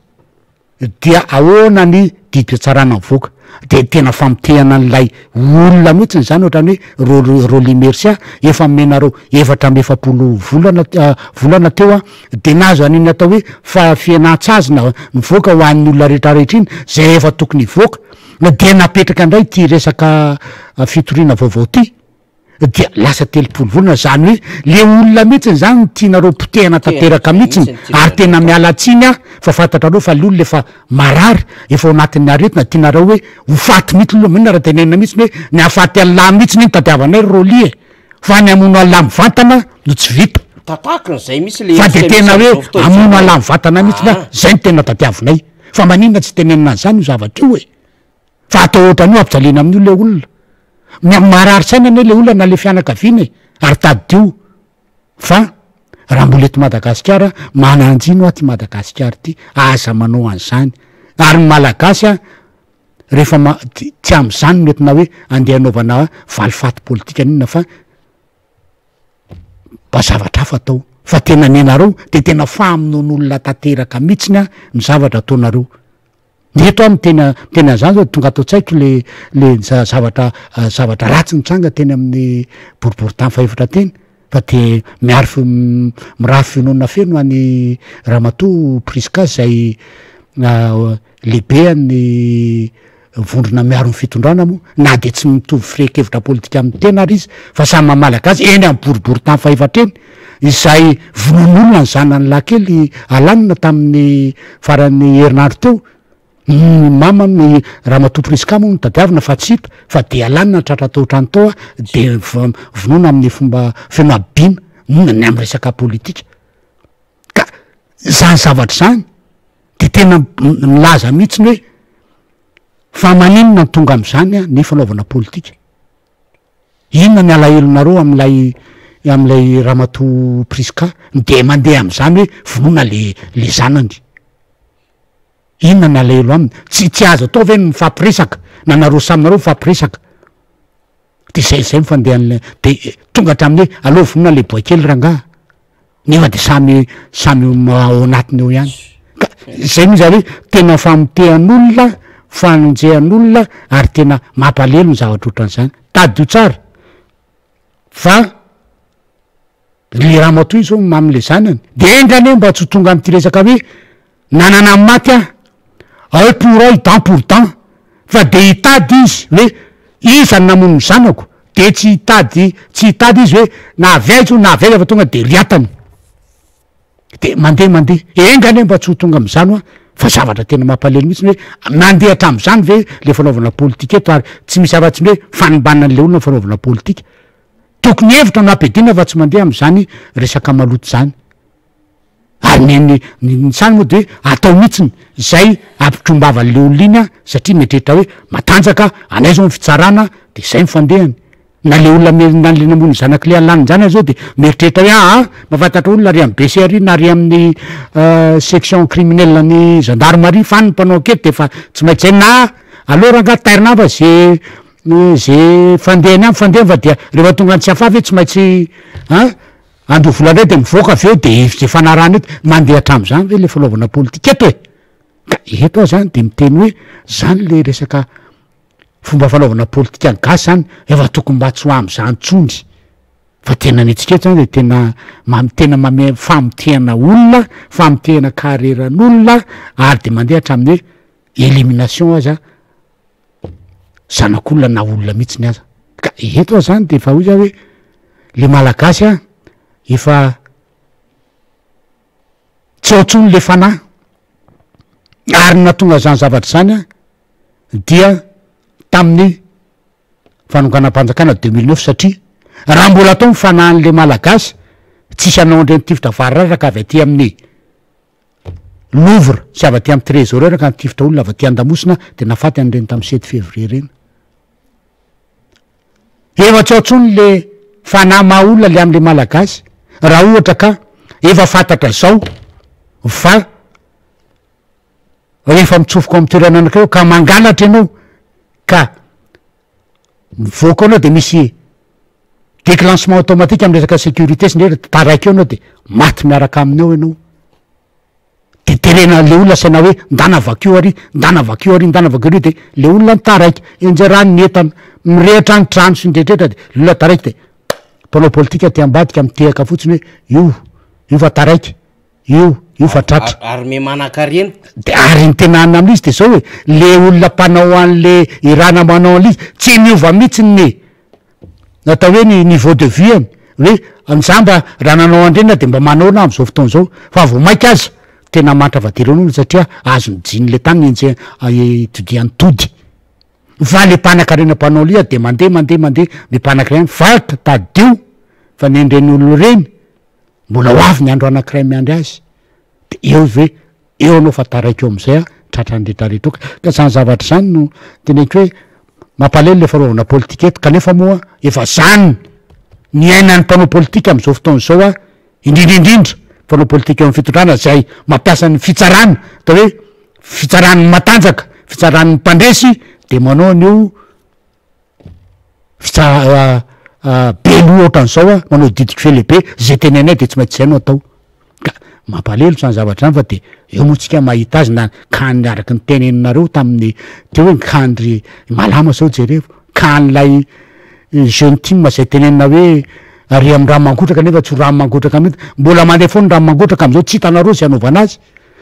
dia ahoana ny didim-pitsarana mivoaka. Dia tena famotehana an'ilay olona mihitsiny izany ohatran'ny hoe Rolly Rolly Mercia efa nomenareo 44 volana volana teo an, dia nahazo an'iny atao hoe fa fihenan-tsazy na nivoaka ho an'ny olona rehetra rehetra iny izay efa tokony hivoaka. Dia napetraka indray ity resaka fitoriana vaovao ity dia lasa 30 volana, zany hoe le olona mihitsiny zany no tianareo potehana tanteraka mihitsiny, ary tena miala tsiny aho fa fantatrareo fa le olona efa marary, efa ao anatin'ny aretina, tianareo hoe ho faty mihitsy aloha, maninona raha tenenina mihitsiny hoe ny hahafaty an'lah mihitsiny iny tadiavanay ry Rolly e, fa ny hamono an'lah mivantana no tsy vita. Tatakiny zay mihitsy le Fa de hetsika misy tena hoe am'zao fotoana hamono izao. an'lah mivantana mihitsiny aho, Aa. zay no tena tadiavinay. Fa maninona tsy tenenina an'izany io zavatra io e? Fa atao ohatran'io ampijaliana amin'io le olona. Ny marary saina anie le olona na le fianakaviana e! Ary tadidio fa raha mbola eto Madagasikara, mananjino aho ty Madagasikara ty, aza manao an'izany. Ary ny Malagasy an, rehefa ma- tsy amin'izany no entina hoe andeha hanaovana valifaty politika n'inona fa Mba zavatra hafa atao fa tena nenareo de tena famonoan'olona tanteraka mitsiny a ny zavatra ataonareo. Ny eto aho miteny miteny an'izany zao de tonga ato an-tsaiko le le zavatra zavatra ratsy nitranga teny amin'ny boriborintany fahefatra teny fa de miaro fi- mirary fiononana feno an'i ramatoa Prisca zay lehibe an'ny vondrona miaro ny fitondrana moa na de tsy mitovy firehan-kevitra politika amin'ny tena ary izy fa samy maha malagasy eny amin'ny boriborintany fahefatra eny izay vonoan'olona ny zanany lahy kely Alan tamin'ny faran'ny herinandro teo, ny mamany ramatoa Prisca moa no tadiavina fa tsy hita fa de Alan no tratra tao an-trano tao de vonoina amin'ny fomba feno habibiana, inona ny amin'ny resaka politika. Ka zany zavatra zany de tena milaza mihitsiny hoe fa maninona no tonga am'zany ny fanaovana politika? Inona ny alahelonareo am'lay am'lay ramatoa Prisca de mandeha am'zany hoe vonoina le le zanany? Inona ny alahelo aminy? Tsy tsy azo atao ve ny mifampiresaka na nareo samy nareo mifampiresaka? De zay zay ny fandehan'le de tonga hatramin'ny hoe aleo vonona le boay kely rangaha nefa de samy samy ao anatiny ao ihany ka zay moa zany hoe tena famotehan'olona fanonjehan'olona ary tena mampalelo ny zavatra ohatran'izany tadidio tsara fa Le ramatoa io zao mamy le zanany de enga anie mba tsy ho tonga amty resaka hoe nanana maty aho, oeil pour oeil dent pour dent fa de hitady izy hoe iza no namono ny zanako de tsy hitady tsy hitady izy hoe na avy aiza io na avy aiza fa tonga de riatany de mandeha mandeha, enga anie mba tsy ho tonga amzany hoa fa zavatra tena mampalelo mihitsy hoe nandeha hatramzany ve le fanaovana politika eto ary tsy misy afa-tsy ny hoe fanimbanan'le olona ny fanaovana politika. Tokony hevitra no ampiadiana fa tsy mandeha amin'izany resaka maloto izany. Ary ny ny ny ny sany moa de hoe atao mihitsiny zay hampitrom-bava an'le olona iny an, satria mieritreritra hoe matanjaka, anay zao ny fitsarana de zay ny fandehany. Na le olona me- na le namono ny zanak'le Alan zany aza zao de mieritreritra hoe aa mahafantatra olona ary amin'ny BC ary na ary amin'ny section criminelle ny gendarmerie fa any ny mpanao enquete de efa tsy maintsy zay na aleo rangaha tairina fa ze Ny ze fandehany any fandehany fa dia rehefa tonga any Tsiafahy ve tsy maintsy an andoa vola indray de mivoaka avy eo de ze fanarahana eto, mandeha hatramin'izany ve le fanaovana politika eto e? Ka eto aho zany de miteny hoe zany le resaka fomba fanaovana politika ny gasy zany efa tokony mba tsy ho am'zany tsony fa tena ny antsika eto zany de tena mam- tena mame- famotehana olona, famotehana kareran'olona ary de mandeha hatramin'ny hoe elimination aza zanak'olona na olona mihitsiny aza, ka eto aho zany de efa hoy za hoe le malagasy an efa tsy ao intsony le fanahy, ary ny nahatonga zany zavatra zany an dia tamin'ny fanonganam-panjakana 2009 satria raha mbola atao ny fanahin'le malagasy tsisy hanao an'ireny tifitra variraraka avy aty amin'ny Louvre, sy avy aty amin'ny Trésorière ka nitifitra olona avy aty an-damosina dia nahafaty an'ireny tamin'ny sept février ireny. Efa tsy ao intsony le fanahy maha olona le amin'le Malagasy raha ohatra ka efa fantatra zao fa rehefa mitsofoka ao amin'ny toerana anankiray ka mangalatra ianao ka mivoaka ao anao de misy déclenchement automatique am resaka sécurité sy ny rehetra de taraiky eo anao de maty miaraka aminy eo ianao, de terena le olona asaina hoe ndana vakio ary, ndana vakio ary, ndana vakio ary de le olona taraiky, enjerany ny entana, mirehitra ny trano sy ny rehetra rehetra de le olona taraiky de mpanao politika aty ambadika mitehaka fotsiny hoe io, io fa taraiky. Io, io fa tratra. Armée manankarena. De ary ny tena anona amin'izy de zao e, le olona mpanao an'le irana manao an'le izy, tsy miova mihitsy ny atao hoe ny niveau de vie-ny, hoe za mba raha nanao an'ireny aho de mba manaona aho am'zao fotoana zao, fa vao maika aza tena mahantra fadiro an'olona satria azon'ny jin'le tany ny enjeha itodian'ny tody. Fa le mpanakarena mpanao lia de mandeha mandeha mandeha, le mpanakarena fa tadidio fa ny an'ireny olona ireny Mbola ho avy ny andro anankiray miandry azy de eo izy hoe eo anao fa taraiky eo amizay a tratran'ny retraretra eo ka ka zany zavatra zany no teneniko hoe mampalelo le fanaovana politika eto kanefa moa efa zany ny iainan'ny mpanao politika am'izao fotoana izao a indrindra indrindra mpanao politika eo amin'ny fitondrana zay mampiasa ny fitsarana atao hoe fitsaran'ny matanjaka fitsaran'ny mpandresy de manao an'io Fitsa be loha ohatran'izao a, manao didy kely be, zay tenenay de tsy maintsy zay no atao. Ka. Mampalelo zany zavatra zany fa de eo moa tsika mahita azy na kany araky ny teneninareo tamin'ny teo hoe kandry malama zao jerevo kan'ilay jeune team zay tenenina hoe ary amin'ny rano mangotraka nefa tsy ho rano mangotraka mihitsy mbola mandeha foana ny rano mangotraka am'zao tsy hitanareo zay anaovana azy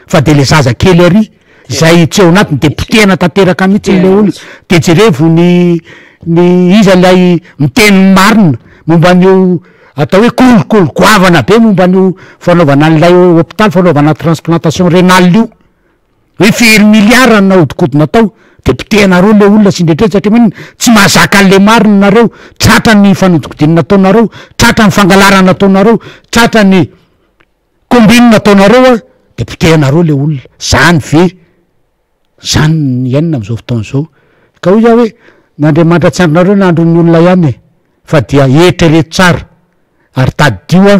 fa de le zaza kely ary zay tsy ao anatiny de potehana tanteraka mihitsy le olona de jerevo ny ny iza ilay miteny ny marina momba an'io atao hoe kolikoly goavana be momba an'io fanaovana an'ilay hopitaly fanaovana transplantation rénale io hoe firy milliard no nahodinkodina tao de potehanareo le olona sy indrendreny satria maninona tsy mahazaka an'le marina nareo tratra ny fanodikodinana ataonareo tratra ny fangalarana ataonareo tratra ny Combine nataonareo a de potehanareo le olona, zany ve zany ny iainana am'zao fotoana zao? Ka hoy aho hoe ny Andriamanitra tsy andrinareo na andrin'ny olona ihany e, fa dia eritrereto tsara ary tadidio a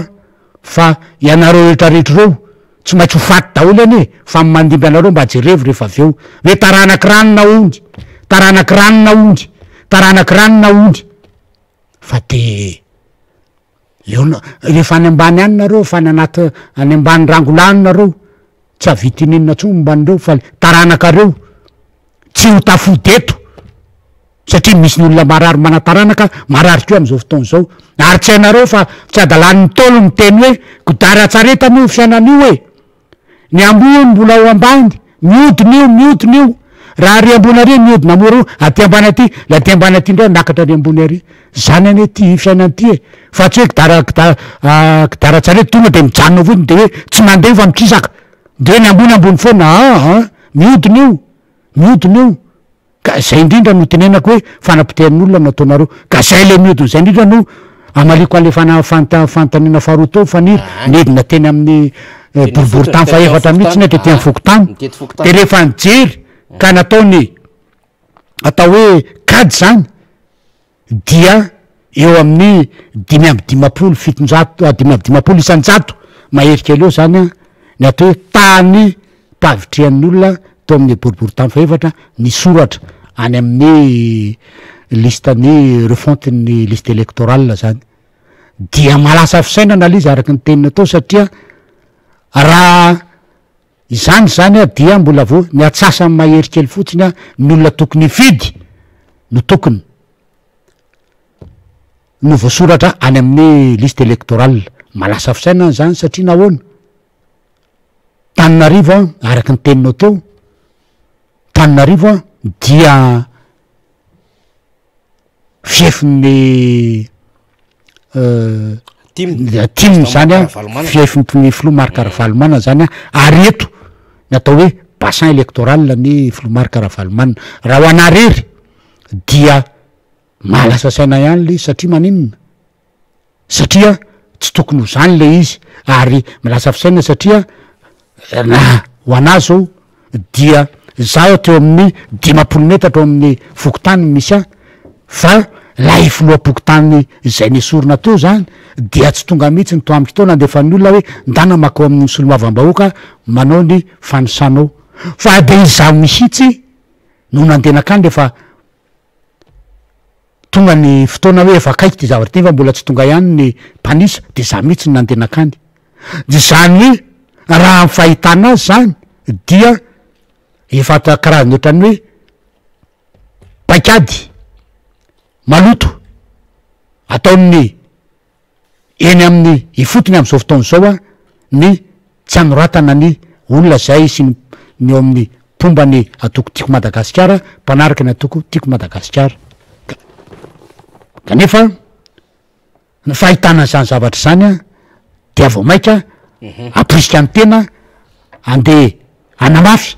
fa ianareo rehetra rehetra ireo tsy maintsy ho faty daholo anie fa ny mandimby anareo mba jerevo rehefa avy eo hoe taranaky ranona onjy, taranaky ranona onjy, taranaky ranona onjy fa de. Eo no, rehefa any ambany any nareo, efa any anaty, any ambany rangolany nareo, tsy hahavita ininona intsony momba an'ireo fa taranakareo tsy ho tafody eto satria misy ny olona marary manan-taranaka marary koa amin'izao fotoana izao ary tsy hainareo fa tsy adalan'ny Ntaolo miteny hoe kodiaran-tsarety anie io fiainana io e! Ny ambony mbola ao ambany, mihodina io, mihodina io. Raha ary ambony ary mihodina mora io, aty ambany aty, le aty ambany aty indray miakatra ary ambony ary. Zany anie ty fiainana ty e. Fa tsy hoe kidara kidara kidara-tsarety tonga de mijanona ao fotsiny de hoe tsy mandeha io fa mikisaka. De hoe ny ambony ambony foana, aa mihodina io, mihodina io. Ka zay indrindra no itenenako hoe fanapotehan'ny olona no ataonareo. Ka zay le mihodina zay indrindra no amaliako an'le fana- fanta- fanontaniana faharoa teo Faniry, nidina teny amin'ny boriborintany fahefatra mihitsy ny tety amin'ny fokontany. De rehefa nijery ka natao ny atao hoe kajy zany dia eo amin'ny 755 55% mahery kely eo zany an ny atao hoe tany mpavitrihan'ny olona teo amin'ny boriborintany fahefatra nisoratra any amin'ny liste ny refonte ny liste électorale zany dia mahalasa fisainana le izy araka ny teny natao satria raha Izany izany a dia mbola vo ny atsasany mahery kely fotsiny a ny olona tokony hifidy no tokony no voasoratra any amin'ny liste électorale. Mahalasa fisainana izany satria nahoana? Tananarivo a araka ny teninao teo, Tananarivo a dia fiefin'ny Tim. Tim zany a, fiefin'ny filoha Marc Ravalomanana zany a, ary eto ny atao hoe bassin électoral ny filoha Marc Ravalomanana. Raha ho anah rery dia mahalasa saina ihany le izy satria maninona? Satria tsy tokony ho zany le izy ary milasa fisainana satria na ho anah zao dia zaho teo amin'ny 50 metatra ao amin'ny fokontany misy ahy fa lay filoham-pokontany izay nesorina teo zany dia tsy tonga mihitsy ny to amiko teo nandefa ny olona hoe ndana makao amin'ny solomavam-bahoaka manao ny fanisanao fa de izaho mihitsy no nandeha nakany rehefa Tonga ny fotoana hoe efa akaiky ity zavatra ity fa mbola tsy tonga ihany ny mpanisa de za mihitsy no nandeha nankany. De zany hoe raha ny fahitana azy zany dia efa ata- karazany ohatran'ny hoe paikady maloto ataon'ny eny amin'ny ifotony amin'izao fotoana izao a, ny tsy anoratana ny olona izay sy ny ny eo amin'ny mpomba ny antoko Tiako Madagasikara, mpanaraka ny antoko Tiako Madagasikara. Ka kanefa ny fahitana an'izany zavatra izany a dia vao maika hamporisika ny tena handeha hanamafy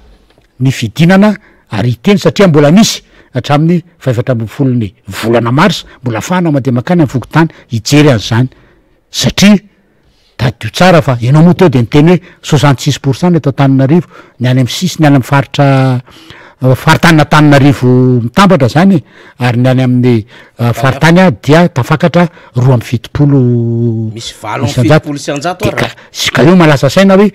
ny fidinana ary hiteny satria mbola misy hatramin'ny fahefatra ambin'ny folon'ny volana marsa mbola afahana mandeha mankany amin'ny fokontany hijery an'izany satria tadidio tsara fa ianao moa teo de niteny hoe 66 pourcent ny eto Antananarivo, ny any amin'ny sisiny any amin'ny faritra faritanin'Antananarivo mitambatra zany e, ary ny any amin'ny faritany a dia tafakatra 72 Misy 78% De ary ka sy ka eo mahalasa saina hoe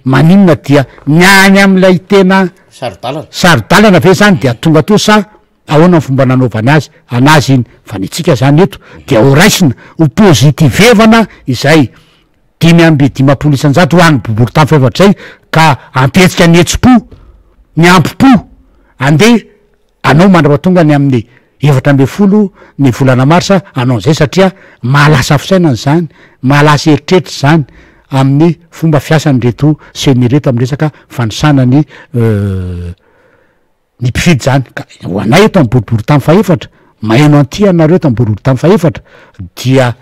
maninona dia ny any amin'ilay tena Saro-dalana. saro-dalana ve zany dia tonga teo sa ahoana ny fomba nanaovany azy anazy iny fa ny antsika zany eto dia ho raisina ho positivevana izay. 55% ho an'ny boriborintany fahefatra izay ka hampihetsika ny hetsi-po, ny ampo-po andeha hanao mandra-pahatonga ny amin'ny 14 ny volana marsa hanao an'izay satria mahalasa fisainana izany, mahalasa eritreritra izany amin'ny fomba fiasan'ireto ceni ireto amin'ny resaka fanisana ny ny mpifidy izany. Ka ho anay eto amin'ny boriborintany fahefatra, maheno an'ity ianareo eto amin'ny boriborintany fahefatra dia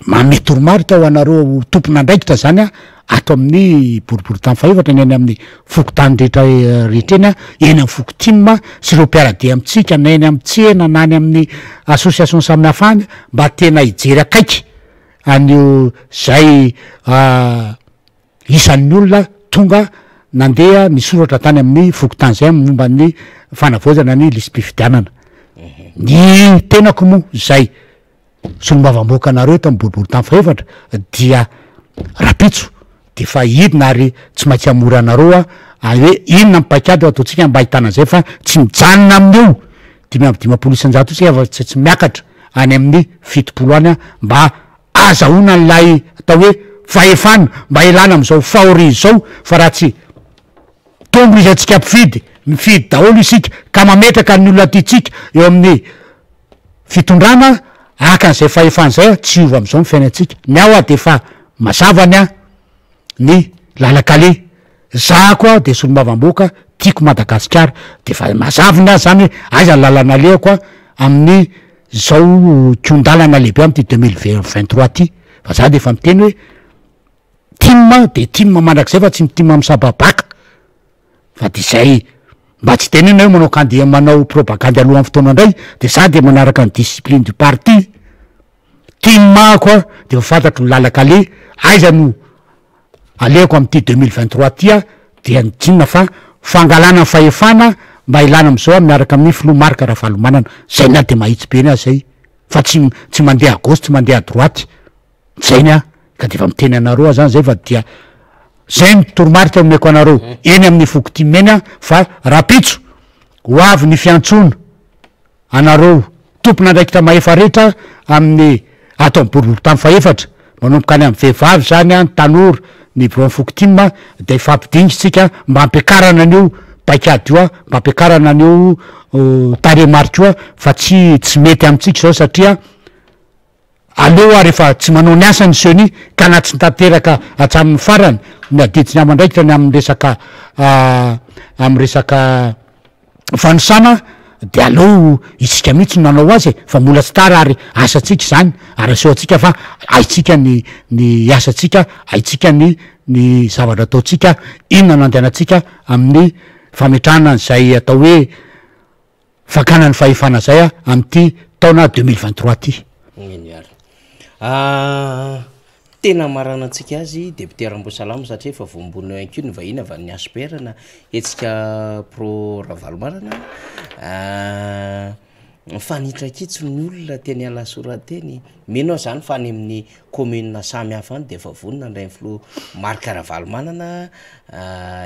Manome toromarika ho anareo tompon'andraikitra zany aho ato amin'ny boriborintany fahefatra ny any amin'ny fokontany rehetra rehetra eny, eny amin'ny fokotim sy ireo mpiara-dia amintsika na eny amin'ny tsena na any amin'ny association samihafa any mba tena hijery akaiky an'io zay isan'ny olona tonga nandeha nisoratra tany amin'ny fokontany zay momba ny fanavaozana ny lisi-pifidianana. Ny tenako moa zay solombavambahoaka anareo eto amin'ny boriborintany fahefatra dia rapitso de efa hidina ary tsy maintsy hamory anareo aho ary hoe inona ny paikady ataontsika mba ahitana an'izay fa tsy mijanona amin'io 55% io tsika fa tsy tsy miakatra any amin'ny 70 any mba azahoana an'ilay atao hoe fahefana mba hialana amin'izao fahoriana izao fa raha tsy tonga izy antsika mpifidy mifidy daholo isika ka mametraka ny olona tiantsika eo amin'ny Fitondrana haka an'izay fahefana izay tsy hiova amin'izao ny fiainantsika. Ny ahy hoa dia efa mazava ny ahy ny lalan-kaleha. Za koa dia solombavambahoaka tiako Madagasikara. Dia efa mazava ny ahy zany hoe aiza ny lalana alehako a amin'ny zao kihon-dalana lehibe amin'ity 2023 ty. Fa za dia efa miteny hoe tim dia tim mandrakizay fa tsy mi-tim amin'ny sababaka. Fa de zay mba tsy tenenina hoe manao kandi manao propagandy alohan'ny fotoana indray de za de manaraka ny discipline du parti, tim ako a de efa fantatro ny lalan-kaleha, aiza no alehako amin'ity 2023 ty a, dia ny tsinona fa fangalana ny fahefana mba ilana amin'izao miaraka amin'ny filoha Marc Ravalomanana, zay ny ahy de mahitsy be ny ahy zay fa tsy tsy mandeha à gauche tsy mandeha à droite. Zay ny ahy ka de efa miteny anareo aho zany zay fa dia zay ny toromarika omeko anareo eny amin'ny foko tim eny aho fa rahampitso ho avy ny fiantsoana anareo tompon'andraikitra mahefa rehetra amin'ny ato amin'ny boriborintany fahefatra manomboka any amin'ny vehivavy zany an, ny tanora, ny biraon'ny foko tim de hifampidinga isika mba hampiakarana an'io paikady io mba hampiakarana an'io tarehimarika io fa tsy tsy mety amintsika izao satria Aleo ary efa tsy manao ny asany ny ceni ka na tsy tanteraka hatramin'ny farany ny adidy sy ny amandraikitra ny amin'ny resaka amin'ny resaka fanisana de aleo isika mihitsy no nanao azy e, fa mbola tsy tara ary asantsika izany ary asehontsika fa haintsika ny ny asantsika, haintsika ny ny zavatra ataontsika, inona no andehanantsika amin'ny fametrahana an'izay atao hoe Fakana ny fahefana zay amin'ity taona 2023 ty. Eny ary. Tena hamaranantsika azy député Ramboasalama satria efa voambonina eo ihany koa ny vahiny avy any HPR na hetsika pro Ravalomanana. Mifanitrakitso ny olona teny Alasora teny. Mino aho izany fa any amin'ny commune samy hafa any dia efa vonona handray ny filoha Marc Ravalomanana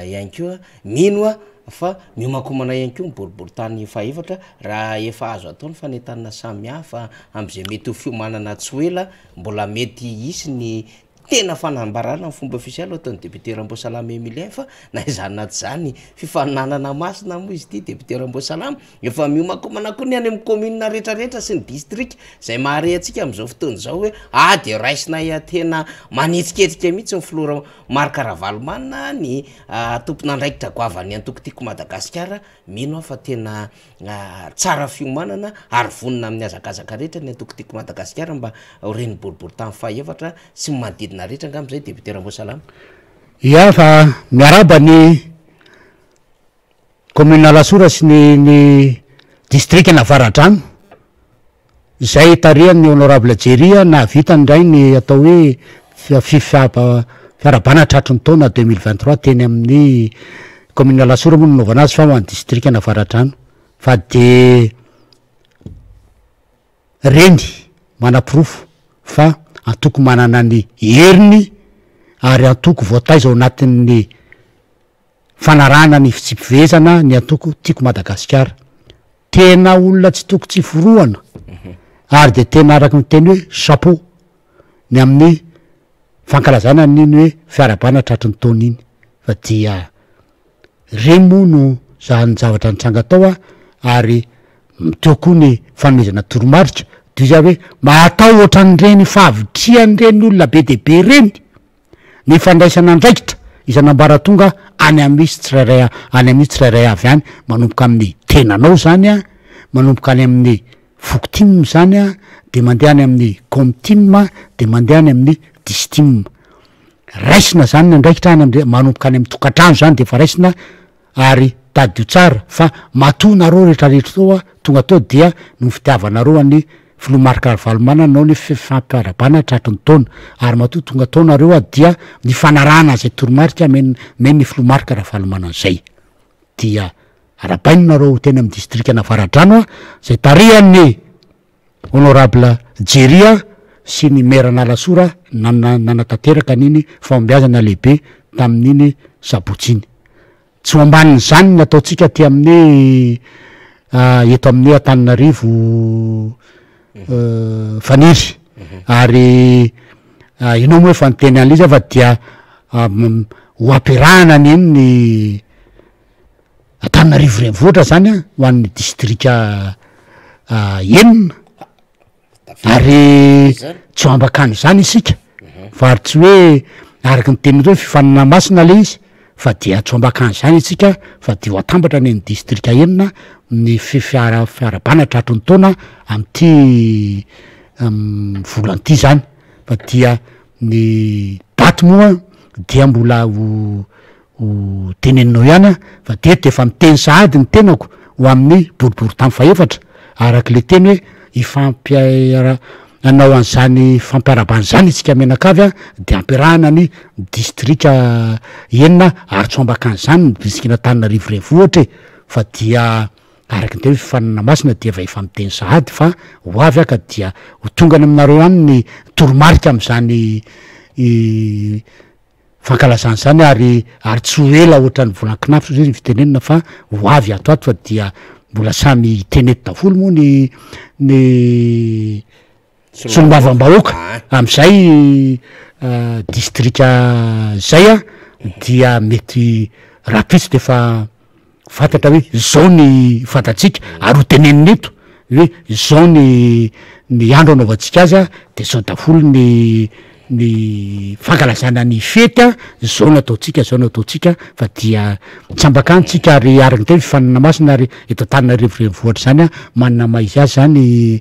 ihany koa. Mino aho fa miomankomana ihany koa ny boriborintany fahefatra raha efa azo atao ny fanentanana samihafa amin'izay mety ho fiomanana tsy ho ela, mbola mety hisy ny tena fanambarana amin'ny fomba ofisialy ho ataon'ny député Ramboasalama Emilien fa na izany na tsy izany fifaninanana masina moa izy ity député Ramboasalama, efa miomankomana koa ny any amin'ny commune rehetrarehetra sy ny distrika izay mahare antsika amin'izao fotoana izao hoe ah dia raisinay tena manetsiketsika mihitsy ny filoha Marc Ravalomanana ny Tompon'andraikitra goavan'ny antoko Tiako Madagasikara, mino aho fa tena tsara fiomanana ary vonona amin'ny hazakazaka rehetra ny antoko Tiako Madagasikara mba ho ren'ny boriborintany fahefatra sy ny manodidina rehetra angamba izay Député Ramboasalama. Ia fa miarahaba ny commune Alasora sy ny ny distrikan'Avaradrano. Izay tarihan'ny Honorable Jerry nahavita indray ny atao hoe fiarahabana tratry ny taona 2023 teny amin'ny commune Alasora moa no nanaovana azy fa ho an'ny distrikan'Avaradrano fa de reny manaporofo fa antoko manana ny heriny ary antoko voataiza ao anatin'ny fanarahana ny fitsipi-pifehezana ny antoko Tiako Madagasikara. Tena olona tsy toko tsy forohana ary dia tena araka ny teny hoe chapeau ny amin'ny fankalazana an'iny hoe fiarahabana tratry ny taona iny fa dia reny moa no zany zavatra nitranga tao a, ary teo koa ny fanomezana toromarika de hoy za hoe mahatahotra an'ireny fahavitrihan'ireny olona be dia be ireny ny fandraisana andraikitra isan'ambaratonga any amin'ny tsirairay any amin'ny tsirairay avy any manomboka amin'ny tenanao zany a, manomboka any amin'ny Fokotim izany a, de mandeha any amin'ny Comtim de mandeha any amin'ny Distim. Raisina zany ny andraikitra any amle manomboka any amin'ny tokantrano zany de efa raisina ary tadidio tsara fa matoa nareo retraretra teo a tonga teo dia noho ny fitiavanareo an'i filoha Marc Ravalomanana nanao ny fifampiarahabana tratry ny taona ary matoa tonga tao nareo a dia ny fanarahana izay toromarika amen- omen'ny filoha Marc Ravalomanana zay dia Arabaina nareo teny amin'ny distrikan'Avaradrano a, izay tarihan'ny Honorable Jerry a sy ny Maire Analasora nana nanatanteraka an'iny fahombiazana lehibe tamin'iny sabotsy iny. Tsy ho ambanin'izany ny ataontsika aty amin'ny eto amin'ny Antananarivo Faniry ary ianao moa efa niteny an'ilay izy aho fa dia ho ampiarahana anie ny Antananarivo renivohitra zany a ho an'ny distrika enina ary tsy ho ambakany zany isika fa ary tsy hoe araky ny teninareo hoe fifaninana masina le izy fa dia tsy ho ambakany zany isika fa de ho atambatra any ny distrika enina ny fifiara- fiarahabana tratry ny taona am'ty volana ity zany fa dia ny daty moa dia mbola ho Ho teneninao ihany aho fa teto dia efa miteny sahady ny tenako ho amin'ny boriborintany fahefatra araka ilay teny hoe hifampiara hanao an'izany fampiarabana izany isika mianakavy a dia ampiarahana ny distrika enina ary tsy ho ambakan'izany ny distrikan'Antananarivo renivohitra e fa dia araka ny teny hoe fifaninana masina dia efa efa miteny sahady fa ho avy aho ka dia ho tonga any aminareo any ny toromarika amin'izany fankalazana izany ary ary tsy ho ela ohatran'ny volan-kinafitra zay ny fitenenana fa ho avy ato ato fa dia mbola samy hiteny eto daholo moa ny ny solombavambahoaka am'izay distrika zay a dia mety rahampitso de efa Fantatra hoe zao ny fantatsika ary ho tenenina eto hoe zao ny ny andro anaovantsika azy a, de zao daholo ny ny fankalazana ny fety a, zao no ataontsika zao no ataontsika fa dia tsy ambakany tsika ary araka ny teny fifaninana masina ary eto Antananarivo renivohitra zany a manana maha izy azy zany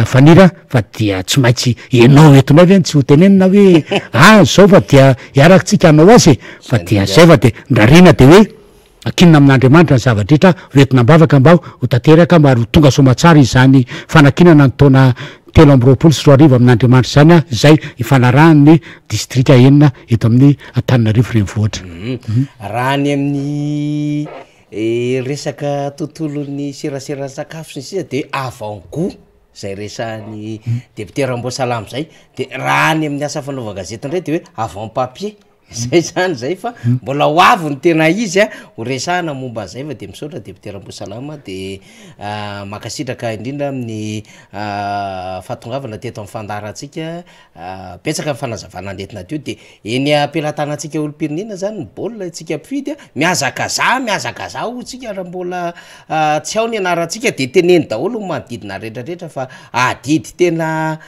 Faniry a fa dia tsy maintsy enao entinao ve no tsy ho tenenina hoe ah zao fa dia hiaraka tsika hanao azy e, fa dia zay fa de ny rarina de hoe Ankinina amin'Andriamanitra ny zava-drehetra, ho entina am-bavaka mba ho tanteraka ary ho tonga soamatsara izany fanankinana ny taona 2023 amin'Andriamanitra izany, izay ifanarahan'ny distrika enina eto amin'ny Antananarivo Renivohitra. Raha any amin'ny resaka tontolon'ny serasera sakafo sy ny sisa de avant gout zay resahan'ny député Ramboasalama zay, de raha any amin'ny asa fanaovan-gazety indray de hoe avant papier. Zay zany zay fa mbola ho avy ny tena izy a, ho resahana momba an'izay fa de misaotra député Rambosalama de mankasitraka indrindra amin'ny fahatongavana teto amin'ny fandaharantsika, betsaka ny fanazavana nentina teo de eny am-pelatanantsika olom-pirenena zany ny baolina isika mpifidy a, mihazakazaha mihazakazaha hoy tsika raha mbola tsy ao ny anarantsika de teneno daholo ny manodidina retraretra fa adidy tena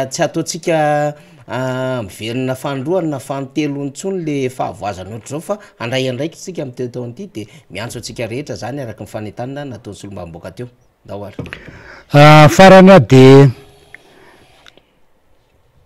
tsy ataontsika Miverina fanindroany na fanintelony intsony le fahavoazana ohatr'izao fa handray andraikitra isika amin'ity taona ity de miantso antsika rehetra zany araka ny fanentanana nataon'ny solombavambahoaka teo. Ndao ary. Farany aho de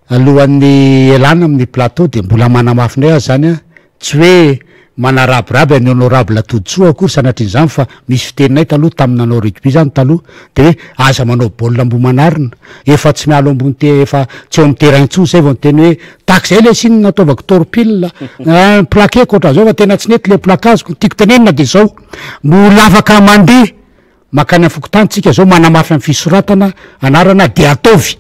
alohan'ny ialana amin'ny plateau de mbola manamafy indray aho zany an, Tsy hoe manarabiraby an'i Honorable Todisoa akory sanatrian'izany fa misy fiteninay taloha tamin'ny nanao rugby zany taloha de hoe aza manao baolina ambohimanarina, efa tsy miala ao ambony te- efa tsy eo amin'ny terrain intsony zay vao niteny hoe tahak'izay lesy iny nataovako torpille, ah plaquer-ko ohatran'izao fa tena tsy nety le placage-ko, ny tiako tenenina de zao, mbola afaka mandeha mankany amin'ny fokontany tsika zao manamafy amin'ny fisoratana anarana de ataovy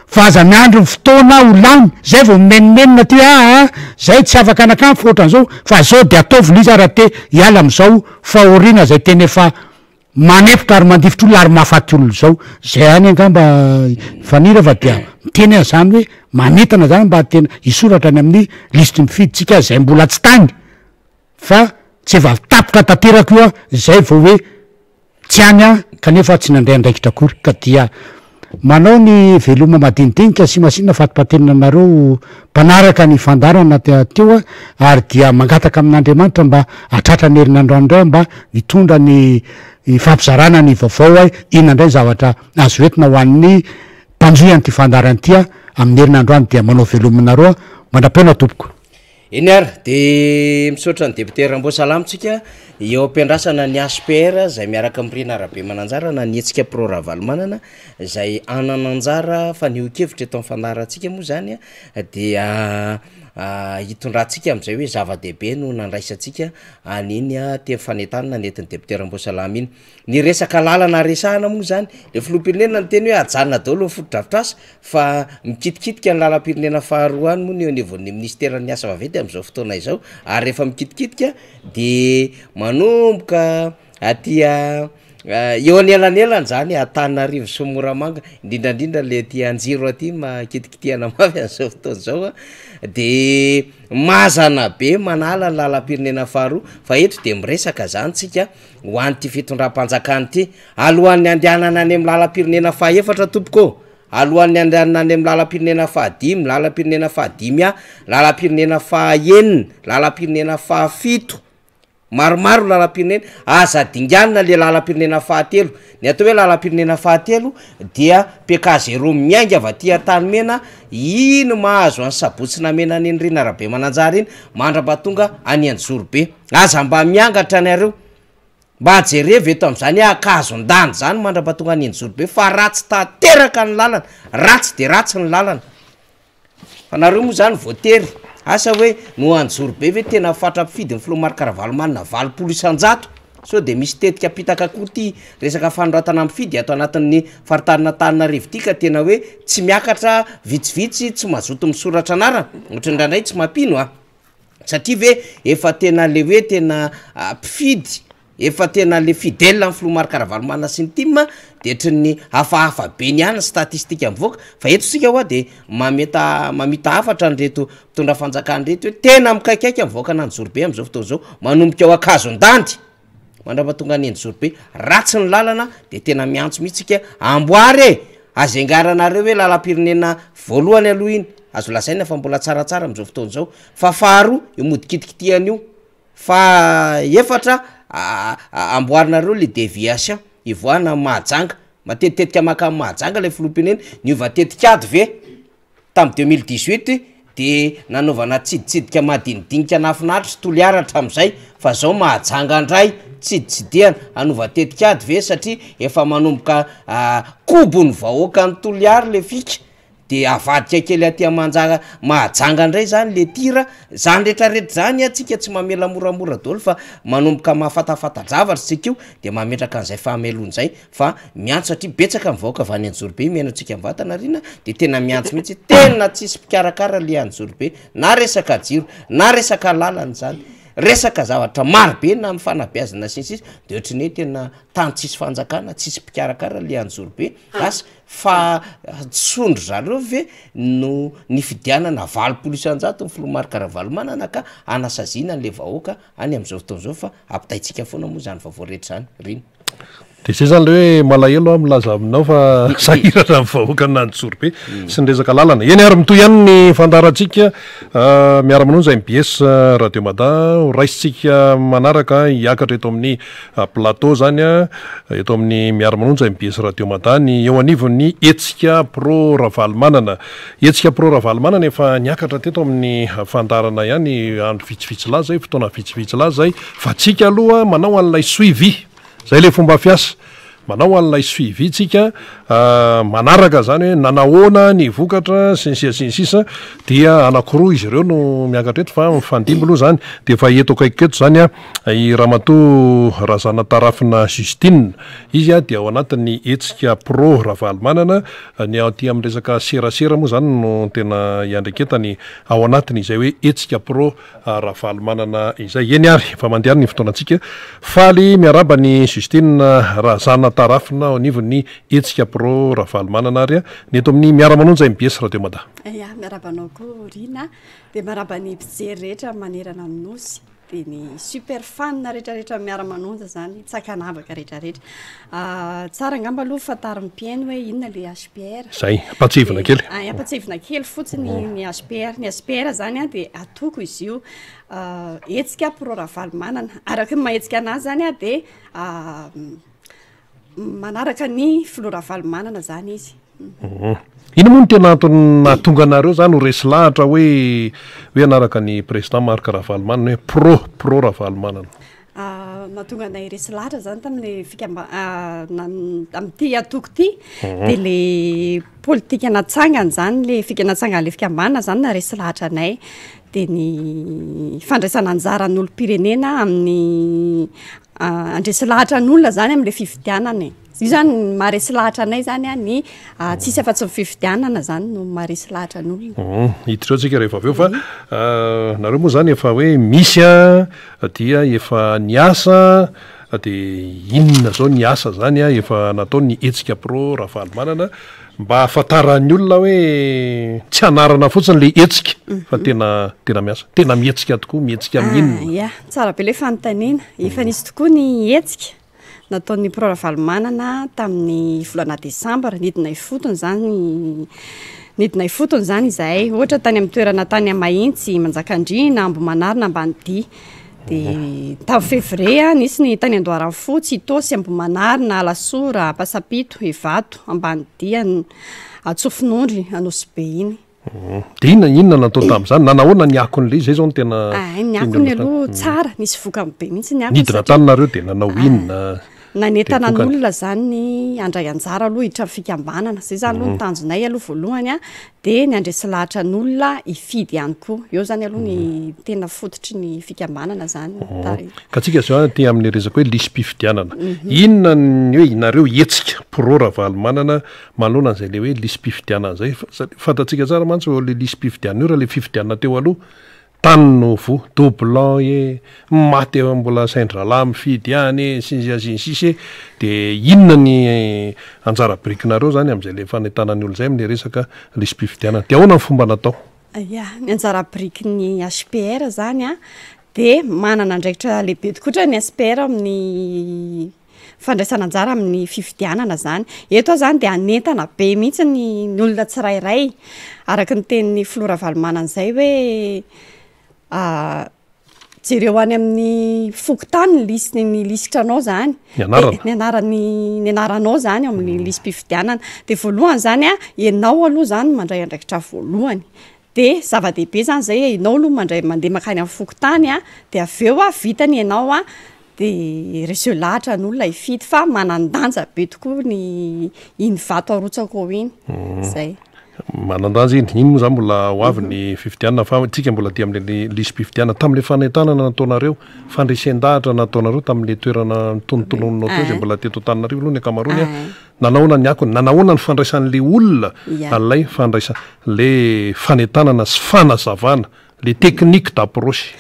Fa aza miandry ny fotoana ho lany zay vao mimenomenona aty hoe aa zay tsy afaka nakany fa ohatran'izao fa zao de ataovy le izy ary raha te hiala am'zao fahoriana zay tena efa. Manefotra ary mandifotra olona ary mahafaty olona izao. Izay ihany angamba Fanira fa dia miteny aho izany hoe manentana izany mba tena hisoratra any amin'ny lisitry ny mpifidy tsika izay mbola tsy tany fa tsy efa tapitra tanteraka io an, izay vao hoe tsy any aho kanefa tsy nandray andraikitra akory ka dia Manao ny veloma madinidinika sy masina fatipatenina anareo mpanaraka ny fandaharana teo ary dia mangataka amin'Andriamanitra mba hatratra ny herinandro any indray aho mba hitondra ny fampizarana ny vaovao hoe inona indray ny zavatra azo entina ho an'ny mpanjohy an'ity fandaharana ity amin'ny herinandro any dia manao veloma anareo aho mandra-pihaona tompoko. Eny ary, dia misaotra ny député Ramboasalama tsika eo am-piandrasana ny HPR izay miaraka amin'ny Rina Rabemananjara na ny hetsika Pro Ravalomanana izay hanana anjara fanehoan-kevitra eto amin'ny fandaharantsika moa izany dia hitondrantsika amin'izay hoe zava-dehibe no nandraisantsika an'iny teny fanentanana nentin'ny député Ramboasalama iny. Ny resaka lalana resahana moa zany, le filoham-pirenena niteny hoe ajanona daholo ny fotodrafitrasa fa mikitikitika ny lalam-pirenena faharoa any moa ny eo anivon'ny minisiteran'ny asa vaventy am'zao fotoana izao ary rehefa mikitikitika de manomboka aty eo anelanelany zany Antananarivo sy Moramanga indrindrandrindra le aty Anjiro aty maha-kitikitihana mafy am'zao fotoana izao a, de mazana be manala ny lalam-pirenena faharoa fa eto de miresaka zany tsika ho an'ity fitondram-panjakana ity. Alohan'ny handehanana any amin'ny lalam-pirenena fahaefatra tompoko ô, alohan'ny handehanana any amin'ny lalam-pirenena fahadimy, lalam-pirenena fahadimy A, lalam-pirenena fahaenina, lalam-pirenena fahafito, maromaro ny lalam-pirenena, aza dinganina le lalam-pirenena fahatelo. Ny atao hoe lalam-pirenena fahatelo dia PK zéro miainga avy aty Antanimena, iny mahazo an'i Sabotsy Namehana any Rina Rabemananjara iny, mandrapatonga any Anjozorobe. Aza mba miangatra nareo. Mba jerevo eto amzany hoe ankazon-dandy zany mandrapatonga any Anjozorobe fa ratsy tanteraka ny lalana, ratsy de ratsy ny lalana. Fa nareo moa zany voatery, asa hoe no Anjozorobe ve tena fatra-pifidy ny filoha Marc Ravalomanana 80%? Sao de misy tetika apitaka koa ty resaka fanoratana mifidy ato anatin'ny faritanin'Antananarivo ty ka tena hoe tsy miakatra vitsivitsy tsy mazoto misoratra anarana, ohatry ny indraindray tsy mampino a. Satria ve efa tena le hoe tena mpifidy, efa tena le fidèle amin'ny filoha Marc Ravalomanana sy ny tim de ohatran'ny hafahafa be ny any ny statistique mivoaka, fa eto isika hoa de mameta mamita hafatra an'ireto mpitondra fanjakana ireto hoe tena mikaikaika ny vahoakan'Anjozorobe amin'izao fotoana izao, manomboka eo Ankazondandy mandrapatonga any Anjozorobe, ratsy ny lalana de tena miantso mihitsy isika amboary e! Aza engaranareo hoe lalam-pirenena voalohany aloha iny, azo lazaina fa mbola tsaratsara amin'izao fotoana izao, fa faharoa io mody kitikitihana io, faha efatra amboarinareo le déviation hivoahana amin'i Mahajanga, matetitetika maka an'i Mahajanga ilay filoham-pirenena, niova tetikady ve? Tamin'ny 2018 de nanaovana tsiditsidika madinidinika nahafinaritra sy Toliara hatramin'izay fa zao Mahajanga ndray tsiditsidihana hanova tetikady ve satria efa manomboka kobon'ny vahoakan'i Toliara le fika de avadika kely aty Manja Mahajanga ndray zany le tira, zany retraretra zany an tsika tsy mamela moramora daholo fa manomboka mahafatafata-javatra tsika io de mametraka an'izay fahamelona zay. fa miantso satria betsaka ny vahoaka avy any Anjozorobe mihaino antsika mivantana ry na de tena miantso mihitsy tena tsisy mpikarakara le Anjozorobe na resaka jiro na resaka lalana zany resaka zavatra maro be na amin'ny fanabeazana sy ny sisa de ohatry ny hoe tena tany tsisy fanjakana tsisy mpikarakara le Anjozorobe asa fa sondry zareo ve no nifidianana 80% ny filoha Marc Ravalomanana ka anasaziana an'le vahoaka any am'zao fotoana zao fa ampitaintsika foana moa zany vaovao rehetra zany rina. Dia izay izany ilay hoe malahelo aho milaza aminao fa sahirana ny vahoakan'Anjozorobe sy ny resaka lalana. Eny ary mitohy ihany ny fandaharantsika miara-manonja mbs Radio Mada. Ho raisintsika manaraka hiakatra eto amin'ny plateau izany eto amin'ny miara-manonja mbs Radio Mada ny eo anivon'ny hetsika Pro Ravalomanana. Hetsika Pro Ravalomanana efa niakatra teto amin'ny fandaharana ihany andro vitsivitsy lasa izay, fotoana vitsivitsy lasa izay fa tsika aloha manao an'ilay suivi. Zay le fomba fiasa. Manao an'ilay suivi tsika manaraka zany hoe nanahoana ny vokatra sy ny sisa sy ny sisa dia anakiroa izy ireo no miakatra eto fa mifandimby aloha zany de efa eto akaikiko eto zany a i ramatoa Razanatarafina Justine izy a dia ao anatin'ny hetsika pro Ravalomanana ny aty amin'ny resaka serasera moa zany no tena iandreketany ao anatin'izay hoe hetsika pro Ravalomanana izay. Eny ary, efa mandeha any ny fotoanantsika. Faly miarahaba an'i Justine Razanatarafina ao anivon'ny Hetsika Pro Ravalomanana ary ny eto amin'ny Miara-manonja mbs Radio Mada. Ya, miarahaba anao koa Rina, dia miarahaba ny mpijery rehetra manerana ny Nosy, dia ny super fan rehetrarehetra miara-manonja izany, tsy ankanavaka rehetrarehetra. Tsara angamba aloha fantarin'ny mpihaino hoe inona ilay HPR. Zay, ampahatsiahivina kely. Ay, ampahatsiahivina kely fotsiny ny HPR. Ny HPR zany an dia atoko izy io hetsika pro Ravalomanana. Araka ny maha hetsika anazy zany an dia manaraka ny filoha Ravalomanana zany izy. Inona moa no tena antony nahatonga anareo zany ho resy lahatra hoe hoe hanaraka ny président Marc Ravalomanana hoe pro pro Ravalomanana? Nahatonga anay resy lahatra zany tamin'le fikamba- amin'ity antoko ity de le politika natsangany zany le fika- natsangan'le fikambanana zany naharesy lahatra anay de ny fandraisana anjaran'ny olom-pirenena amin'ny handresy lahatra ny olona zany am'le fifidianana e. Io zany ny maharesy lahatra anay zany a ny tsisy afa-tsy ny fifidianana zany no maharesy lahatra ny olona. Hiditra eo tsika rehefa avy eo fa nareo moa zany efa hoe misy a dia efa niasa dia inona zao ny asa zany a efa nataon'ny hetsika pro Ravalomanana mba ahafantaran'ny olona hoe tsy anarana fotsiny le hetsika fa tena tena miasa, tena mihetsika tokoa, mihetsika amin'ny inona? Ya, tsara be le fanontaniana, efa nisy tokoa ny hetsika nataon'ny Pro Ravalomanana tamin'ny volana desambra, nidina ifotony izany, nidina ifotony izany izahay, ohatra tany amin'ny toerana tany Mahitsy, Manjakandriana, Ambohimanarina, Ambanidia, de tamin'ny fevrier nisy ny tany Andoharanofotsy, Itaosy, Ambohimanarina, Alasora, Ampasampito, Ivato, Ambanidia, Antsofinondry, Anosibe iny. Dia inona inona natao tamin'izany? Nanahoana ny akon'ilay izy? Izay izao no tena Ay, ny akony aloha tsara, nisy vokany be mihitsy ny akony Nidina tany nareo dia nanao inona? Nanentana ny olona izany ny handray anjara aloha hiditra amin'ny fikambanana. Izay izany aloha ny tanjonay aloha voalohany an, dia ny handresy lahatra ny olona hifidy ihany koa. Eo izany aloha ny tena fototry ny fikambanana izany. Ka tsika izao aty amin'ny resaka hoe lisi-pifidianana. Inona ny hoe nareo hetsika pro Ravalomanana Manoloana an'izay le hoe lisi-pifidianana izay, satria fantatsika tsara mantsy eo le lisi-pifidianana io raha le fifidianana teo aloha, tany no voa, doublon e, maty efa mbola asain-drahalahy mifidy ihany e, sy ny sisa sy ny sisa e, de inona ny anjara birikinareo zany amin'izay le fanentanana ny olona izay amin'le resaka lisi-pifidianana, de ahoana ny fomba natao? Ya, ny anjara birikin'ny HPR zany an, de manana andraikitra lehibe tokoa ny HPR amin'ny fandraisana anjara amin'ny fifidianana zany. Eto aho zany de hanentana be mihitsy ny ny olona tsirairay araka ny tenin'ny filoha Ravalomanana izay hoe jereo any amin'ny fokontany ny lis- ny lisitranao zany. Ny anarana. Ny anaran'ny ny anaranao zany ao amin'ny lisi-pifidianana. De voalohany zany a, ianao aloha zany no mandray andraikitra voalohany. De zava-dehibe zany zay hoe ianao aloha mandray mandeha mankany amin'ny fokontany a, de avy eo a vitany ianao a de reseo lahatra ny olona hifidy fa manan-danja be tokoa ny iny vato arotsaka ao iny, zay. Manan-danja iny, iny moa zany mbola ho avy ny fifidianana fa tsika mbola aty amin'le lisi-pifidianana. Tamin'le fanentanana nataonareo, fandresen-dahatra nataonareo tamin'le toerana nitonotononinao teo izay mbola teto Antananarivo aloha ny ankamaroany a, nanahoana ny akony, nanahoana ny fandraisan'le olona an'ilay fandraisa- le fanentanana sy fanazavana Le technique d'approche.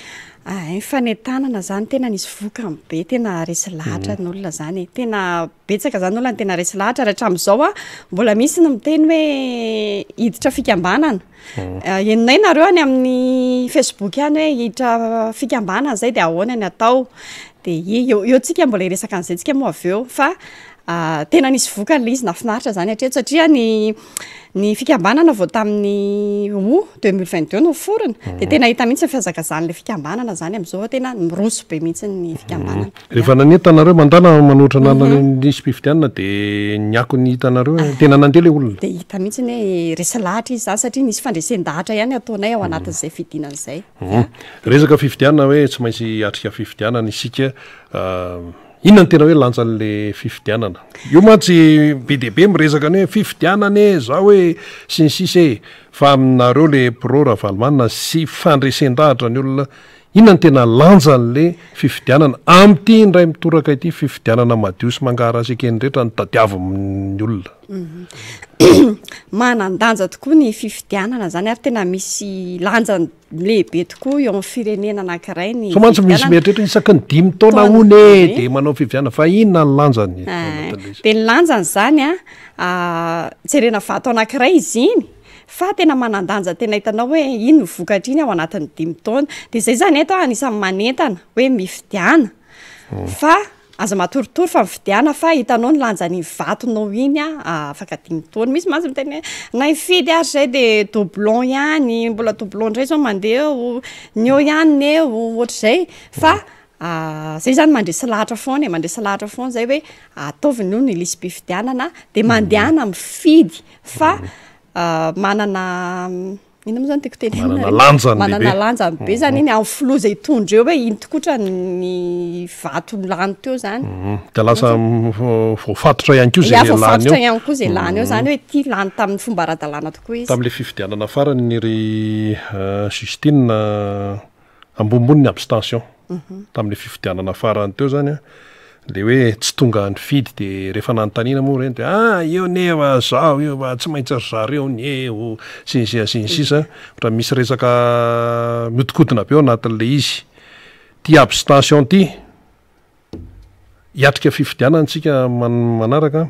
Ay, ny fanentanana zany tena nisy vokany be, tena resy lahatra ny olona zany e, tena betsaka zany olona no tena resy lahatra ary hatramin'izao a mbola misy ny miteny hoe hiditra fikambanana, henonay nareo any amin'ny facebook any hoe hiditra fikambanana zay de ahoana ny atao, de i- eo eo tsika mbola hiresaka an'izay tsika moa avy eo fa tena nisy vokany le izy, nahafinaritra zany hatreto satria ny Ny fikambanana vao tamin'ny août 2022 no niforona dia tena hita mihitsy ny fihazakazahan'ilay fikambanana zany amin'izao fa tena miroso be mihitsy ny fikambanana. Rehefa nanentana nareo mandala manohitra anarana lisi-pifidianana dia ny akony hitanareo hoe tena nandeha ilay olona? Dia hita mihitsy ny hoe resy lahatra izy izany satria nisy fandresen-dahatra ihany ataonay ao anatin'izay fidinana izay. Resaka fifidianana hoe tsy maintsy hiatrika fifidianana isika. Inona no tena hoe lanjan'le fifidianana? Io mantsy be dia be miresaka ny hoe fifidianana e, zao e, sy ny sisa e. Fa aminareo le pro Ravalomanana sy fandresen-dahatra ny olona, inona no tena lanjan'le fifidianana amin'ity indray mitoraka ity fifidianana madio sy mangaharasa eken'ny rehetra no tadiavin'ny olona? Manan-danja tokoa ny fifidianana zany ary tena misy lanjany lehibe tokoa eo amin'ny firenena anankiray ny Sao mantsy misy fifidianana. mieritreritra isaky ny dimy taona Taona, hono e ie. dia manao fifidianana fa inona ny lanjany ao Eh, anatin'ilay izy? dia ny lanjany izany a, jerena vato anankiray izy iny fa tena manan-danja tena hitanao hoe iny ny vokatra iny ao anatin'ny dimy taona. Dia izay izany eto a anisan'ny manentana hoe mifidiana fa Aza matoritory fa mifidiana fa hitanao ny lanjan'iny vatonao iny afaka dimy taona. Misy mantsy miteny hoe na hifidy ary zay de doublon ihany, mbola doublon ndray zao mandeha eo, ny eo ihany ny eo, ohatr'izay. Fa zay zany mandresy lahatra foana e, mandresy lahatra foana zay hoe ataovy aloha ny lisi-pifidianana de mandehana mifidy fa manana Inona moa zany tiako tenenina Manana re? lanjany Manana lehibe. lanjany be zany iny amin'ny filoha izay hitondra eo hoe iny tokotra ny vato lany teo zany. Mhm. Dia lasa voafatotra ihany koa Ya, izay lany voafatotra eo. ihany koa izay lany eo zany hoe ity lany tamin'ny fomba ara-dalàna tokoa izy. Tamin'ilay fifidianana farany ry Justine ambonimbony ny abstention tamin'ilay fifidianana farany teo zany an, le hoe tsy tonga nifidy de rehefa nanontaniana moa ireny de ah io nefa zaho io fa tsy maintsy ry zareo ny eo sy ny sisa sy ny sisa, ohatran'ny misy resaka mihodinkodina be ao anatin'ilay izy. Ity abstention ity. Hiatrika fifidianana isika manaraka,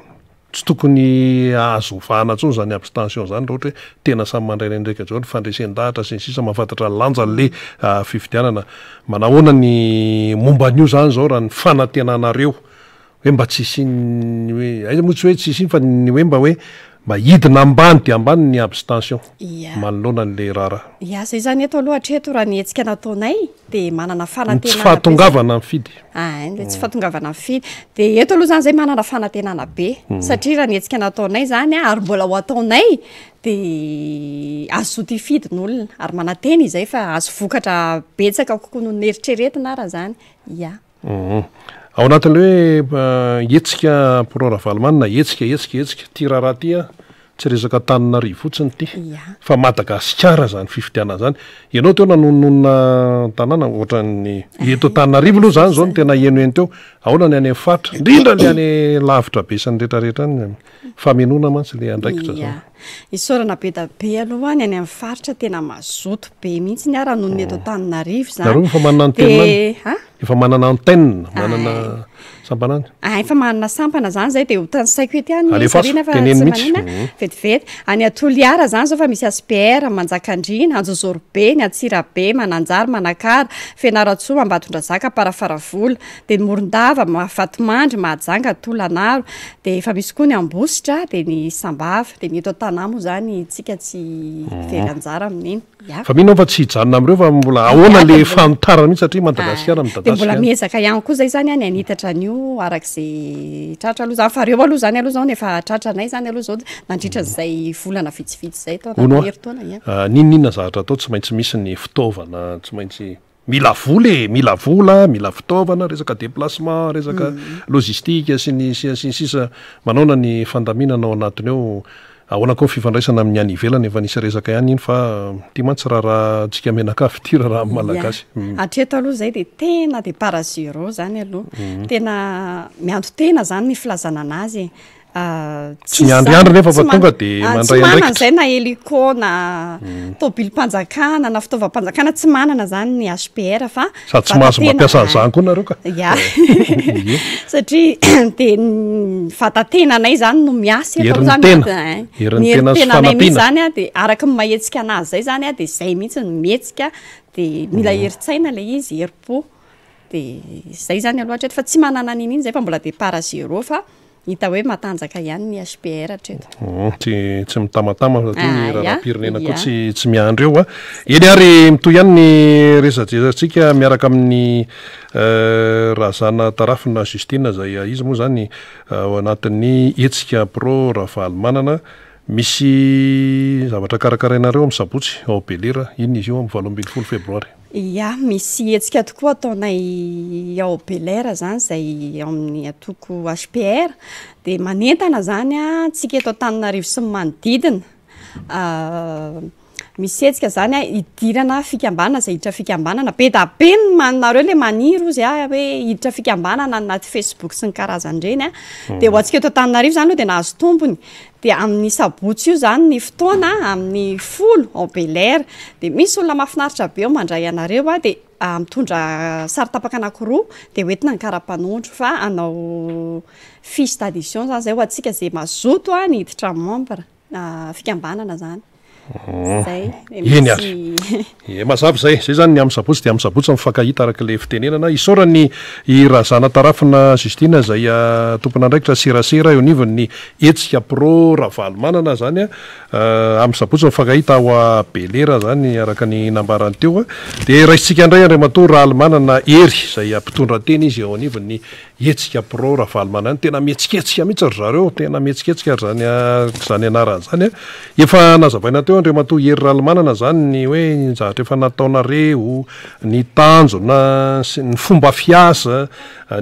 tsy tokony hahazo vahana intsony izany abstention izany raha ohatra hoe tena samy mandray ny andraikiny daholo, fandresen-dahatra sy ny sisa, mahafantatra ny lanjan'ilay fifidianana. Manahoana ny momba an'io izany izao raha ny fanantenanareo hoe mba tsy hisian'ny hoe, aiza moa tsy hoe tsy hisiany fa ny hoe mba hoe mba hidina ambany dia ambany ny abstention manoloana an'ilay raharaha. Ya, izay izany eto aloha hatreto raha ny hetsika nataonay dia manana Ny tsy fanantenana be izay. fahatongavana mifidy. Ein, ilay tsy fahatongavana mifidy. Dia eto aloha izany izay manana fanantenana be satria raha ny hetsika nataonay izany ary mbola ho ataonay dia azo zoto hifidy ny olona ary manantena izay fa azo vokatra betsaka kokoa noho ny eritreretina ara izany. Ya. Ao anatin'ilay hoe hetsika pro Ravalomanana, hetsika, hetsika, hetsika, ity raharaha ity an, tsy resaka Antananarivo fotsiny ity, fa Madagasikara izany fifidianana izany. Ianao teo nanononona tanàna ohatran'ny eto Antananarivo aloha izany izao no tena henoheno teo. Ahoana ny any amin'ny faritra, indrindra ny any lavitra be sy ny rehetrarehetra any. Famenoana mantsy ilay andraikitra izao. Ia. Isaorana be da be aloha ny any amin'ny faritra tena mazoto be mihitsy ny ara noho ny eto Antananarivo izany. Nareo efa manana antenne any? Dia, ha? Efa manana antenne, manana sampana any? Ah, efa manana sampana izany izay dia ho tanisaiko eto ihany Alefaso, Sarina fa teneno tsy mihitsy. manina. Vetivety. Any Toliara izany izao fa misy HPR, Manjakandriana, Anjozorobe, ny Antsirabe, Mananjary, Manakara, Fianarantsoa, Ambatondrazaka, Amparafaravola. Dia ny Morondava, Vatomandry, Mahajanga, Tolanaro. Dia efa misy koa ny Ambositra, dia ny Sambava. Dia ny eto an-tanà moa izany tsika tsy very anjara amin'iny. Ya. Fa mino aho fa tsy hijanona amin'ireo fa mbola ahoana Ya, le dia mbola fanitarana mihitsy satria Madagasikara Dia mbola midadasika. miezaka ihany koa izay izany ny hanitatra an'io araka izay tratra aloha izany. Fa ireo aloha izany aloha izao no efa tratranay izany aloha izao nandritra izay volana vitsivitsy izay tao Hono anatin'ny hoa, herintaona. Ya. n'inon'inona zavatra atao tsy maintsy misy ny fitaovana, tsy maintsy. Mila vola e! Mila vola, mila fitaovana, resaka déplacement, resaka logistique sy ny sy sy ny sisa Manaona ny fandaminana ao anatiny ao? Ahoana koa ny fifandraisana amin'ny any ivelany? Efa nisy resaka ihany iny fa ity mantsy raharahantsika mianakavy ity raharaha amin'ny Malagasy. Ya, hatreto aloha izay dia tena départ à zéro izany aloha. Tena mianto-tena izany ny filazana an'azy e. Tsy miandriandry nefa fa tonga dia mandray Tsy manana andraikitra. izay na hélico na tobilim-panjakana na fitaovam-panjakana tsy manana izany ny HPR fa Sady tsy mahazo vata-tena mampiasa an'izany koa nareo ka. Ya. Satria dia ny vata-tenanay izany no miasa eto Herin'ny izany tena. eh. Herin'ny Ny tena sy herin-tenanay mihitsy fanampiana. izany a, dia araka ny mahetsika anazy izay izany a, dia izay mihitsy no mihetsika, dia mila herin-tsaina ilay izy, herim-po. Dia izay izany aloha hatreto fa tsy manana an'iny iny izay fa mbola départ à zéro fa hita hoe matanjaka ihany ny HPR hatreto. Tsy tsy mitamatama satria ny Ah, ya, raharaham-pirenena koa ya. tsy tsy miandry eo a. Eny ary mitohy ihany ny resadresantsika miaraka amin'ny Razana Tarafina Justine izay izy moa izany ao anatin'ny hetsika pro Ravalomanana. Misy zavatra karakarainareo amin'ny sabotsy ao Belera, inona izy io amin'ny 18 febroary? Ya, misy hetsika tokoa ataonay ao Belera zany izay ao amin'ny antoko HPR, dia manentana zany antsika eto Antananarivo sy ny manodidina. Misy hetsika zany a hidirana fikambanana zay hiditra fikambanana, be da be ny ma- nareo le maniry hozy aho hoe hiditra fikambanana any anaty facebook sy ny karazany ireny a, de ho antsika eto Antananarivo zany aloha de nahazo tombony, de amin'ny sabotsy io zany ny fotoana amin'ny folo ao Bel'air, de misy olona mahafinaritra be ao mandray anareo a, de mitondra sary tapaka anakiroa de hoentina ny karapanondro fa hanao fiche d'adhesion zany zay ho antsika zay mazoto a ny hiditra membre. fikambanana zany. Zay. Eny ary. E, mazava izay. Izay zany ny amin'ny sabotsy dia amin'ny sabotsy mifankahita araka ilay fitenenana. Isaorany i Razanatarafina Justine izay tompon'andraikitra serasera eo anivon'ny hetsika Pro Ravalomanana zany. Amin'ny sabotsy mifankahita ao Belera zany araka ny nambarany teo. Dia raisintsika indray Andriamatoa Rahalimanana Hery izay mpitondra teny izy eo anivon'ny Hetsika pro Ravalomanana, tena mihetsiketsika mihitsy ry zareo, tena mihetsiketsika ry zany zany anarany zany a. Efa nazavaina teo Andriamatoa Hery Ralimanana zany ny hoe ny zavatra efa nataonareo, ny tanjona sy ny fomba fiasa,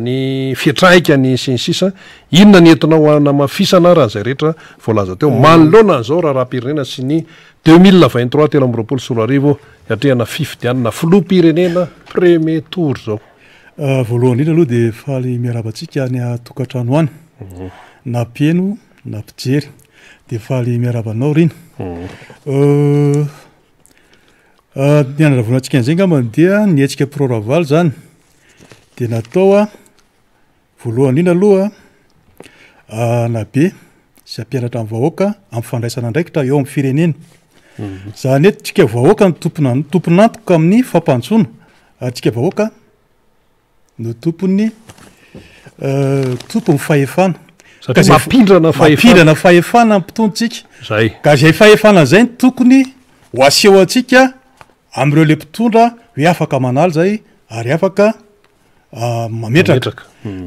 ny fiantraikany sy ny sisa. Inona ny entinao hanamafisana raha izay rehetra voalaza teo manoloana an'izao raharaham-pirenena sy ny 2023 2023 hiatrehana fifidianana filoham-pirenena premier tour izao? Voalohany indrindra aloha dia faly miarahaba antsika any an-tokantrano any, na mpiheno na mpijery. Dia faly miarahaba anao Rina. Ny hanazavana antsika an'izay angambany dia ny hetsika Pro Ravalo izany dia natao Voalohany indrindra aloha, hanabe sy hampianatra ny vahoaka amin'ny fandraisana andraikitra eo amin'ny firenena. Izany hoe tsika vahoaka no tompona- tompon'antoka amin'ny fampandrosoana ary tsika vahoaka no tompon'ny tompon'ny fahefana. Satria Ka izay- mampindrana fahefana. Mampindrana fahefana ny mpitondra tsika. Zay. Ka izay fahefana izay no tokony ho aseho antsika amin'ireo le mpitondra hoe afaka manala izay ary afaka mametraka.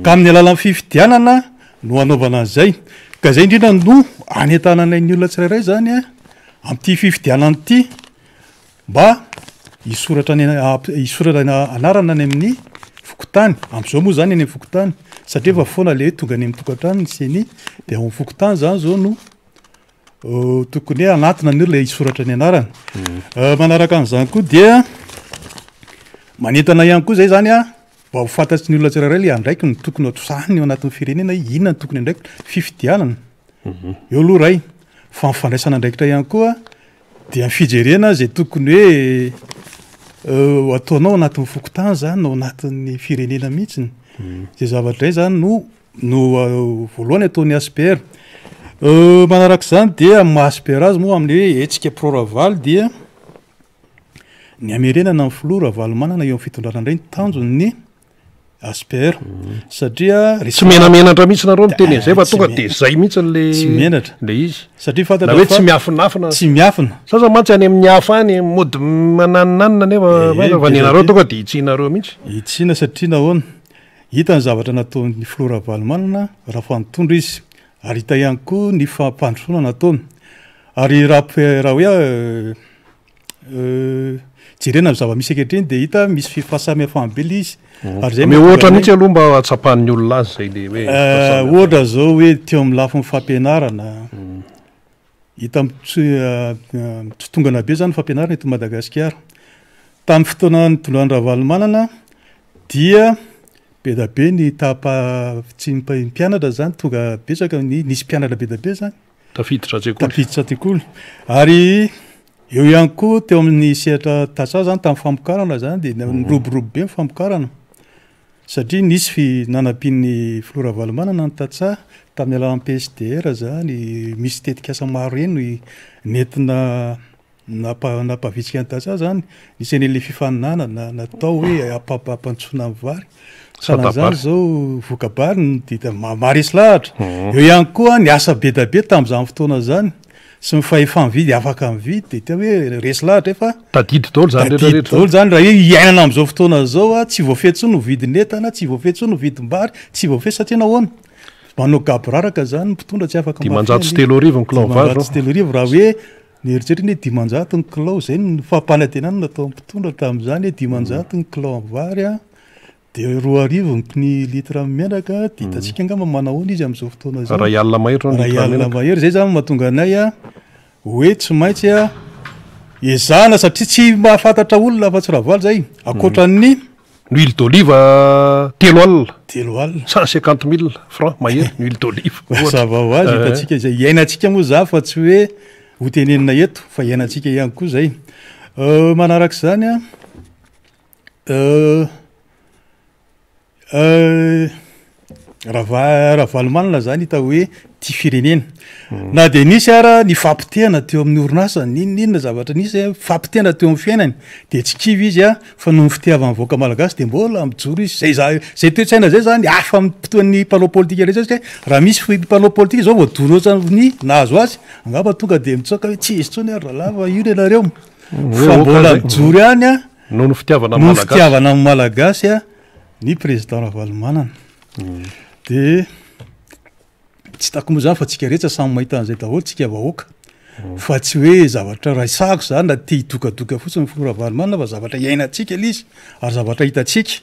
Ka amin'ny alalan'ny fifidianana no hanaovana an'izay. Ka izay indrindra no anentananay ny olona tsirairay izany amin'ity fifidianana ity mba hisoratra any hisoratra anarana any amin'ny fokontany. Amin'izao moa izany any amin'ny fokontany satria efa foana ilay hoe tonga any amin'ny tokantrano ny ceni dia ao amin'ny fokontany izany izao no Tokony hoe hanatona ny olona hisoratra ny anarany. Manaraka an'izany koa dia manentana ihany koa zay zany a, mba ho fantatry ny olona tsirairay le andraikiny tokony ho sahaniny ao anatin'ny firenena hoe inona no tokony andraikiny, fifidianana eo aloha iray, fa ny fandraisana andraikitra ihany koa dia ny fijerena zay tokony hoe ho ataonao anatin'ny fokontany zany na ao anatin'ny firenena mihitsiny, zay zavatra izay zany no no voalohany ataon'ny HPR. Manaraka izany dia amin'ny maha HPR azy moa amin'ny hoe hetsika pro Ravalo dia ny hamerenana ny filoha Ravalomanana eo amin'ny fitondrana indray ny tanjon'ny HPR satria Tsy menamenatra mihitsy nareo miteny an'izay fa tonga dia zay mihitsy le Tsy menatra. le izy. Satria fantatra Na hoe fa tsy miafinafina. Tsy miafina. Sasany mantsy any amin'ny hafa any mody mananonanona nefa Eh, fa ny anareo tonga dia hitsianareo mihitsy. Hitsiana satria nahoana? Hita ny zavatra nataon'ny filoha Ravalomanana raha fa nitondra izy ary hita ihany koa ny fampandrosoana nataony. Ary raha raha hoe jerena ny zava-misy ankehitriny dia hita misy fahasamihafana be ilay izy. Ary izay Omeo ohatra mihitsy aloha mba hahatsapan'ny olona azy izay le hoe fahasamihafana. Ohatra izao hoe teo amin'ny lafiny fampianarana, Hita mitotongana be izany ny fampianarana eto Madagasikara. Tamin'ny fotoana nitondran'i Ravalomanana dia be dia be ny taham-pahavitsian'ny mpianatra izany, tonga betsaka ny, nisy mpianatra be dia be izany. Tafiditra an-tsekoly. Tafiditra an-tsekoly. Ary eo ihany koa teo amin'ny sehatra tantsaha izany, tamin'ny famokarana izany dia niroborobo be ny famokarana. Satria nisy fi nanampian'ny filoha Ravalomanana ny tantsaha tamin'ny alalan'ny PSDR zany, misy tetikasa maro ireny nentina nampa nampavitrika ny tantsaha zany, nisy an'ilay fifaninanana natao hoe hampantsoina ny vary, sahalan'izany zao voka-bary no dia maharesy lahatra, eo ihany koa ny asa be dia be tamin'izany fotoana izany. sy ny fahefa-mividy afaka mividy dia tena hoe resy lahatra efa Tadidy daholo izany rehetra tadidy rehetra daholo izany raha hoe iainana amin'izao fotoana izao a, tsy voafehy intsony ny vidin'entana, tsy voafehy intsony ny vidim-bary, tsy voafehy satria nahoana? Manao gaboraraka zany ny mpitondra tsy afaka 3500 ny kilao vary. 3500 raha hoe nieritreritra ny hoe 500 ny kilao, zay ny fampanantenana nataon'ny mpitondra tamin'izany hoe 500 ny kilao amin'ny vary a, de 2000 ny litre amin'ny menaka, de hitantsika angamba manahoana izy amin'izao fotoana izao. Iray alina mahery ny litre menaka. Iray alina mahery, zay zany mahatonga anay a hoe tsy maintsy a ezahana satria tsy mahafantatra olona afa-tsy Ravalo zay, ankoatran'ny. Ny huile d'olive 30 alina. 30 alina. 150 000 francs mahery ny huile d'olive. Mazava ho azy hitantsika izay iainantsika moa izany fa tsy hoe ho tenenina eto fa iainantsika ihany koa izay. Manaraka izany an, Rava- Ravalomanana izany hita hoe tia firenena. Na dia nisy ara ny fampotehana teo amin'ny orinasa, n'inon'inona zavatra nisy, fampotehana teo amin'ny fiainany dia tsy kivy izy an, fa noho ny fitiavany vahoaka malagasy dia mbola mijoro izy. Zay za- zay toe-tsaina zay zany hafa amin'ny mpitoan'ny mpanao politika rehetra satria raha misy fi- mpanao politika zao voadona ohatran'ny nahazo azy, angamba tonga dia mitsoaka hoe tsy izy intsony ary rahalahy fa io ny anareo. Hoe Fa aoka mbola zay. mijoro ihany an, Noho ny fitiavana ny noho ny Malagasy. fitiavana ny Malagasy an, ny président Ravalomanana. Dia Tsy hitako moa zany fa tsika rehetra samy mahita an'izay daholo tsika vahoaka fa tsy hoe zavatra raisako zany na te hidokadoka fotsiny ny filoha Ravalomanana fa zavatra iainantsika ilay izy ary zavatra hitantsika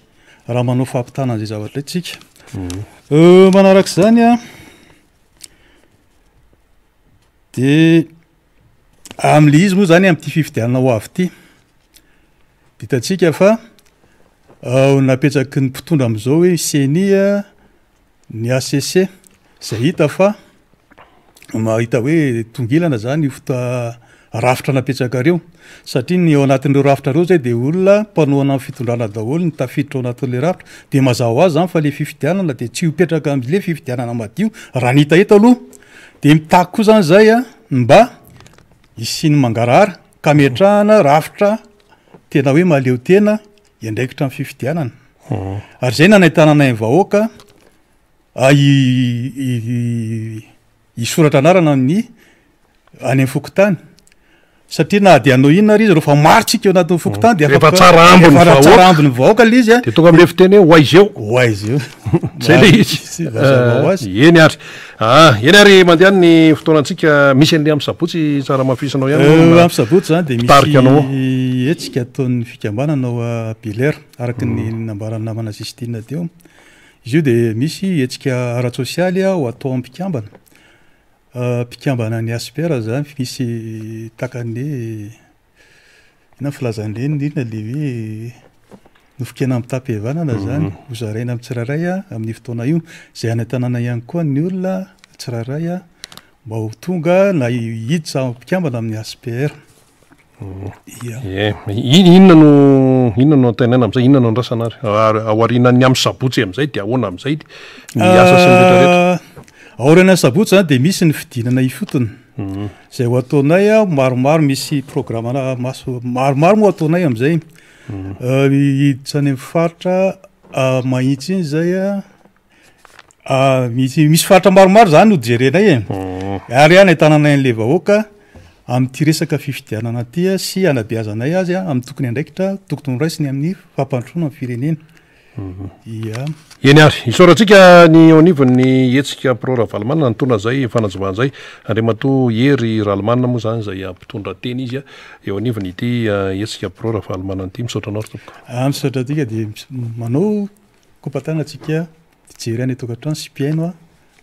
raha manao fampitana an'izay zavatra izay tsika. Manaraka izany an, de amin'ilay izy moa zany amin'ity fifidianana ho avy ity de hitantsika fa napetraky ny mpitondra amin'izao hoe CENI Ny HCC izay hita fa mahita hoe tongilana izany io fita- rafitra napetrakareo satria ny ao anatin'ireo rafitra ireo izay dia olona mpanohana ny fitondrana daholo ny tafiditra ao anatin'ilay rafitra dia mazava ho azy izany fa ilay fifidianana dia tsy hipetraka amin'ilay fifidianana madio raha ny hita eto aloha dia mitaky koa izany izay a mba hisian'ny mangarahara ka hametrahana rafitra tena hoe mahaleo tena hiandraikitra ny fifidianana. Ary izay nanentananay ny vahoaka hisoratra anarana amin'ny any amin'ny fokontany. Satria na dia hanao inona ary izy, rehefa maro tsika eo anatin'ny fokontany dia Rehefa tsara ambin'ny rehefa tsara vahoaka. ambin'ny vahoaka ilay izy a. Dia tonga amin'ilay fiteny hoe ho aiza eo. Ho aiza eo. Zay ilay izy. Mazava ho azy. Eny ary. Ah, eny ary mandeha any ny fotoanantsika, misy an'ilay amin'ny sabotsy tsara hamafisinao ihany moa na Amin'ny sabotsy izany dia mpitarika anao. misy hetsika ataon'ny fikambanana ao Bel Air, araka ny nambaran'ny namana Justine teo. Izy io dia misy hetsika ara-tsosialy ho atao amin'ny mpikambana. Mpikambana ny HPR izany, misy takan'ny Inona ny filazan'ireny indrindra le hoe nofon-kena mitam-pihavanana zany ho zaraina amin'ny tsirairay amin'io fotoana io, izay hanentanana ihany koa ny olona tsirairay mba ho tonga na hiditra ho mpikambana amin'ny HPR. Ia. Ie. Inona no inona no antenaina amin'izay? Inona no andrasana ary? Ary aorianan'ny amin'ny sabotsy amin'izay dia ahoana amin'izay ny asa sy ny rehetra rehetra? Aorianan'ny sabotsy zany dia misy ny fidinana ifotony. Izay ho ataonay a, maromaro misy programme maso maromaro moa ataonay amin'izay. Hiditra any amin'ny faritra Mahitsy iny zay a, misy misy faritra maromaro zany ho jerenay e. Ary hanentananay an'ilay vahoaka amin'ity resaka fifidianana ity sy hanabeazanay azy amin'ny tokony andraikitra tokony horaisiny amin'ny fampandrosoana ny firenena. Ia. Eny ary, isaorantsika ny eo anivon'ny hetsika Pro Ravalomanana nitondra izay fanazavana izay. Andriamatoa Hery Ralimanana moa izany izay mpitondra teny izy eo anivon'ity hetsika Pro Ravalomanana ity. Misaotra anao ry tompoko. Ah, misaotra antsika dia manao kopa-tanana antsika mpijery any an-tokantrano sy mpihaino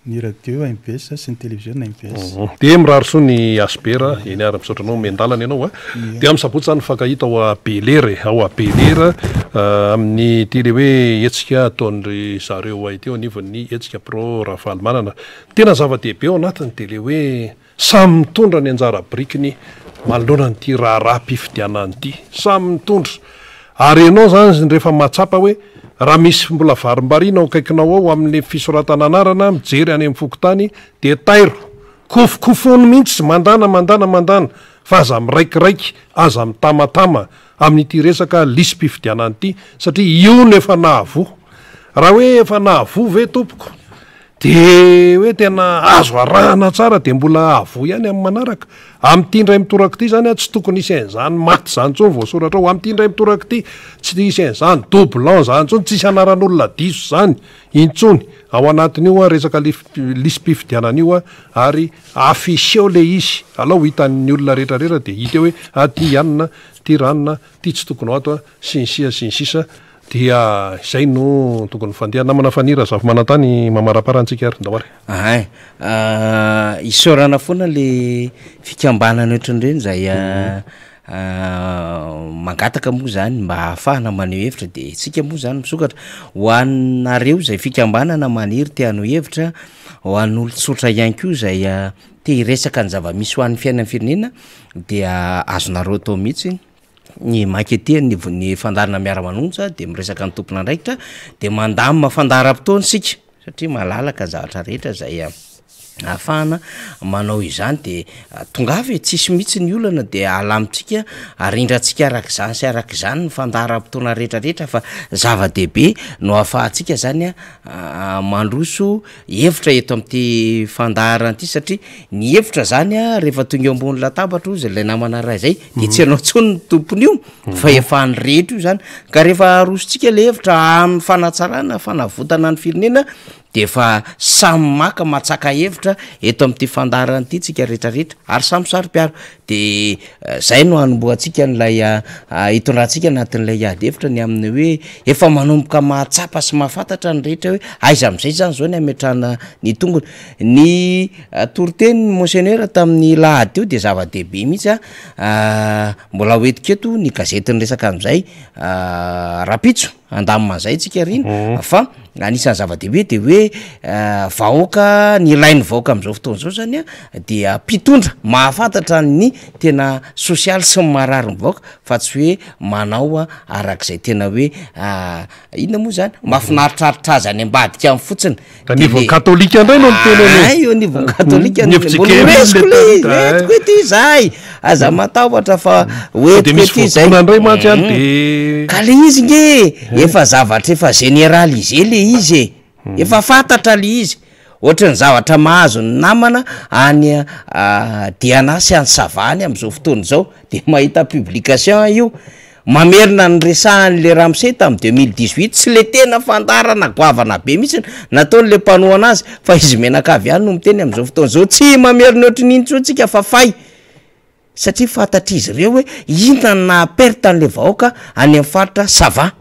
ny radio mbs sy ny televiziona mbs. Dia mirary soa ny HBR, eny ary misaotra anao miandalana ianao a. Dia amin'ny sabotsy izany mifankahita ao a Belera e, ao a Belera amin'ny ity le hoe hetsika ataon-dry zareo ity eo anivon'ny hetsika Pro Ravalomanana. Tena zava-dehibe ao anatiny dia le hoe Samy mitondra ny anjara birikiny manoloana an'ity raharaham-pifidianana ity. Samy mitondra. Ary ianao izany rehefa mahatsapa hoe raha misy mbola varimbariana ao akaikinao ao amin'ilay fisoratana anarana, mijery any amin'ny fokontany dia tairo. Kofokofono mihitsy, mandana, mandana, mandana. Fa aza miraikiraiky, aza mitamatama amin'ity resaka lisi-pifidianana ity satria io no efa nahavoa. Raha hoe efa nahavoa ve tompoko? De hoe tena azo arahana tsara de mbola avoa ihany amin'ny manaraka. Amin'ity indray mitoraka ity zany an, tsy tokony hisy an'izany maty izany intsony voasoratra ao. Amin'ity indray mitoraka ity, tsy hisy an'izany doublon izany intsony, tsisy anaran'olona diso izany intsony ao anatin'io resaka lisi-pifidianana io ary afficheo le izy, alao ho hitan'ny olona rehetra rehetra de hita eo hoe ah ty i anona, ty ranona, ty tsy tokony ho ato an, sy ny sisa sy ny sisa. Dia izay no tokony fandeha. Namana Fanny Razafimanantany mamarapara antsika ary. Ndao ary. Ahay. Isaorana foana le fikambanana ohatran'ireny izay mangataka moa zany mba ahafahana maneho hevitra de isika moa zany misokatra. Ho anareo izay fikambanana maniry te haneho hevitra, ho an'olon-tsotra ihany koa izay te hiresaka ny zava-misy ho an'ny fiainan'ny firenena dia azonareo atao mihitsy ny mankety anivon'ny fandaharana miara-manonja de miresaka ny tompon'andraikitra de mandamina fandaharam-potoana isika satria malalaka ny zavatra rehetra zay ahafahana manao izany de tongava e, tsisy mihitsy ny olana de alamintsika arindrantsika arak'izany sy arak'izany ny fandaharam-potoana rehetrarehetra fa zava-dehibe no ahafahantsika zany a mandroso hevitra eto amin'ity fandaharana ity satria ny hevitra zany a rehefa tonga eo ambony latabatra ozy ilay namana iray zay de tsy ianao intsony ny tompon'io fa efa any rehetra io zany ka rehefa arosontsika le hevitra amin'ny fanatsarana fanavotana ny firenena de efa samy maka matsaka hevitra eto amin'ity fandaharana ity tsika rehetrarehetra ary samy saro-piaro De zay no hanombohantsika an'ilay hitondrantsika anatin'ilay ady hevitra ny amin'ny hoe efa manomboka mahatsapa sy mahafantatra ny rehetra hoe aiza amin'izay zany zao ny hametrahana ny tongony. Ny toritenin'i Monseigneur tamin'ny lahady teo de zava-dehibe mihitsy an, mbola ho entiko eto ny gazety niresaka an'izay rahampitso. Handamina an'izay tsika aoriana fa anisan'ny zava-dehibe de hoe vahoaka, ny ilain'ny vahoaka am'zao fotoana zao zany a dia mpitondra mahafantatra ny tena sosialy sy ny maharary ny vahoaka fa tsy hoe manao arak'izay tena hoe inona moa zany mahafinaritraritra azy any ambadika any fotsiny. Anivon'ny katolika indray no niteny an'io. Ay, eo anivon'ny katolika no mbola horesiko le izy, hoentiko ety izahay, aza matahotra fa hoentiko ety izay. Dia misy voatonona indray mantsy any de. Ka le izy nge efa zavatra efa généralisé le izy e, efa fantatra le izy, ohatran'ny zavatra mahazo ny namana any Diana sy any Sava any am'zao fotoana izao, de mahita publication io. Mamerina ny resahan'le ramose tam 2018, tsy le tena fandaharana goavana be mihitsy nataon'le mpanohana azy fa izy mianakavy ihany no miteny amzao fotoana zao, tsy mamerina ohatrin'iny intsony tsika fa fay satria fantatr'izy ireo hoe inona no naha perte an'le vahoaka any am faritra sava.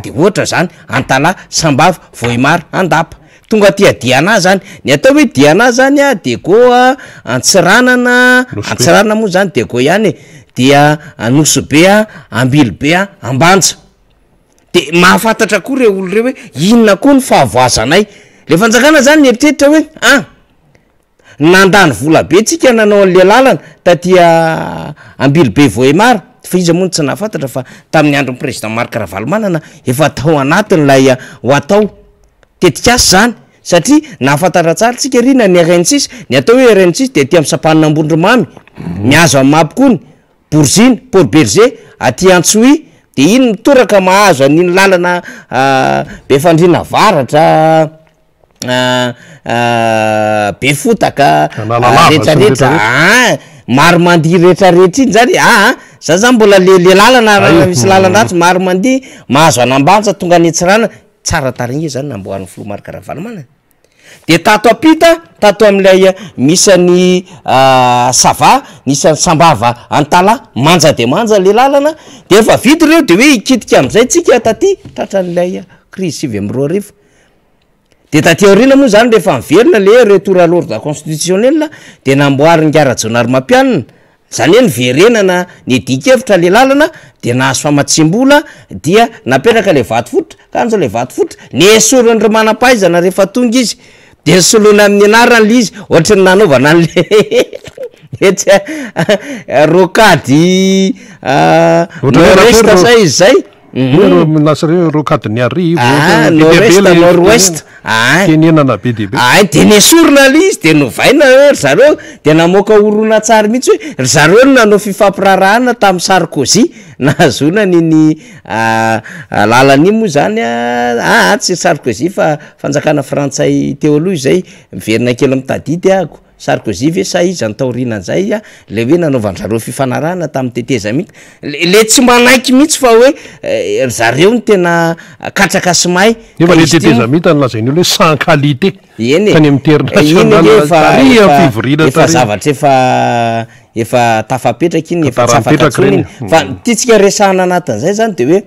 De ohatra zany Antalaha, Sambava, Vohemar, Andapa. Tonga aty a Diana zany, ny atao hoe Diana zany a Diego a, Antsiranana, Antsiranana moa zany Diego ihany e, dia Nosy Be a, Ambilobe a, Ambanja. De mahafantatra koa reo olo reo hoe inona koa ny fahavoazanay. Le fanjakana zany nieritreritra hoe an! Nandany vola be tsika nanao an'le lalana taty Ambilobe Vohemar, fa iza moa no tsy nahafantatra fa tamin'ny andron'ny président Marc Ravalomanana efa tao anatin'ilay ho atao tetikasa izany, satria nahafantatra tsara tsika ry na ny RN6, ny atao hoe RN6 dia aty amin'ny sampanina Ambondromamy, mihazo an'i Mampikony, Boriziny, Port Bergé, aty Antsohihy, dia iny mitoraka mahazo an'iny lalana Befandriana Avaratra, Befotaka, retraretra an, Maromandia retraretra iny zany aa, za zany mbola le le lalana raha misy lalana ratsy Maromandia mahazo an'Ambanja tonga any Antsiranana, tsara tarehy nge zany namboarin'ny filoha Marc Ravalomanana, de tato ampita tato amin'ilay misy an'i Sava, nisy an'i Sambava Antalaha, manja de manja le lalana, de efa vita ireo de hoe hikitika am'zay tsika taty tratran'ilay krizy 2009. De taty aoriana moa zany rehefa niverina le retour à l'ordre constitutionnel de namboarin'i Rajaonarimampianina, zany hoe niverenana niadian-kevitra le lalana de nahazo famatsiam-bola dia napetraka le vato fototra, kanjo le vato fototra nesorin'ny ry manam-pahaizana rehefa tonga izy de nosoloina amin'ny anarany le izy ohatry ny nanaovana an'le etsy rocade nord-est sa izy zay. Ireo lasa ireo rocade-n'ny Iarivo, Ah, be dia be nord-est, ilay nord-ouest. Ah. fitenenana be dia be. Ay, de nesorina le izy de novaina hoe ry zareo de namoaka horonantsary mihitsy hoe ry zareo no nanao fifampiraharahana tamin'i Sarkozy nahazoana an'iny lalana iny moa zany a, aa tsy Sarkozy fa fanjakana frantsay teo aloha izay, miverina kely mitadidy ahako. Sarkozy ve sa iza no taorianan'izay a, le hoe nanaovan-dry zareo fifanarahana tamin'ny tetezamita, le le tsy manaiky mihitsy fa hoe ry zareo no tena katraka sy mahay, Nefa ka le izy ity moa. tetezamita nolazain'ny olona hoe sans qualité, Eny e, tany amin'ny iny international ange efa tary efa amin'ny fivoriana efa tary. zavatra efa efa tafapetraka iny, efa tsy Tantara afaka mipetraka intsony ireny. iny, fa ny tiantsika resahana anatin'izay zany de hoe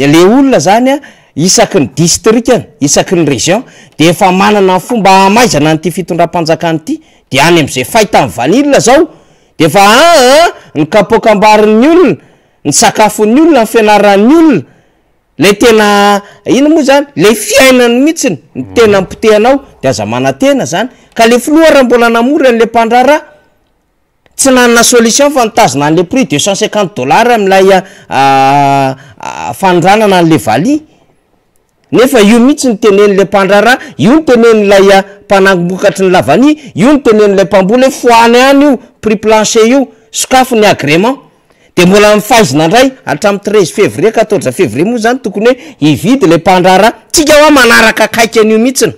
le olona zany a isaky ny distrikany, isaky ny région de efa manana ny fomba hamaizana an'ity fitondram-panjakana ity, de any am'zay fahitany vanille zao de efa aa ny kapoakam-barin'ny olona, ny sakafon'ny olona, ny fianaran'ny olona, le tena ino moa zany, le fiainany mihitsiny no tena mipotehanao de aza manantena zany, ka le filoha raha mbola namory an'le mpandraharaha, Tsy nanana solution fa nitazona an'le prix 250 dollars amin'ilay fanondranana an'le valiha. Nefa io mihitsy no tenenin'ilay mpandraharaha, io no tenenin'ilay mpanangom-bokatry ny lavania, io no tenenin'ilay mpamboly hoe foano ihany io prix plancher io, sokafy ny agrément. De mbola mifaizina indray hatramin'ny 13 février, 14 février moa zany tokony hoe hividy ilay mpandraharaha. Tsika hoa manaraka akaiky an'io mihitsiny.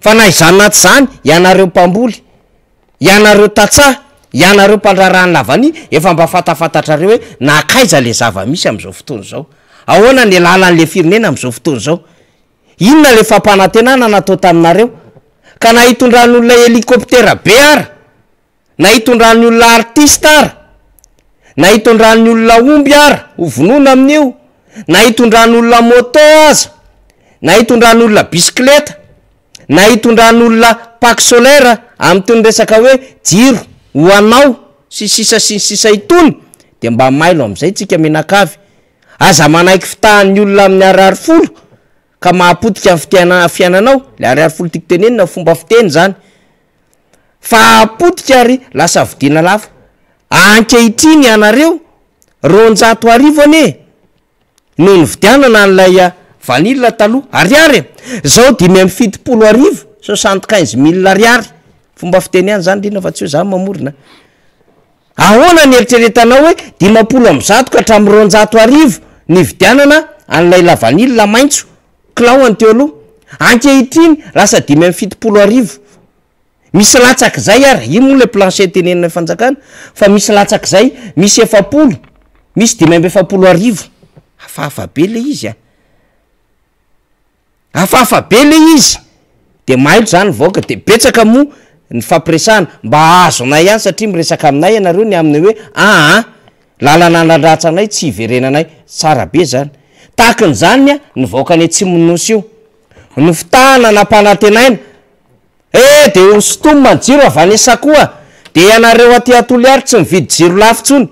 Fa na izany na tsy izany, ianareo mpamboly, Ianareo tantsaha, ianareo mpandraharahan'ny lavania, efa mba fantafantatrareo hoe nankaiza le zava-misy amin'izao fotoana izao. Ahoana ny lalan'le firenena amin'izao fotoana izao? Inona le fampanantenana natao taminareo? Ka na hitondran'ny olona hélicoptère be ara, na hitondran'ny olona artiste ara, na hitondran'ny olona omby ara ho vonoina amin'io, na hitondran'olona moto aza, na hitondran'olona bisikileta, na hitondran'olona pack solaire amin'itony resaka hoe jiro ho anao sy ny sisa sy ny sisa itony dia mba mailo amin'izay tsika mianakavy. Aza manaiky fitahan'ny olona amin'ny ariary folo ka mahapotika ny fitiana- fiainanao, le ariary folo tiako tenenina fomba fiteny zany, fa hahapotika ary lasa vidiana lafo. Ankehitriny ianareo 1200 anie no nividianana an'ilay vanille taloha, ariary e! Zao 1075, 75000 ariary, fomba fiteny ihany zany ndrindra fa tsy hoe za mamorona a! Ahoana ny eritreretanao hoe 150 ka hatramin'ny 1200 nividianana an'ilay lavanille maitso kilaoany teo aloha? Ankehitriny lasa 75000. Misy latsak'izay ary, io moa ilay plancher tenenin'ny fanjakana, fa misy latsak'izay, misy 40, misy 445. Hafahafa be ilay izy a! Hafahafa be ilay izy! De mailo zany ny vahoaka, de betsaka moa ny fampiresahana, mba hahazo anay ihany satria miresaka aminay ianareo ny amin'ny hoe aa lalana anandratsa anay tsy hiverenanay, tsara be zany. Tahakin'izany ny vahoaka any atsimon'ny nosy io, nofitahana nampanantenaina, Eh de ho sintomina ny jiro avy any Sakoa de ianareo aty Toliary tsy mividy jiro lafo tsony.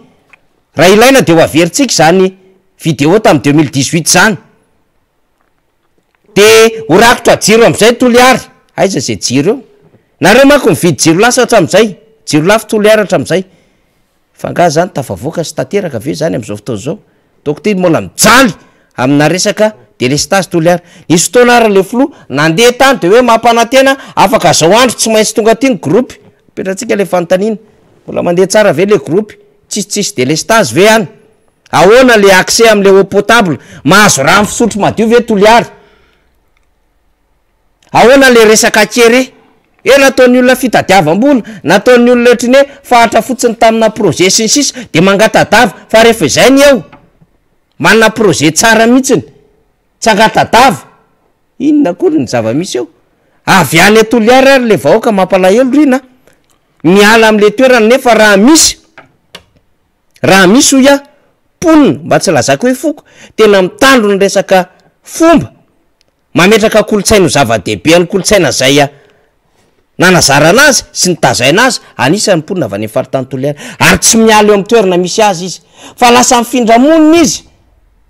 Raha ilaina de ho averintsika izany vidéo tamin'ny 2018 izany. De ho rakotra jiro amin'izay Toliary. Aiza izay jiro eo? Nareo manko mividy jiro lasa hatramin'izay, jiro lafo Toliary hatramin'izay. Fa angaha zany tafavoaka sy tanteraka ve zany amizao fotoana izao? Ataoko ty mbola mijaly amina resaka delestazy Toliara. Nisy fotoana ary le filoha nandeha tany de hoe mampanantena afaka zao andro tsy maintsy tonga aty ny groupe. Apetratsika le fanontaniana, mbola mandeha tsara ve le groupe? Tsisy tsisy delestazy ve any? Ahoana le accès amle eau potable? Mahazo rano fisotro madio ve Toliara? Ahoana le resaka kere? He nataon'ny olona fitadiavam-bola, nataon'ny olona ohatry ny hoe fahatra fotsiny tamina projet sy ny sisa de mangatadava fa rehefa izay ny eo, manana projet tsara mihitsiny, tsy angatadava, inona akory ny zava-misy eo? Avy any Toliara ary le vahoaka mampalahelo ry na, miala amle toerana nefa raha misy, raha misy hoy aho, mponina mba tsy lazako hoe foko, tena mitandro ny resaka fomba, Mametraka kolontsaina ho zava-dehibe ny kolontsaina izay nanazarana azy sy nitazaina azy, anisan'ny mponina avy any amin'ny faritany Toliara, ary tsy miala eo amin'ny toerana misy azy izy, fa lasa mifindra monina izy,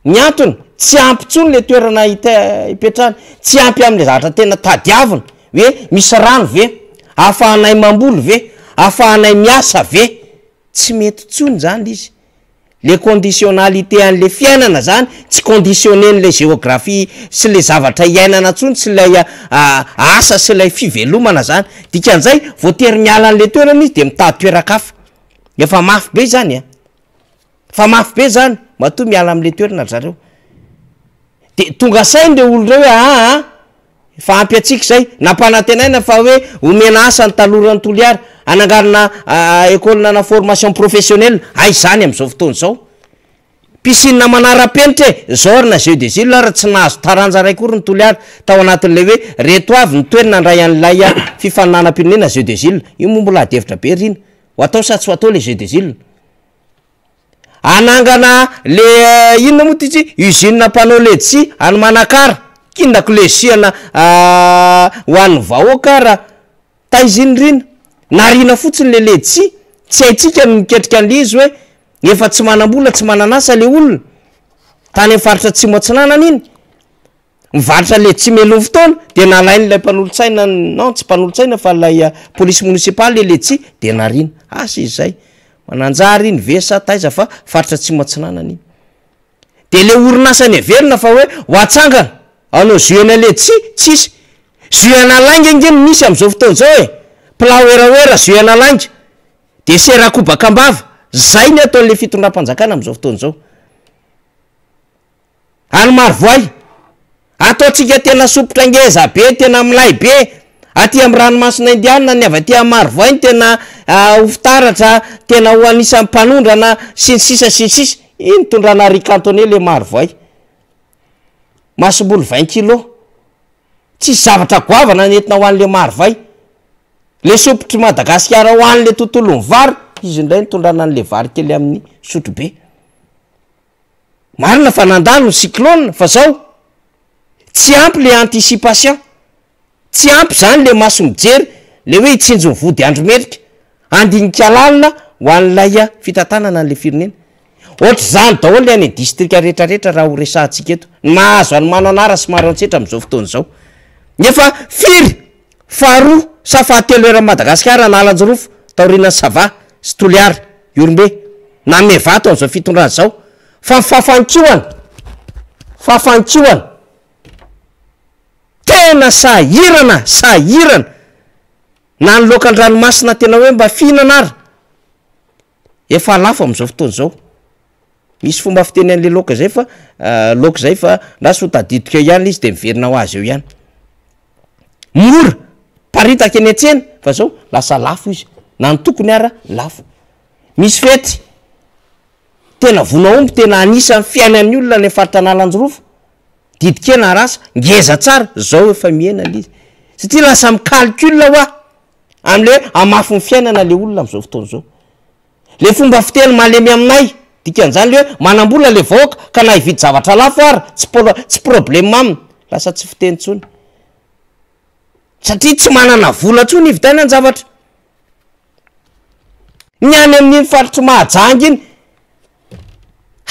ny antony, tsy ampy intsony ilay toerana ipetrahany, tsy ampy amin'ilay zavatra tena tadiaviny, hoe misy rano ve, ahafahanay mamboly ve, ahafahanay miasa ve, tsy mety intsony izany ilay izy. Le conditionnalité an'le fiainana zany tsy conditionner-n'le géographie sy le zavatra iainana intsony sy ilay asa sy ilay fivelomana zany. Dikan'izay voatery miala an'le toerana izy de mitady toeran-kafa. Efa mafy be zany an! Efa mafy be zany matoa miala am'le toerana ry zareo. De tonga saina reo olo reo hoe aa efa ampy antsika zay, nampanantenaina fa hoe omena asa ny taloran'i Toliara, hananganana école ana formation professionnelle, aiza zany am'zao fotoana zao? Piscine manara-penitra e, zao ary na jeux des îles ary tsy nahazo taranja ray akory ny Toliara tao anatin'ilay hoe reto avy ny toerana handray an'ilay fifaninanam-pirenena jeux des îles, io moa mbola ady hevitra be ry ina, ho atao sa tsy ho atao le jeux des îles? Hanangana le inona moa ty izy usine mpanao letchi any Manakara, k'inona ko letchi ana ho an'ny vahoaka ara, taiza iny r'ina? Nariana fotsiny le letchi, tsy haintsika ny miketrika an'le izy hoe efa tsy manam-bola tsy manan'asa le olona, tany amin'ny faritra Atsimo Atsinanana iny. Mivarotra letchi mialoha fotoana dia nalain'ilay mpanolotsaina, non tsy mpanolotsaina fa ilay police municipale ilay letchi dia nariana. Asa izy izay. Mananjary iny ve sa taiza fa faritra Atsimo Atsinanana iny. Dia ilay orinasa neverina fa hoe ho atsangana hanao jus ana letchi, tsisy. Jus ana lainga ange no misy amin'izao fotoana izao e! Plat werawera, jus ana lainga. Dessert kobaka am-bava. Izay ny ataon'ilay fitondram-panjakana amin'izao fotoana izao. Any Marovoay, ataontsika tena sompitra ngeza be, tena milay be, aty amin'ny ranomasina indianina ny avy aty amin'ny Marovoay no tena ho fitaratra, tena ho anisan'ny mpanondrana sy ny sisa sy ny sisa, iny tondrana riz cantonais le Marovoay, masomboly vingt kilos, tsisy zavatra goavana nentina ho an'le Marovoay, le sompitr'i Madagasikara ho an'le tontolon'ny vary, izy indray nitondrana an'le vary kely amin'ny sotrobe. Marina fa nandalo ny cyclone fa zao tsy ampy le anticipation, tsy ampy zany le maso mijery le hoe hitsinjo ny vody andro merika, handinika lalina ho an'ilay fitantanana an'le firenena. Ohatr'izany daholo le any distrika retraretra raha ho resahantsika eto, ny mahazo an'i Mananara sy Maroantsetra amin'izao fotoana izao. Nefa firy faharoa sa fahatelo eran'i Madagasikara Analanjirofo taorianan'i Sava sy Toliara. Ihorombe, nanome vato an'izao fitondrana izao fa ny fafankohana, fafankohana, tena sahirana, sahirana, na ny laoka an-dranomasina tena hoe mba fihinana ary efa lafo amin'izao fotoana izao. Misy fomba fiteny an'le laoka zay fa laoka zay fa lasa ho tadidiko eo ihany le izy de miverina ho azy eo ihany. Mora, paritaka eny an-tsena fa zao lasa lafo izy, na ny tokony ara lafo. Misy fety tena vono aomby tena anisan'ny fiainan'ny olona any faritra Analanjirofo, didin-kena rasa, ngeza tsara, zao efa mihena le izy satria lasa mi-calcul hoa am'le hamafin'ny fiainana le olona am'zao fotoana zao. Le fomba fiteny malemy aminay, dikan'izany le hoe manambola le vahoaka ka na hividy zavatra lafo ary tsy pro- tsy problème aminy, lasa tsy fiteny intsony satria tsy manana vola intsony hividianan-javatra. Ny any amin'iny faritr'i Mahajanga iny,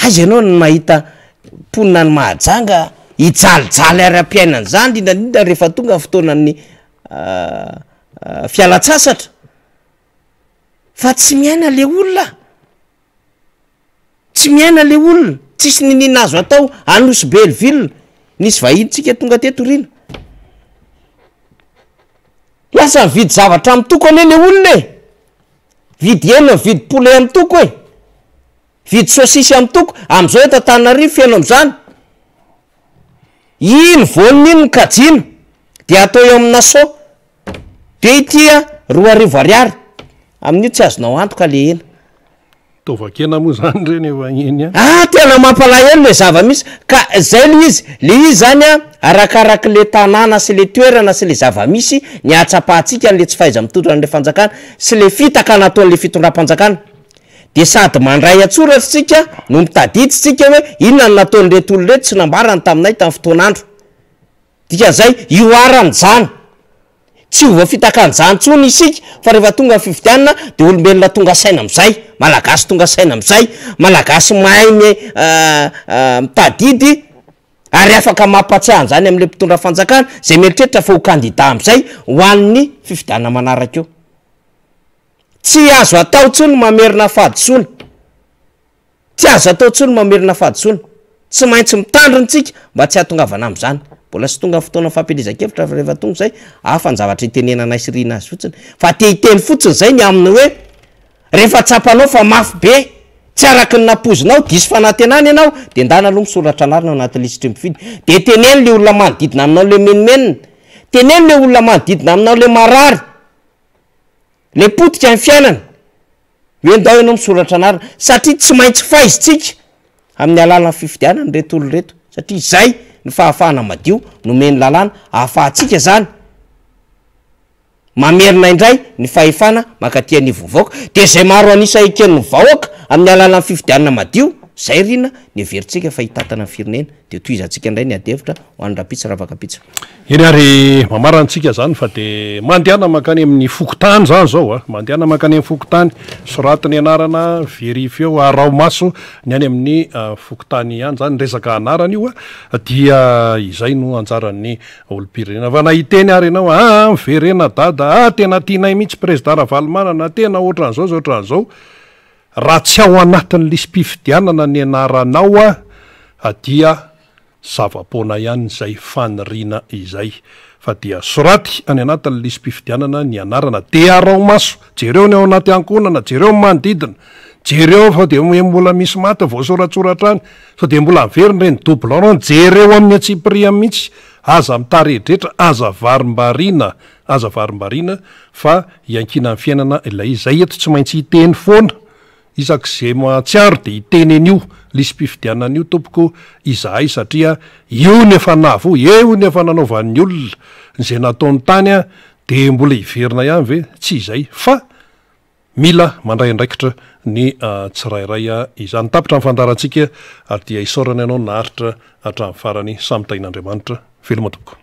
aiza ianao no mahita mponina any Mahajanga hijalijaly ara-piainana izany, indrindra indrindra rehefa tonga ny fotoanan'ny fialan-tsasatra. Fa tsy miaina le olona, tsy miaina le olona, tsisy niniana azo atao any Nosy Belle ville, nisy vahiny tsika tonga teto rina, lasa mividy zavatra amy toko anie le olona e, mividy hena mividy poulet amy toko e, mividy saucisse amy toko, amizao eto Antananarivo feno amizany, iny voaniny iny no kajiana de atao eo amina seau. De ity a, 2000 ariary, amin'io tsy azonao antoka le hena. Taovan-kena moa zany reny efa eny ihany. Ah tena mampalahelo le zava-misy, ka zay le izy, le izy zany a arakarak'le tanàna sy le toerana sy le zava-misy ny ahatsapantsika an'le tsy fahaiza-mitondra an'le fanjakana sy le fitaka nataon'le fitondram-panjakana, de sady mandray an-tsoratra tsika no mitadidy tsika hoe inona no nataon'ireto olona ireto tsy nambarany taminay tamin'ny fotoan'andro. Dikan'izay, hihoaran'izany. Tsy ho voafitakan'izany intsony isika fa rehefa tonga ny fifidianana dia olombelona tonga saina amin'izay, Malagasy tonga saina amin'izay, Malagasy mahay mitadidy ary afaka mampatsiahy an'izany amin'ilay mpitondra fanjakana izay mieritreritra fa ho kandida amin'izay ho an'ny fifidianana manaraka eo. Tsy azo atao intsony ny mamerina fahadisoana. Tsy azo atao intsony mamerina fahadisoana. Tsy maintsy mitandrina isika mba tsy hahatongavana amin'izany. Mbola tsy tonga ny fotoana fampielezan-kevitra fa rehefa tonga izay, hafa ny zavatra itenenanay sy Rina azy fotsiny. Fa te hiteny fotsiny izay ny amin'ny hoe rehefa tsapanao fa mafy be, tsy araka ny nampoizinao, diso fanantenana ianao, dia ndana aloha misoratra anarana ao anaty lisitry ny mpifidy. Dia teneno ilay olona manodidina aminao ilay mimenomenona. Teneno ilay olona manodidina aminao ilay marary, ilay potika ny fiainana. Hoe ndao ianao misoratra anarana satria tsy maintsy faizintsika amin'ny alalan'ny fifidianana ireto olona ireto satria izay ny fahafahana madio nomen'ny lalàna ahafahantsika zany mamerina indray ny fahefana mankaty anivon'ny vahoaka de izay maro an'isa eken'ny vahoaka amin'ny alalan'ny fifidianana madio zay rina ny heverintsika fa hitantana ny firenena de tohizantsika indray ny ady hevitra ho an'ny rahampitso ravakapitso. Eny ary mamarana antsika zany fa de mandehana mankany amin'ny fokontany zany zao a, mandehana mankany amin'ny fokontany, soraty ny anarana, verifieo, araho maso ny any amin'ny fokontany ihany zany, resaka anarana io a, dia izay no anjaran'ny olom-pirenena. Fa na hiteny ary ianao aa miverena dada a, tena tianay mihitsy président Ravalomanana, tena ohatran'izao sy ohatran'izao, raha tsy ao anatin'ny lisi-pifidianana ny anaranao a dia Zava-poana ihany izay faniriana izay fa dia soraty any anatin'ny lisi-pifidianana ny anarana dia araho maso, jereo ny ao anaty ankohonana, jereo ny manodidina, jereo sao dia mbola misy maty voasoratsoratra any, sao dia mbola miverina ireny doublon ireny, jereo amin'ny antsipiriany mihitsy, aza mitaredretra, aza varimbariana, aza varimbariana fa iankinan'ny fiainana ilay izy, izay eto tsy maintsy hiteny foana. Isaky ze mahatsiaro de hiteny an'io lisi-pifidianana io tompoko izahay satria io ny efa nahavoa, eo ny efa nanaovan'ny olona ze nataony tany an, de mbola hiverina ihany ve? Tsy izay fa mila mandray andraikitra ny tsirairay izany. Tapitra ny fandaharantsika ary dia isaorana ianao naharitra hatramin'ny farany. Samy tahin'Andriamanitra. Veloma tompoko.